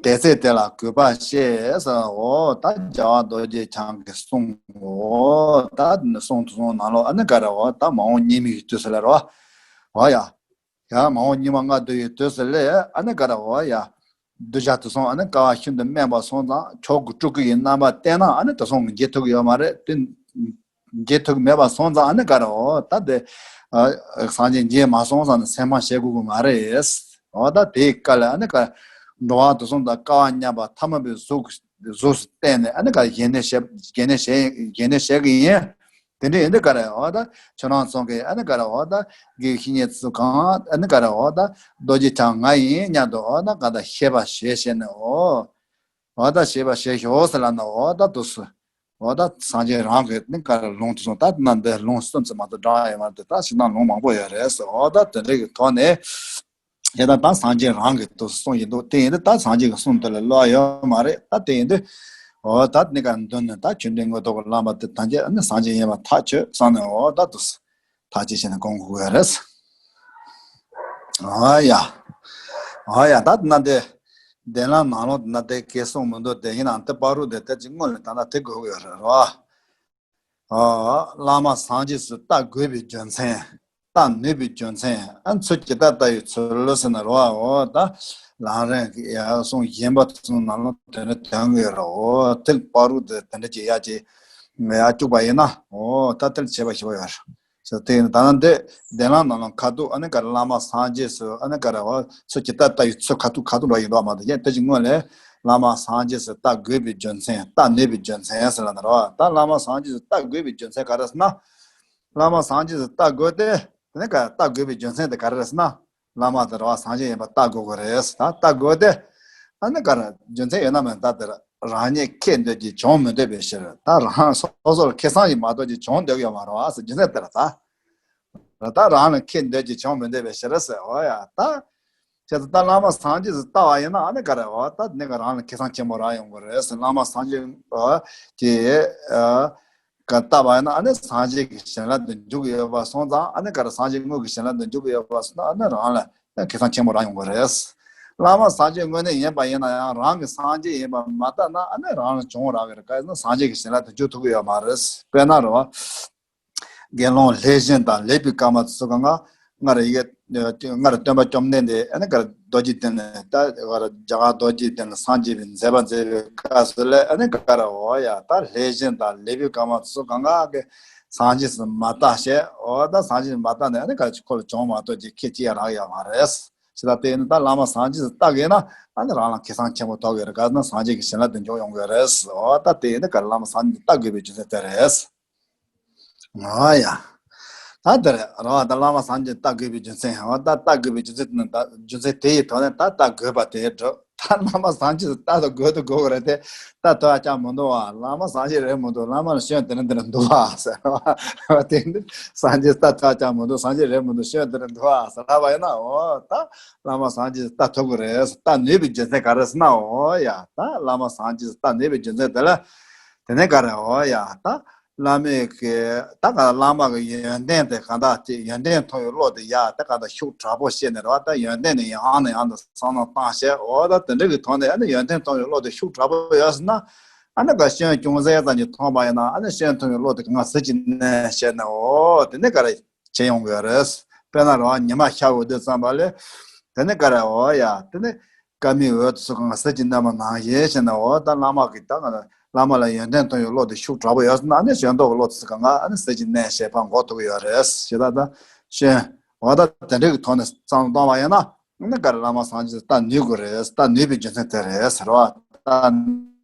དེ་ཚེ་དེ་ལ་གུས་པ་བསྐྱེད་ཟེར། འོ་ད་རྒྱལ་བ་རྡོ་རྗེ་འཆང་གིས་གསུངས། འོ་ད་གསུངས་དུ་གསུངས་ནང་ལོགས་ཨ་ནི་ག་རེ། འོ་ད་མ་འོངས་སྙིགས་མའི་དུས་སུ་ལ་རོ། འོ་ཡ། ཡང་མ་འོངས་སྙིགས་མ་ལྔ་བདོ་བའི་དུས་སུ་ལ་ཨ་ནི་ག་རེ། འོ་ཡ། གདུལ་བྱ་དེ་ཚོ་ཨ་ནི་དཀའ་བ་ཤིན་ཏུ་དམན་པ་སོང་ཙང་། ཆོས་སྐུ་སྤྲུལ་སྐུ་ཡི་རྣམ་པ་བསྟན་ན་ཨ་ནི་དེ་ཚོ་མཇལ་ཐུབ་ཀྱི་ཡོད་མ་རེད་དེ། མཇལ་ཐུབ་ཀྱི་མེད་པ་སོང་ཙང་ཨ་ནི་ག་རེ། འོ་ད་དེ་སངས་རྒྱས་མཇལ་མ་སོང་ཙང་ནི་སེམས་ཕམ་བྱེད་དགོས་ཀྱི་མ་རེད། འོ་ད་དེའི་སྐབས་ལ་ཨ་ནི་ག་རེ། འགྲོ་བ་དེ་ཚོ་དང་དཀའ་བ་མཉམ་པ་ཐ་མལ་པའི་གཟུགས། གཟུགས་སུ་བསྟན་ནས་ཨ་ནི་ག་རེ། གཞན་གནས་བྱེད། གཞན་གནས་བྱེད། གཞན་གནས་བྱེད་ཀྱི་ཡིན། དེ་འདྲ་ཡིན་དུས་ག་རེ། འོ་ད་ཁྱོད་རང་ཚོ་གིས་ཨ་ནི་ག་རེ། འོ་ད་དགེ་བའི་བཤེས་གཉེན་ཚོ་གང་ཨ་ནི་ག་རེ། འོ་ད་རྡོ་རྗེ་འཆང་ང་ཡིན་སྙམ་དུ་འོ་ད་གང་ལྟར་ཤེས་པར་བྱོས་ཞེས་ནས། འོ་འོ་ད་ཤེས་པར་བྱོས་ཤོག་ཟེར་ལབ་ནས། འོ་ད་དུས་སུ་འོ་ད་སངས་རྒྱས་རང་གིས་ནི་ག་རེ་ལུང་དུ་གསུངས། ད་ན་འདི་ལུང་གསུམ་ཙམ་མ་གཏོགས་བགྲངས་ཡོད་མ་རེད་དེ། ད་ཞིག་ན་ལུང་མང་པོ་ཡོད་རེད་ཟེར། འོ་ད་དེ་འདྲ་གི་ཐོག་ནས། དེ་ལྟར་ད་སངས་རྒྱས་རང་གིས་དུ་གསུངས་ཡིན་འདུག་དེ་ཡིན་དུས་ད་སངས་རྒྱས་ཀྱི་གསུང་དེ་ལ་བསླུ་བ་ཡོད་མ་རེད། ད་དེ་ཡིན་དུས་འོ་ད་ནི་ག་མདུན་ནས་ད་ཆོས་འབྲེལ་དངོས་ཐོབ་ཀྱི་བླ་མ་དེ་ཐམས་ཅད་ནི་སངས་རྒྱས་ཡིན་པ་ཐག་ཆོད་བསམ་ནས། འོ་ད་དུ་ཐག་ཆོད་བྱས་ནས་དགོངས་དགོས་ཡོད་རེད། འོ་ཡ། འོ་ཡ། ད་ན་དེ་གདན་ལམ་ནང་ལོགས་ན་དེ་སྐད་གསུང་མི་འདུག་དེ་ཡིན་ནའང་དེ་བར་དུ་དེ་དེ་ཅིག་སྔོན་ལ་ད་ལྟ་དེ་དགོས་ཀྱི་ཡོད་རེད་རོ། ཨ། བླ་མ་སངས་རྒྱས་སུ་བལྟ་དགོས་པའི་རྒྱུ་མཚན། བལྟ་ནུས་པའི་རྒྱུ་མཚན། ཨ། ཚུལ་ཇི་ལྟར་བལྟ་བའི་ཚུལ་ཟེར་ན་རོ། འོ་ད་ལམ་རིམ་གྱི་ཡར་སོང་གཞན་པ་ཚོ་ནང་ལ་དེ་འདྲ་དོན་གྱི་རོ། འོ་དེ་བར་དུ་དེ་འདྲ་ཅིག་ཡར་ཅིག་ཡར་བཅུག་པ་ཡིན་ན། འོ་ད་དེ་ལ་བྱས་པ་ཞིག་ཡོད་རེད། ཟེར་དེ་ཡིན་ད་ནི་འདི་གདན་ལམ་ནང་ལ་ཁ་ཐུག་ཨ་ནི་ག་རེ། བླ་མ་སངས་རྒྱས་སུ་ཨ་ནི་ག་རེ། འོ་ཚུལ་ཇི་ལྟར་བལྟ་བའི་ཚུལ་ཁ་ཐུག་ཁ་ཐུག་འགྲོ་ཡིན་འདུག་མ་གཏོགས། ཡང་དེ་ཅིག་སྔོན་ལ་བླ་མ་སངས་རྒྱས་སུ་བལྟ་དགོས་པའི་རྒྱུ་མཚན། བལྟ་ནུས་པའི་རྒྱུ་མཚན་ཟེར་ལབ་ན་རོ། ད་བླ་མ་སངས་རྒྱས་སུ་བལྟ་དགོས་པའི་རྒྱུ་མཚན་ག་རེ་ཟེར་ན། བླ་མ་སངས་རྒྱས་སུ་བལྟ་དགོས་ཏེ། དེ་ནས་ག་བལྟ་དགོས་པའི་རྒྱུ་མཚན་དེ་ག་རེ་རེད་ཟེར་ན། བླ་མ་དེ་རོ་སངས་རྒྱས་ཡིན་པ་བལྟ་དགོས་ཀྱི་རེད། ད་བལྟ་དགོས་ཏེ། ཨ་ནི་ག་རེ་རྒྱུ་མཚན་ཡོད་ན་མེད་ན། ད་དེར་རང་ཉིད་ཁེ་འདོད་ཀྱིས་བྱུང་མི་འདོད་པའི་ཕྱིར། ད་རང་སོ་སོ་ལ་ཁེ་བཟང་ཞིག་མ་གཏོགས་ཅིག་བྱུང་འདོད་ཀྱི་ཡོད་མ་རེད་བ་ཟེར། རྒྱུ་མཚན་དེ་རེད་ད། ད་རང་ལ་ཁེ་འདོད་ཀྱིས་བྱུང་མི་འདོད་པའི་ཕྱིར་ཟེར། འོ་ཡ་ད། བྱས་ཙང་ད་བླ་མ་སངས་རྒྱས་སུ་བལྟ་བ་ཡིན་ན་ཨ་ནི་ག་རེ། འོ་ད་ནི་ག་རང་ལ་ཁེ་བཟང་ཆེན་པོ་རག་ཡོང་གི་རེད་ཟེར། བླ་མ་སངས་རྒྱས་ཀྱི་ཨ་ག་བལྟ་བ་ཡིན་ན་ཨ་ནི་སངས་རྒྱས་ཀྱི་བྱིན་རླབས་དེ་འཇུག་གི་ཡོད་པ་སོང་ཙང་། ཨ་ནི་ག་རེ། སངས་རྒྱས་དངོས་ཀྱི་བྱིན་རླབས་དེ་འཇུག་གི་ཡོད་པ་སོང་ཙང་། ཨ་ནི་རང་ལ་ཁེ་བཟང་ཆེན་པོ་རག་ཡོང་གི་རེད། བླ་མ་སངས་རྒྱས་དངོས་གནས་ཡིན་པ་ཡིན་ན་ཡང་། རང་གི་སངས་རྒྱས་ཡིན་པ་མ་བལྟ་ན་ཨ་ནི་རང་ལ་གྱོང་རག་གི་རེད། ག་ཡིན་ན་སངས་རྒྱས་ཀྱི་བྱིན་རླབས་དེ་འཇུག་ཐུབ་ཀྱི་ཡོད་མ་རེད། དཔེར་ན་རོ། དགེ་སློང་ལྷས་བྱིན་དང་ལེགས་པའི་སྐར་མ་ཚོ་གང་ག་སྔར་ཡི་གེ། སྔར་སྟོན་པ་བཅོམ་ལྡན་འདས་ཨ་ནི་ག་རེ། རྡོ་རྗེ་གདན་ལ། ད་ག་རེ། རྒྱ་གར་རྡོ་རྗེ་གདན་ལ་སངས་རྒྱས་པའི་མཛད་པ་མཛད་པའི་སྐབས་སུ་ལ་ཨ་ནི་ག་རེ། འོ་ཡ་ད་ལྷས་བྱིན་དང་ལེགས་པའི་སྐར་མ་ཚོ་གང་ག་གིས་སངས་རྒྱས་སུ་མ་བལྟ་ཞེས། འོ་ད་སངས་རྒྱས་སུ་མ་བལྟ་ནས་ཨ་ནི་ག་རེ། ཁོ་ལ་གྱོང་མ་གཏོགས་ཅིག་ཁེ་ཅི་ཡང་རག་ཡོད་མ་རེད། ཅི་ལ་དེ་ཡིན་ད་བླ་མ་སངས་རྒྱས་སུ་བལྟ་དགོས་ན་ཨ་ནི་རང་ལ་ཁེ་བཟང་ཆེན་པོ་ཐོབ་ཀྱི་རེད། ག་ན་སངས་རྒྱས་ཀྱི་བྱིན་རླབས་དེ་འཇུག་ཡོང་གི་རེད། འོ་ད་དེ་ཡིན་ད་ག་རེ། བླ་མ་སངས་རྒྱས་སུ་བལྟ་དགོས་པའི་རྒྱུ་མཚན་དེ་རེད། ཨ་ཡ། ད་དེ་རེད་རོ། ད་བླ་མ་སངས་རྒྱས་བལྟ་དགོས་པའི་རྒྱུ་མཚན། འོ་ད་བལྟ་དགོས་པའི་རྒྱུ་མཚན་དེ་ནི། ད་རྒྱུ་མཚན་དེ་ཡི་ཐོག་ནས་ད་བལྟ་དགོས་པ་དེ་འགྲུབ། ད་བླ་མ་སངས་རྒྱས་སུ་བལྟ་དང་དགོས་དང་དགོས་ཀྱི་རེད་དེ། བལྟ་ཐུབ་ཡ་ཅང་མི་འདུག་བ། བླ་མ་སངས་རྒྱས་རེད་མི་འདུག་བླ་མ་ལ་སྐྱོན་དེ་འདྲ་འདི་འདྲ་འདུག་བ་ཟེར་བ། དེ་འདི་སངས་རྒྱས་བལྟ་ཐུབ་ཡ་ཅང་མི་འདུག་སངས་རྒྱས་རེད་མི་འདུག་སྐྱོན་དེ་འདྲ་འདུག་བ་ཟེར་ལབ་པ་ཡིན་ན། འོ་ད་བླ་མ་སངས་རྒྱས་སུ་བལྟ་ཐུབ་ཀྱི་རེད། བལྟ་ནུས་པའི་རྒྱུ་མཚན་ག་རེ་ཟེར་ན། འོ་ཡ་ད་བླ་མ་སངས་རྒྱས་སུ་བལྟ་ནུས་པའི་རྒྱུ་མཚན་དེ་ལ། དེ་ནས་ག་རེ། འོ་ཡ་ད། བླ་མའི་གི་ད་ག་བླ་མ་གི་ཡོན་ཏན་དེ་གང་དག་ཅིག་ཡོན་ཏན་མཐོང་བའི་བློ་དེ་ཡ་ད་གང་དག་ཤུགས་དྲག་པོ་སྐྱེས་ནས་རེད་བ། ད་ཡོན་ཏན་ནི་ཡང་ནས་ཡང་དུ་བསམ་བློ་བཏང་བྱས། འོ་ད་དེ་འདྲ་གི་ཐོག་ནས་ཨ་ནི་ཡོན་ཏན་མཐོང་བའི་བློ་དེ་ཤུགས་དྲག་པོ་ཡོད་ཟེར་ན། ཨ་ནི་ག་སྐྱོན་ཅུང་ཟད་ཙམ་ཅིག་མཐོང་པ་ཡིན་ན་ཨ་ནི་སྐྱོན་མཐོང་བའི་བློ་དེ་གང་ཟེར་གྱི་ནས་བྱས་ནས། འོ་དེ་ནས་ག་རེ་བྱེད་ཡོང་གི་རེད། དཔེར་ན་རེད་བ། ཉི་མ་ཤར་འོང་དུས་ཙམ་པ་ལས། དེ་ནས་ག་རེ་འོ་ཡ། དེ་ནས་ཀ་མའི་འོད་དུ་སུ་གང་ཟེར་གྱི་རྣམ་པ་ནང་བཞིན་བྱས་ནས་འོ་ད་བླ་མ་གི་ད་ང་བླ་མ་ལ་ཡོན་ཏན་མཐོང་བའི་བློ་དེ་ཤུགས་དྲག་པོ་ཡོད་ཟེར་ན་ཨ་ནི་ཞོན་ཏོག་གི་བློ་དུ་སུ་གང་ང་ཨ་ནི་ཟེར་གྱི་གནས་བྱས་ཕར་འགོ་ཐུག་ཡོད་རེད། ཞེ་ད་ད་ཞོན་འོ་ད་དེ་འདྲའི་གི་ཐོག་ནས་བསམ་བློ་གཏོང་བ་ཡིན་ན་ཨ་ནི་ག་རེ་བླ་མ་སངས་རྒྱས་ལྟ་ནུས་དགོས་རེད། ལྟ་ནུས་པའི་རྒྱུ་མཚན་དེ་རེད་ཟེར་བ་ད།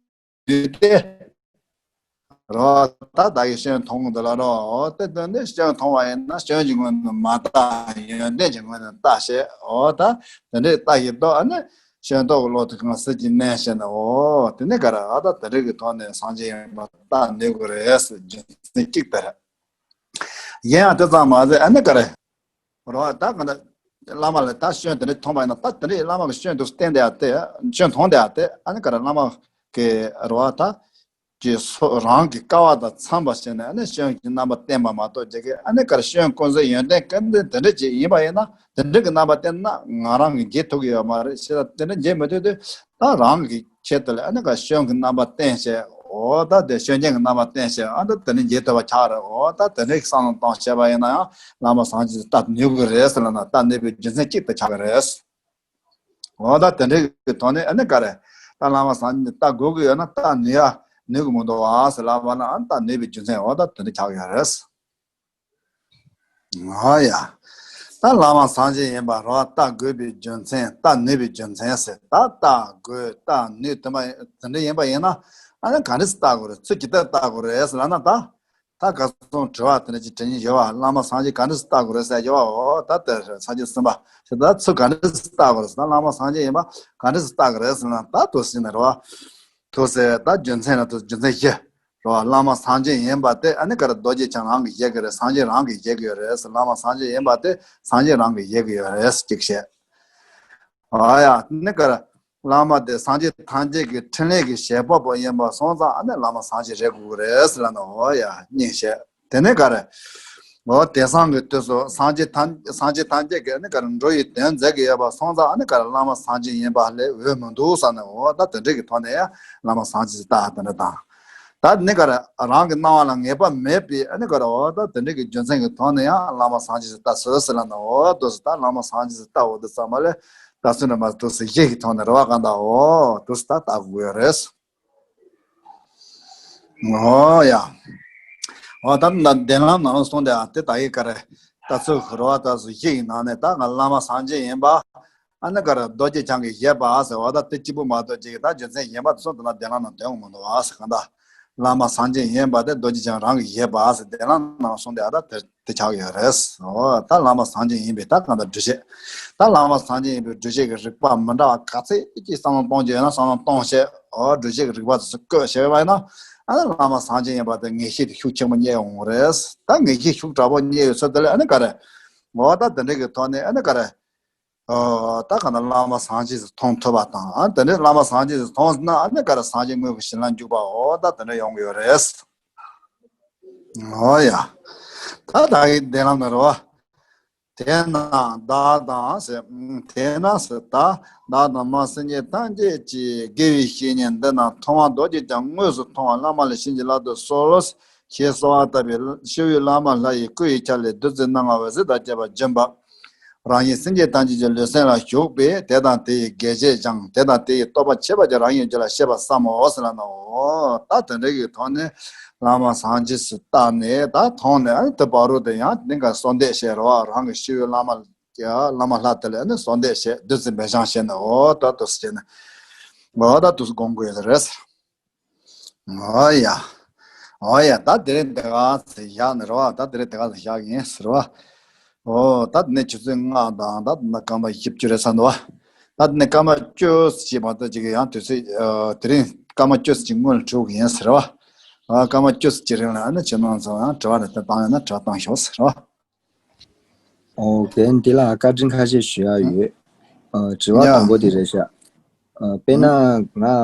དུས་ཏེ། རོ་ད་བདག་གིས་སྐྱོན་མཐོང་འདི་ལ་རོ། དེ་དོན་དེ་སྐྱོན་མཐོང་བ་ཡིན་ན་སྐྱོན་གྱི་ངོས་ནས་མ་བལྟ། ཡོན་ཏན་གྱི་ངོས་ནས་བལྟ་ཞེས། འོ་ད་དེ་འདྲའི་ལྟ་ཡི་དོ་ཨ་ནི་སྐྱོན་རྟོག་གི་བློ་དེ་གང་ཟེར་གྱི་གནས་ཞེ་ན། འོ་དེ་ནི་ག་ར་ཨ་ད་དེ་འདྲའི་གི་ཐོག་ནས་སངས་རྒྱས་ཡིན་པ་བལྟ་ནུས་དགོས་རེད་ཟེར་རྒྱུ་མཚན་གཅིག་དེ་རེད། གཞན་ཡང་དེ་ཙམ་མ་ཟད་ཨ་ནི་ག་རེ། རོ་ད་ག་ན་བླ་མ་ལ་ད་སྐྱོན་དེ་འདྲ་མཐོང་བ་ཡིན་ན་ད་དེ་འདྲའི་བླ་མ་གི་སྐྱོན་དུ་བསྟན་དེ་ཡ་དེ་སྐྱོན་མཐོང་དེ་ཡ་དེ་ཨ་ནི་ག་རེ་བླ་མ་གི་རོ་ད་ཀྱི་སོ་རང་གི་སྐལ་བ་དང་འཚམས་པ་བྱས་ནས་ཨ་ནི་སྐྱོན་གྱི་རྣམ་པ་བསྟན་པ་མ་གཏོགས་ཀྱི་ཨ་ནི་ག་རེ་སྐྱོན་ཀུན་ཟད་ཡོན་ཏན་ཀུན་ལྡན་དེ་འདྲ་ཅིག་ཡིན་པ་ཡིན་ན་དེ་འདྲ་གི་རྣམ་པ་བསྟན་ན་ང་རང་གི་འགྱེལ་ཐུབ་ཀྱི་ཡོད་མ་རེད་ཞེས་དེ་འདྲ་འགྱེལ་མི་ཐུབ་དུས། ད་རང་གི་ཆེད་དུ་ལ་ཨ་ནི་ག་སྐྱོན་གྱི་རྣམ་པ་བསྟན་བྱས། འོ་ད་དེ་སྐྱོན་ཅན་གྱི་རྣམ་པ་བསྟན་བྱས་ཨ་ད་དེ་ནི་འགྱེལ་ཐུབ་པ་ཆགས་རེད། འོ་ད་དེ་འདྲའི་བསམ་བློ་གཏོང་བྱས་པ་ཡིན་ན་ཡང་བླ་མ་སངས་རྒྱས་ལྟ་ནུས་ཀྱི་རེད་ཟེར་ལབ་ན་ལྟ་ནུས་པའི་རྒྱུ་མཚན་གཅིག་ཏུ་ཆགས་ཀྱི་རེད། འོ་ད་དེ་འདྲའི་གི་ཐོག་ནས་ཨ་ནི་ག་རེ་ད་བླ་མ་སངས་རྒྱས་ལྟ་དགོས་ཀྱི་ཡོད་ན་ལྟ་ནུས་ཡ་ནུས་ཀྱི་མི་འདུག་ཨ་ཟེར་ལབ་པ་ན་ཨ་ནི་ལྟ་ནུས་པའི་རྒྱུ་མཚན་འོ་ད་དེ་འདྲ་ཆགས་ཀྱི་ཡོད་རེད། ཨོ་ཡ། ད་བླ་མ་སངས་རྒྱས་ཡིན་པ་རོ་ལྟ་དགོས་པའི་རྒྱུ་མཚན་ལྟ་ནུས་པའི་རྒྱུ་མཚན་ཟེར། ད་ལྟ་དགོས་ལྟ་ནུས་དེ་མ་དེ་འདྲ་ཡིན་པ་ཡིན་ན་ཨ་ནི་ག་འདྲ་སེ་ལྟ་དགོས་རེད། ཚུལ་ཇི་ལྟར་ལྟ་དགོས་རེད་ཟེར་ལབ་ན་ད་ད་ག་ཚོད་དྲི་བ་དེ་འདྲ་ཅིག་དྲི་སྙིང་ཡོད་བ། བླ་མ་སངས་རྒྱས་ག་འདྲ་སེ་ལྟ་དགོས་རེད་ཟེར་ཡོད་བ། འོ་ད་དེ་རེད། སངས་རྒྱས་གསུངས་པ་ཞེས་ད་ཚུལ་ག་འདྲ་སེ་ལྟ་དགོས་རེད་ཟེར། ད་བླ་མ་སངས་རྒྱས་ཡིན་པ་ག་འདྲ་སེ་ལྟ་དགོས་རེད་ཟེར་ན་ད་དུ་ཟིན་ནས་རོ་དུ་ཟེར། ད་རྒྱུ་མཚན་ལ་དུ་རྒྱུ་མཚན་བཞི། རོ་བླ་མ་སངས་རྒྱས་ཡིན་པ་དེ་ཨ་ནི་ག་རེ་རྡོ་རྗེ་འཆང་རང་གིས་བཞེད་ཀྱི་རེད། སངས་རྒྱས་རང་གིས་བཞེད་ཀྱི་ཡོད་རེད། བླ་མ་སངས་རྒྱས་ཡིན་པ་དེ་སངས་རྒྱས་རང་གིས་བཞེད་ཀྱི་ཡོད་རེད་གཅིག་བཤད། ཨ་ཡ་ནི་ག་རེ་བླ་མ་དེ་སངས་རྒྱས་ཐམས་ཅད་ཀྱི་འཕྲིན་ལས་ཀྱི་བྱེད་པ་པོ་ཡིན་པ་སོང་ཙང་ཨ་ནི་བླ་མ་སངས་རྒྱས་རེད་དགོས་ཀྱི་རེད་ཟེར་ལབ་ན། འོ་ཡ་གཉིས་བཤད། དེ་ནས་ག་རེ། འོ་དེང་སང་གི་དུས་སུ་སངས་རྒྱས་ཐམས་སངས་རྒྱས་ཐམས་ཅད་ཀྱིས་ནི་ག་རེ་འགྲོ་བའི་དོན་མཛད་ཀྱི་ཡོད་པ་སོང་ཙང་ཨ་ནི་ག་རེ་བླ་མ་སངས་རྒྱས་ཡིན་པ་ལས་འོས་མི་འདུག་བསམ་ནས། འོ་ད་དེ་འདྲ་གི་ཐོག་ནས་ཡང་བླ་མ་སངས་རྒྱས་སུ་ལྟ་དེ་འདྲ་དང་། ད་ནི་ག་རེ་རང་གི་སྣང་བ་ལ་ངེས་པ་མེད་པའི་ཨ་ནི་ག་རེ་འོ་ད་དེ་འདྲ་གི་རྒྱུ་མཚན་གྱི་ཐོག་ནས་ཡང་བླ་མ་སངས་རྒྱས་སུ་ལྟ་ཟེར་ཟེར་ལབ་ན། འོ་དུ་སུ་ད་བླ་མ་སངས་རྒྱས་སུ་ལྟ་འོ་དུ་ཙམ་པ་ལས་ལྟ་ཚུལ་འདྲ་མ་དུ་སུ་བཞི་གི་ཐོག་ནས་རེ་བ་གང་ལྟར་འོ་དུ་སུ་ད་ལྟ་དགོས་ཡོད་རེད། ཨོ་ཡ། ཨོ་ད་ན་གདན་ལམ་ནང་ལ་གསུངས་དེ་ཨ་དེ་ད་ཡི་ག་རེ་ལྟ་ཚུལ་རོ་ཨ་ད་སུ་ཞིག་ཡིན་ནང་ནས་ད་ང་བླ་མ་སངས་རྒྱས་ཡིན་པ་ཨ་ནི་ག་རེ་རྡོ་རྗེ་འཆང་གིས་བཞེད་པ་ཟེར་བ་ད་དེ་གཅིག་པུ་མ་གཏོགས་ཅིག་ད་རྒྱུ་མཚན་གཞན་པ་དེ་ཚོ་དེ་ན་གདན་ལམ་ནང་དོན་མི་འདུག་ཨ་ཟེར་གང་ལྟར་བླ་མ་སངས་རྒྱས་ཡིན་པ་དེ་རྡོ་རྗེ་འཆང་རང་གིས་བཞེད་པ་ཟེར་གདན་ལམ་ནང་གསུངས་དེ་ཨ་ད་དེ། དེ་ཆགས་ཡོད་རེད། འོ་ད་བླ་མ་སངས་རྒྱས་ཡིན་པའི་ད་གང་ལྟར་འགྲེལ་བཤད། ད་བླ་མ་སངས་རྒྱས་ཡིན་པའི་འགྲེལ་བཤད་ཀྱི་རིགས་པ་མི་འདྲ་བ་ག་ཚད་ཀྱི་བསམ་བློ་གཏོང་རྒྱུ་ཡོད་ན་བསམ་བློ་གཏོང་བྱས། འོ་འགྲེལ་བཤད་ཀྱི་རིགས་པ་དེ་ཚོ་བཀོད་བྱས་པ་ཡིན་ན་ཨ་ནི་བླ་མ་སངས་རྒྱས་ཡིན་པ་དེ་ངེས་ཤེས་དེ་ཤུགས་ཆེན་པོ་རྙེད་ཡོང་གི་རེད། ད་ངེས་ཤེས་ཤུགས་དྲག་པོ་རྙེད་ཡོད་ཚོད་དེ་ལས་ཨ་ནི་ག་རེ། འོ་ད་དེ་འདྲ་གི་ཐོག་ནས་ཨ་ནི་ག་རེ། ཨོ། ད་ག་ན་བླ་མ་སངས་རྒྱས་སུ་མཐོང་ཐུབ་པ་དང་། ཨ་དེ་ནས་བླ་མ་སངས་རྒྱས་སུ་མཐོང་ཟིན་ན་ཨ་ནི་ག་རེ་སངས་རྒྱས་དངོས་ཀྱི་ཞིང་ལ་འཇུག་པ་འོ་ད་དེ་འདྲ་ཡོང་གི་ཡོད་རེད། ཨོ་ཡ། ད་ད་གི་གདན་ལམ་ན་རོ། དེས་ན་བདག་དང་ཟེར། དེས་ན་ཟེར་ད་བདག་དང་མ་སེམས་ཅན་ཐམས་ཅད་ཀྱི་དགེ་བའི་བཤེས་གཉེན་འདི་རྣམས་མཐོང་བ་རྡོ་རྗེ་འཆང་དངོས་སུ་མཐོང་བ་བླ་མ་ལས་བྱིན་གྱིས་བརླབ་ཏུ་གསོལ་ལོ། ཞེས་གསོལ་བ་བཏབ་པས་ཤི་བོའི་བླ་མ་ལྷ་ཡི་སྐུ་ཡི་ཆ་ལས་བདུད་རྩི་སྣ་ལྔ་འོད་ཟེར་དང་བཅས་པ་བྱིན་པ། རང་ཉིད་སེམས་ཅན་ཐམས་ཅད་ཀྱི་ལུས་སེམས་ལ་ཞུགས་པས་དེ་དང་དེ་ཡི་དགེ་བྱེད་ཀྱང་དེ་དང་དེ་ཡི་སྟོབས་པ་ཁྱད་པར་ཅན་རང་ཉིད་རྒྱུད་ལ་སྐྱེས་པར་བསམ་མོ་ཟེར་ལ་ནོ། ད་དེ་འདྲ་གི་ཐོག་ནས་བླ་མ་སངས་རྒྱས་སུ་བལྟ་ནས་ད་མཐོང་ནས་དེ་བར་དུ་ཡང་དེ་འགའ་གསོལ་འདེབས་བྱས་རོ། རང་གི་ཤི་བོའི་བླ་མ་ལ་བླ་མ་ལྷ་དེ་ལ་ནི་གསོལ་འདེབས་བྱས་བདུད་རྩི་འབེབས་སྦྱང་བྱས་ནས་འོ་ད་དུ་བྱས་ནས་འོ་ད་དུ་སྒོམ་དགོས་ཡོད་རེད། ཨོ་ཡ། ཨོ་ཡ། ད་དེ་རིང་དེ་ག་ཚེ་བཞག་ནས་རོ། ད་དེ་རིང་དེ་ག་ཚེ་བཞག་ཡིན་ཟེར་བ། ཨོ་ད་དེ་ནས་ཆུ་ཚོད་ལྔ་དང་ད་དེ་ན་སྐར་མ་བཞི་བཅུ་རེད་ཚར་འདུག་བ། ད་དེ་ནས་སྐར་མ་བཅུ་ཞིག་མ་གཏོགས་ཅིག་ཡང་དུས་ཚོད་དེ་རིང་སྐར་མ་བཅུ་ཞིག་སྔོན་ལ་གྲུབ་ཡིན་ཟེར་བ། ཨ་སྐར་མ་བཅུ་ཞིག་རིང་ལ་ཨ་ནི་ཁྱེད་རང་ཚོ་ཡང་དྲི་བ་རེ་ལྟར་བཏང་ཡོད་ན་དྲི་བ་བཏང་ཤོག་ཟེར་བ། ཨོ་ཀེ། འདི་ལ་བཀའ་དྲིན་ཁ་ཤས་ཞུ་ཡ་ཡོད། ཨ་དྲི་བ་ཡ། དང་པོ་དེ་རེད་ཤག་ཨ་དཔེར་ན་ང་ཨ་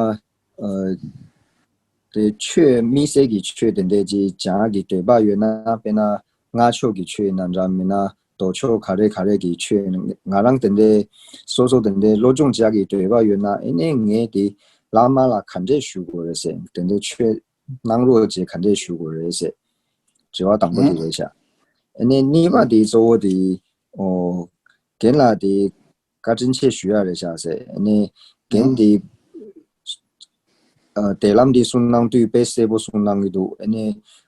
དེ་ཆོས་དམིགས་བསལ་གྱི་ཆོས་དེ་འདྲས་ཅིག་སྦྱང་གི་འདོད་པ་ཡོད་ན། དཔེར་ན་སྔགས་ཕྱོགས་ཀྱི་ཆོས་ཡིན་ན་འདྲ། མིན་ན་ལྡོག་ཕྱོགས་ག་རེ་ག་རེ་གི་ཆོས་ང་རང་དེ་འདྲས་སོ་སོ་དེ་འདྲས་སློབ་སྦྱོང་སྦྱང་གི་འདོད་པ་ཡོད་ན་ཨེ་ནས་ངས་དེ་བླ་མ་ལ་ག་འདྲས་ཞུ་དགོས་རེད་ཟེར། དེ་འདྲས་ཆོས་གནང་རོགས་བྱེད་ག་འདྲས་ཞུ་དགོས་རེད་ཟེར། དྲི་བ་དང་པོ་དེ་རེད་ཤག་ཨ་ནི་གཉིས་པ་དེ་གཙོ་བོ་དེ་ཨོ་རྒན་ལགས་དེ་ བཀའ་དྲིན་ཆེ་ཞུ་ཡ་རེད་ཤག་ཟེར། ཨ་ནི་རྒན་དེ་ཨ་དེབ་ལམ་འདི་གསུང་གནང་དུས་དཔེ་གསལ་པོ་གསུང་གནང་གི་འདུག། ཨ་ནི་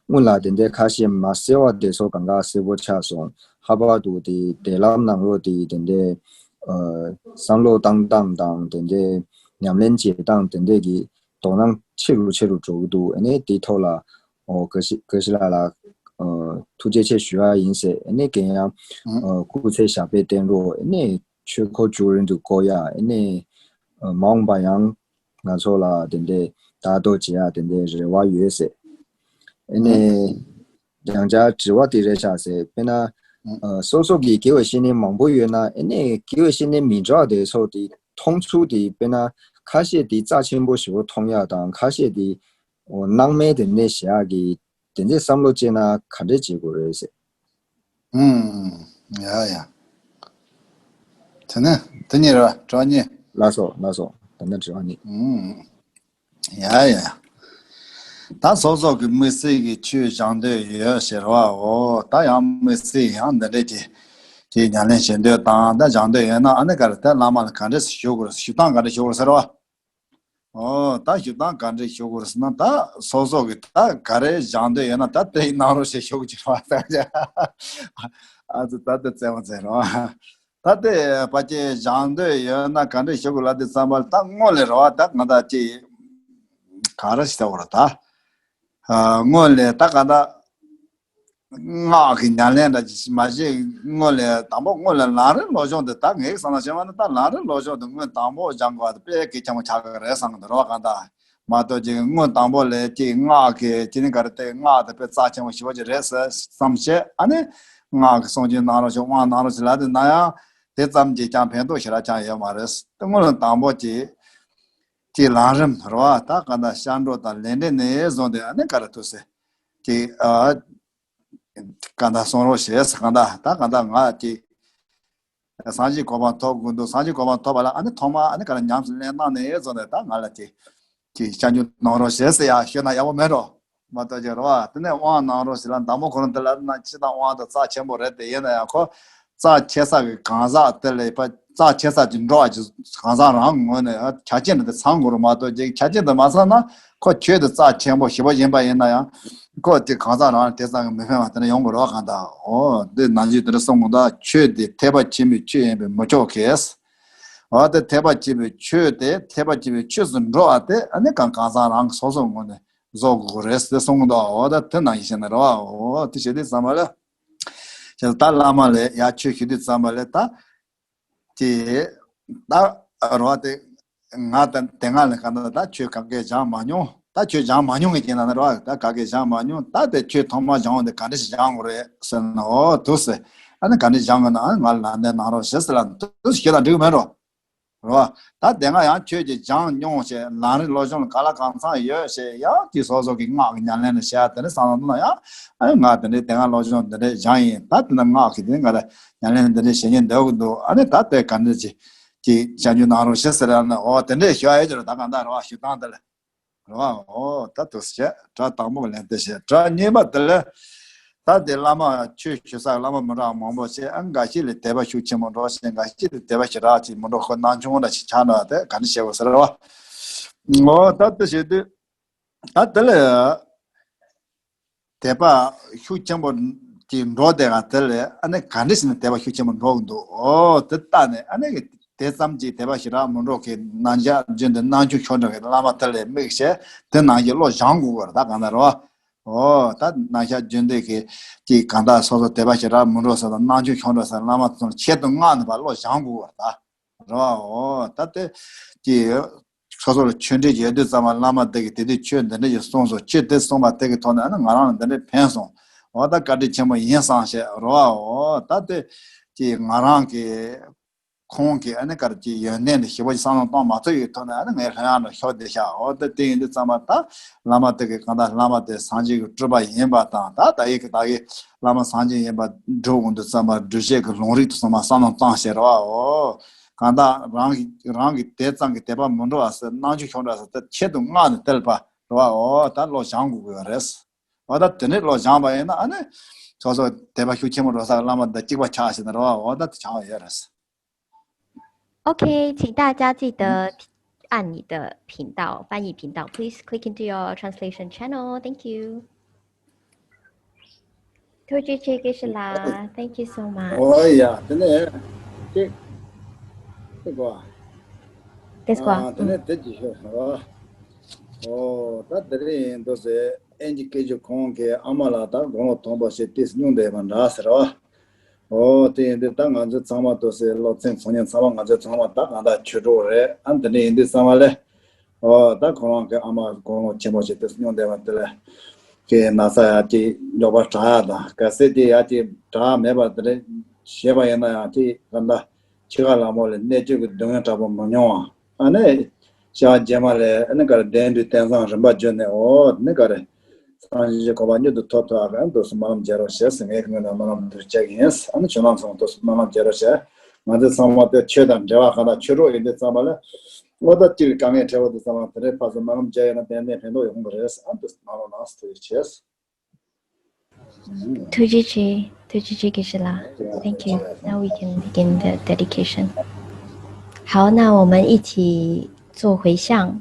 སྔོན་ལ་དེ་འདྲའི་ཁ་ཤས་མ་གསལ་བ་དེ་ཚོ་གང་ག་གསལ་པོ་ཆགས་སོང་། ལྷག་པར་དུ་དེ་དེབ་ལམ་ནང་ལོགས་དེ་དེ་འདྲའི་ཨ་བསམ་བློ་བཏང་སྟངས་དང་དེ་འདྲའི་ཉམས་ལེན་བྱེད་སྟངས་དེ་འདྲའི་གི་དོ་སྣང་ཆེ་རུ་ཆེ་རུ་འགྲོ་གི་འདུག། ཨ་ནི་དེའི་ཐོག་ལ་ཨོ་དགའ་བཞི་དགའ་བཞི་ལགས་ལ་ཨ་ཐུགས་རྗེ་ཆེ་ཞུ་ཡ་ཡིན་ཟེར། ཨ་ནི་རྒན་ཡང་ཨ་སྐུ་ཚེ་ཞབས་པད་བརྟན་རོགས། ཨ་ནི་ཆོས་འཁོར་བསྒྱུར་རིང་དུ་བསྐོར་ཡ། ཨ་ནི་ཨ་མ་འོངས་པ་ཡང་ང་ཚོ་ལ་དེ་འདྲའི་ལྟ་རྟོག་བྱེད་ཡ་དེ་འདྲའི་རེ་བ་ཡོད་ཟེར། ཨ་ནི་ཡང་བསྐྱར་དྲི་བ་དེ་རེད་ཤག་ཟེར། དཔེར་ན་ཨ་སོ་སོ་གི་དགེ་བའི་བཤེས་གཉེན་མང་པོ་ཡོད་ན། ཨ་ནི་དགེ་བའི་བཤེས་གཉེན་མི་འདྲ་བ་དེ་ཚོ་དེ་མཐོང་ཚུལ་དེ་དཔེར་ན་ཁ་ཤས་དེ་རྩ་ཆེན་པོ་ཞེ་པོ་མཐོང་ཡ་དང་། ཁ་ཤས་དེ་འོ་སྣང་མེད་དེ་འདྲ་བྱེད་ཡག་གི་དེ་འདྲའི་བསམ་བློ་སྐྱེས་ན་ག་འདྲས་བྱེད་དགོས་རེད་ཟེར། ཨུམ། ཡ་ཡ། དེ་ནས་དེ་གཉིས་རེད་པ། དྲི་བ་གཉིས། ལགས་སོ་ལགས་སོ། ད་ནི་དྲི་བ་གཉིས། ཨུམ། ཡ་ཡ། ད་སོ་སོ་གི་དམིགས་བསལ་གྱི་ཆོས་སྦྱང་འདོད་ཡོད་ཟེར་བ། འོ་ད་ཡང་དམིགས་བསལ་ཡང་འདི་འདྲས་ཀྱི་ཀྱི་ཉམས་ལེན་བྱེད་འདོད་དང་། ད་སྦྱང་འདོད་ཡོད་ན་ཨ་ནི་ག་རེ་ད་བླ་མ་ལ་ག་འདྲས་ཞུ་དགོས་རེད། ཞུ་སྟངས་ག་འདྲས་ཞུ་དགོས་རེད་ཟེར་བ། ཨོ་ད་ཞུ་སྟངས་ག་འདྲས་ཞུ་དགོས་རེད་ཟེར་ན། ད་སོ་སོ་གི་ད་ག་རེ་སྦྱང་འདོད་ཡོད་ན་ད་དེ་གནང་རོགས་ཞེས་ཞུ་གི་ཡོད་པ། ཨ་ཙི་ད་དེ་བཙལ་བ་བཙལ་རོགས། ད་དེ་ཕལ་ཆེར་སྦྱང་འདོད་ཡོད་ན་ག་འདྲས་ཞུ་དགོས་ལབ་དུས་ཙམ་པ་ལ། ད་སྔོན་ལ་རེད་པ། ད་ང་ད་ཅི་ག་རེ་ཞིག་ཟེར་དགོས་རེད་ད། ཨ་སྔོན་ལ་ད་ག་ད། སྔགས་ཀྱི་ཉམས་ལེན་འདྲ་ཅིག་མ་བྱེད་སྔོན་ལ། དང་པོ་སྔོན་ལ་ལམ་རིམ་སློབ་སྦྱོང་དེ། ད་ངའི་བསམ་བློ་བྱས་པ་ན་ད་ལམ་རིམ་སློབ་སྦྱོང་དེ་སྔོན་དང་པོ་སྦྱང་དགོས་པ་དེ་དཔེ་གལ་ཆེན་པོ་ཆགས་ཀྱི་རེད་བསམ་གྱི་འདུག་རོ། གང་ལྟར་མ་གཏོགས་ཀྱི་སྔོན་དང་པོ་ལ་ཀྱི་སྔགས་ཀྱི་ཅི་ནི་ག་རེ་དེ་སྔགས་དེ་དཔེ་རྩ་ཆེན་པོ་ཞེ་པོ་ཅིག་རེད་ཟེར་བསམ་བྱས། ཨ་ནི་སྔགས་ཀྱི་སྲུང་བརྩི་གནང་རོགས་ཞེས། དབང་གནང་རོགས་ཞེས་ལབ་དུས་ན་ཡང་དེ་ཙམ་གྱིས་ཀྱང་ཕན་ཐོགས་ཞེ་དྲག་ཅང་ཡོད་མ་རེད། དེ་སྔོན་ལ་དང་པོ་ཀྱི་ཀྱི་ལམ་རིམ་རེད་པ། ད་གང་ལྟར་སྐྱབས་འགྲོ་དང་ལས་འབྲས་ནས་བཟུང་སྟེ་ཨ་ནི་ག་རེ་ཐུགས་སྲས་ཀྱི་ཨ། གང་ལྟར་གསུང་རོགས་ཞེས། གང་ལྟར་ད་གང་ལྟར་ང་ཀྱི་སངས་རྒྱས་གོ་འཕང་ཐོབ་དགོས་འདུག། སངས་རྒྱས་གོ་འཕང་ཐོབ་པ་ལ་ཨ་ནི་ཐོག་མར་ཨ་ནི་ག་རེ་ཉམས་སུ་ལེན་གནང་ནས་བཟུང་ནས་ད་ང་ལ་ཀྱི་ཀྱི་སྐྱབས་འཇུག་གནང་རོགས་ཞེས་ཟེར་ཡ་ཞུས་ན་ཡག་པོ་མེད་འགྲོ། མ་གཏོགས་ཀྱི་རེད་པ། དེ་ནས་དབང་གནང་རོགས་ཞེས་ལ་དང་པོ་ཁོ་རང་དེ་ལ་ན་སྤྱིར་བཏང་དབང་དེ་རྩ་ཆེན་པོ་རེད་དེ། ཡིན་ན་ཡང་ཁོ་རྩ་ཆེ་ས་གི་གང་ཟག་དེ་ལ་ཕ་རྩ་ཆེ་ས་ཀྱི་འགྲོ་བ་ཀྱི་གང་ཟག་རང་ངོས་ནས་ཆ་རྐྱེན་དེ་ཚང་དགོས་རེད། མ་གཏོགས་ཀྱི་ཆ་རྐྱེན་དེ་མ་ཚང་ན་ཁོ་ཆོས་དེ་རྩ་ཆེན་པོ་ཞེ་པོ་ཡིན་པ་ཡིན་ན་ཡང་ཁོ་དེ་གང་ཟག་རང་དེ་ཙམ་གྱི་མི་ཕན་པ་དེ་འདྲ་ཡོང་གི་རེད་པ། གང་ལྟར་འོ་དེ་ནང་བཞིན་དེ་འདྲ་གསུང་གི་འདུག། ཆོས་དེ་ཐེག་པ་ཆེན་པོའི་ཆོས་ཡིན་པས་མི་ཆོག་གི། འོ་དེ་ཐེག་པ་ཆེན་པོའི་ཆོས་དེ་ཐེག་པ་ཆེན་པོའི་ཆོས་སུ་འགྲོ་བ་དེ་ཨ་ནི་གང་གང་ཟག་རང་གི་སོ་སོ་ངོས་ནས་བཟོ་དགོས་རེད་ཟེར་གསུང་གི་འདུག། འོ་ད་དེ་ནང་བཞིན་བྱས་ན་རེད་པ། འོ་དེ་བྱེད་དུས་ཙམ་པ་ལ། བྱས་ད་བླ་མ་ལ་ཡར་ཆོས་ཞུ་དུས་ཙམ་པ་ལ་ད་དེ་ད་རེད་པ། དེ་ང་ད་དེ་སྔ་ལ་གང་ལྟར་ད་ཆོས་ག་གེ་སྦྱངས་མ་མྱོང་། ད་ཆོས་སྦྱངས་མ་མྱོང་གི་རྐྱེན་ལ་ན་རེད་པ། ད་ག་གེ་སྦྱངས་མ་མྱོང་། ད་དེ་ཆོས་ཐོག་མར་སྦྱང་བ་དེ་ག་འདྲ་ཞིག་སྦྱང་དགོས་རེད་ཟེར་ན། འོ་དུ་ཟེར། ཨ་ནི་ག་འདྲ་སྦྱང་དགོས་ན་ཨ་ནི་ང་ལ་ལམ་སྟོན་གནང་རོགས་ཞེས་ཟེར་ལ་དུ་ཞུས་ན་འགྲིག་གི་མེད་འགྲོ། རེད་པ། ད་དེ་སྔ་ཡང་ཁྱོད་ཀྱིས་སྦྱངས་མྱོང་བྱས། ལམ་རིམ་སློབ་སྦྱོང་ལ་གང་ལ་གང་འཚམ་ཡོད་བྱས། ཡང་དེ་སོ་སོ་གི་སྔགས་ཀྱི་ཉམས་ལེན་ལ་བྱས་དེ་འདྲ་བསམ་བློ་གཏོང་ན་ཡང་ཨ་ནི་ང་དེ་འདྲའི་དེ་སྔ་སློབ་སྦྱོང་འདི་འདྲ་སྦྱངས་ཡིན། ད་དེ་འདྲ་སྔགས་ཀྱི་དེ་ང་ལ་ཉམས་ལེན་འདི་འདྲ་བྱེད་སྙིང་འདོད་ཀྱི་འདུག། ཨ་ནི་ད་དེ་ག་འདྲ་ཅིག་ཅིག་སྐྱབས་འཇུག་གནང་རོགས་ཞེས་ཟེར་ཡང་ན། འོ་དེ་འདྲས་ཞུ་ཡ་ཡོད་ཀྱི་རེད། ད་གང་ལྟར་རེད་པ། ཞུ་སྟངས་དེ་ལ། རེད་པ། འོ་ད་དུ་བྱས་གྲྭ་དང་པོ་ལན་དེ་བྱས། གྲྭ་གཉིས་པ་དེ་ལ་ད་དེ་བླ་མ་ཆོས་ཞུ་ས་བླ་མ་མི་འདྲ་བ་མང་པོ་བྱས། ཨ་འགའ་ཞིག་ལ་དད་པ་ཤུགས་ཆེན་པོ་འགྲོ་ཞིང་། འགའ་ཞིག་ལ་དད་པ་ཞེ་དྲག་ཅིག་མི་འགྲོ། ཁོ་སྣང་ཆུང་འདྲ་ཞིག་ཆགས་འདྲ་བ་དེ་ག་འདྲ་བྱེད་དགོས་ཟེར་བ། འོ་ད་དེ་བྱེད་དུས་ད་དེ་ལ་དད་པ་ཤུགས་ཆེན་པོ་ཅིག་འགྲོ་བསྡད་ག་དེ་ལ་ཨ་ནི་ག་འདྲ་ཞིག་ནས་དད་པ་ཤུགས་ཆེན་པོ་འགྲོ་གི་འདུག། འོ་དེ་ལྟ་ནས་ཨ་ནི་དེ་ཙམ་གྱིས་དད་པ་ཞེ་དྲག་མི་འགྲོ་གི། རྣམ་གཞག་རྒྱུན་དུ་སྣང་ཆུང་ཤོར་འགྲོ་གི་བླ་མ་དེ་ལ་དམིགས་བྱས་དེ་ནང་བཞིན་བློ་སྦྱང་དགོས་པ་རེད། ད་གང་ལྟར་རེད་པ། འོ་ད་རྣམ་གཞག་རྒྱུན་དུ་གི་ཅིག་གང་ལྟར་སོ་སོ་དད་པ་ཞེ་དྲག་མི་འགྲོ་ས་དང་སྣང་ཆུང་ཤོར་འགྲོ་ས་བླ་མ་ཚོ་ཆེད་དུ་མངགས་ནས་ཕར་བློ་སྦྱང་དགོས་པ་རེད། ད་རེད་པ། འོ་ད་དེ་ཅིག་སོ་སོ་ལ་ཆོས་འབྲེལ་ཡོད་དུས་ཙམ་པ་བླ་མ་དེ་གིས་དེ་དུས་ཆོས་འདི་འདྲ་ཞིག་གསུངས་སོང་། ཆོས་དེ་གསུངས་པ་དེ་གི་ཐོག་ནས་ཨ་ནི་ང་རང་ལ་འདི་འདྲ་ཕན་སོང་། འོ་ད་བཀའ་དྲིན་ཆེན་པོ་ཡིན་བསམ་བྱས་རེད་པ། འོ་ད་དེ་ཅིག་ང་རང་གི་ཁོང་གིས་ཨ་ནི་ག་རེ་ཅིག་ཡོན་ཏན་དེ་ཞེ་པོ་ཅིག་བསམ་བློ་གཏོང་མ་ཐུབ་ཡོད་ཐོག་ནས་ཨ་ནི་ངའི་ལྷོད་ཡངས་ལ་ཤོར་བསྡད་ཤག། འོ་ད་དེ་ཡིན་དུས་ཙམ་པ་ད་བླ་མ་དེ་གི་གང་ལྟར་བླ་མ་དེ་སངས་རྒྱས་ཀྱི་སྤྲུལ་པ་ཡིན་པ་དང་། ད་ད་ཡི་གི་ད་གི་བླ་མ་སངས་རྒྱས་ཡིན་པ་སྒྲུབ་འོང་དུས་ཙམ་པ་སྒྲུབ་བྱེད་ཀྱི་ལུང་རིགས་དེ་ཚང་མ་བསམ་བློ་བཏང་བྱས་རེད་པ། འོ་གང་ལྟར་རང་གི་རང་གི་དེ་ཙམ་གྱི་དད་པ་མི་འགྲོ་བ་ཟེར། སྣང་ཆུང་ཤོར་འདྲ་ཟེར། དེ་ཆེད་དུ་མངགས་ནས་དེ་ལ་ཕར་རེད་པ། འོ་ད་བློ་སྦྱང་དགོས་ཀྱི་ཡོད་རེད། འོ་ད་དེ་འདྲས་བློ་སྦྱངས་པ་ཡིན་ན་ཨ་ནི་སོ་སོ་དད་པ་ཤུགས་ཆེན་པོ་འགྲོ་ས་བླ་མ་དང་གཅིག་པ་ཆགས་ཤིག་ན་རེད་པ། འོ་ད་དེ་ཆགས་ཡོད་རེད། OK，请大家记得按你的频道，翻译频道。Please click into your translation channel. Thank you. ཐུགས་རྗེ་ཆེ་དགེ་བཤེས་ལགས། Thank you so much. ཨོ་ཡ། དེ་ནས་ཅིག་ཅིག་གོ། This one. དེ་ནས་དེ་ཅིག་ཤོད་ཨ། ཨོ་ད་དེ་རིང་འདུག་སེ་ཨེན་ཇི་སྐད་ཆུ་ཁོང་གི་ཨ་མ་ལགས་ད་དགུང་ལོ་མཐོན་པོ་ཞིག་ཏིས་སྙུང་བསྡད་པ་འདྲ་ཟེར་བ། ཨོ་དེ་ཡིན་དུས་ད་ང་ཚོ་ཚང་མ་འདུག་སེ་སློབ་ཚན་ཚོང་ཉན་ཚང་མ་ང་ཚོ་ཚང་མ་ད་གང་ལྟར་ཆོས་གྲོགས་རེད་ཨ། དེ་འདྲ་ཡིན་དུས་ཚང་མ་ལས། ཨོ་ད་ཁོ་རང་གི་ཨ་མ་དགུང་ལོ་ཆེན་པོ་ཞིག་ཏིས་སྙུང་བསྡད་པ་དེ་ལ་ཀྱི་ན་ཚ་ཡ་ཅིག་མགྱོགས་པ་དྲག་ཡ་དང་གལ་སྲིད་དེ་ཡ་ཅིག་དྲག་མེད་པ་དེ་འདྲ་བྱས་པ་ཡིན་ན་ཡང་ཅིག་གང་ལྟར་ཕྱི་ཁ་ལ་མོ་ལས་གནད་གཅོད་ཀྱི་སྡུག་བསྔལ་དྲག་པོ་མི་མྱོང་བ། ཨ་ནི། ཞག་རྗེས་མ་ལས་ཨ་ནི་ག་རེ་གདན་འདྲེན་རྟེན་བཟང་རིམ་པ་བརྒྱུད་ནས་ཨོ་ནི་ག་རེ། སངས་རྒྱས་ཀྱི་གོ་འཕང་མྱུར་དུ་ཐོབ་ཐུབ་ཨ་ག་འདུག་སེ་སྨོན་ལམ་རྒྱག་རོགས་བྱས་ཟེར་ངས་ངོས་ནས་སྨོན་ལམ་འདུག་བྱེད་ཀྱི་ཡིན། ཨ་ནི་ཁྱོད་རང་ཚོ་འདུག་སེ་སྨོན་ལམ་རྒྱག་རོགས་བྱས། ང་ཚོ་ཚང་མ་དེ་ཆོས་དང་འབྲེལ་བ་གང་དང་ཆོས་གྲོགས་ཡིན་དུས་ཚང་མ་ལ། ཨོ་ད་སྤྱིར་དཀའ་ངལ་འཕྲད་པ་དེ་ཚང་མ་དེ་རེད་ཕར་ཚུར་སྨོན་ལམ་རྒྱག་ཡོད་ན་ཏན་ཏན་ཕན་ཐོགས་ཡོང་གི་རེད། ཨ་འདུག་སེ་གནང་རོགས་གནང་ཟེར་ཐུགས་རྗེ་ཆེ། ཐུགས་རྗེ་ཆེ། ཐུགས་རྗེ་ཆེ་དགེ་བཤེས་ལགས། Thank you. Now we can begin the dedication. 好，那我们一起做回向。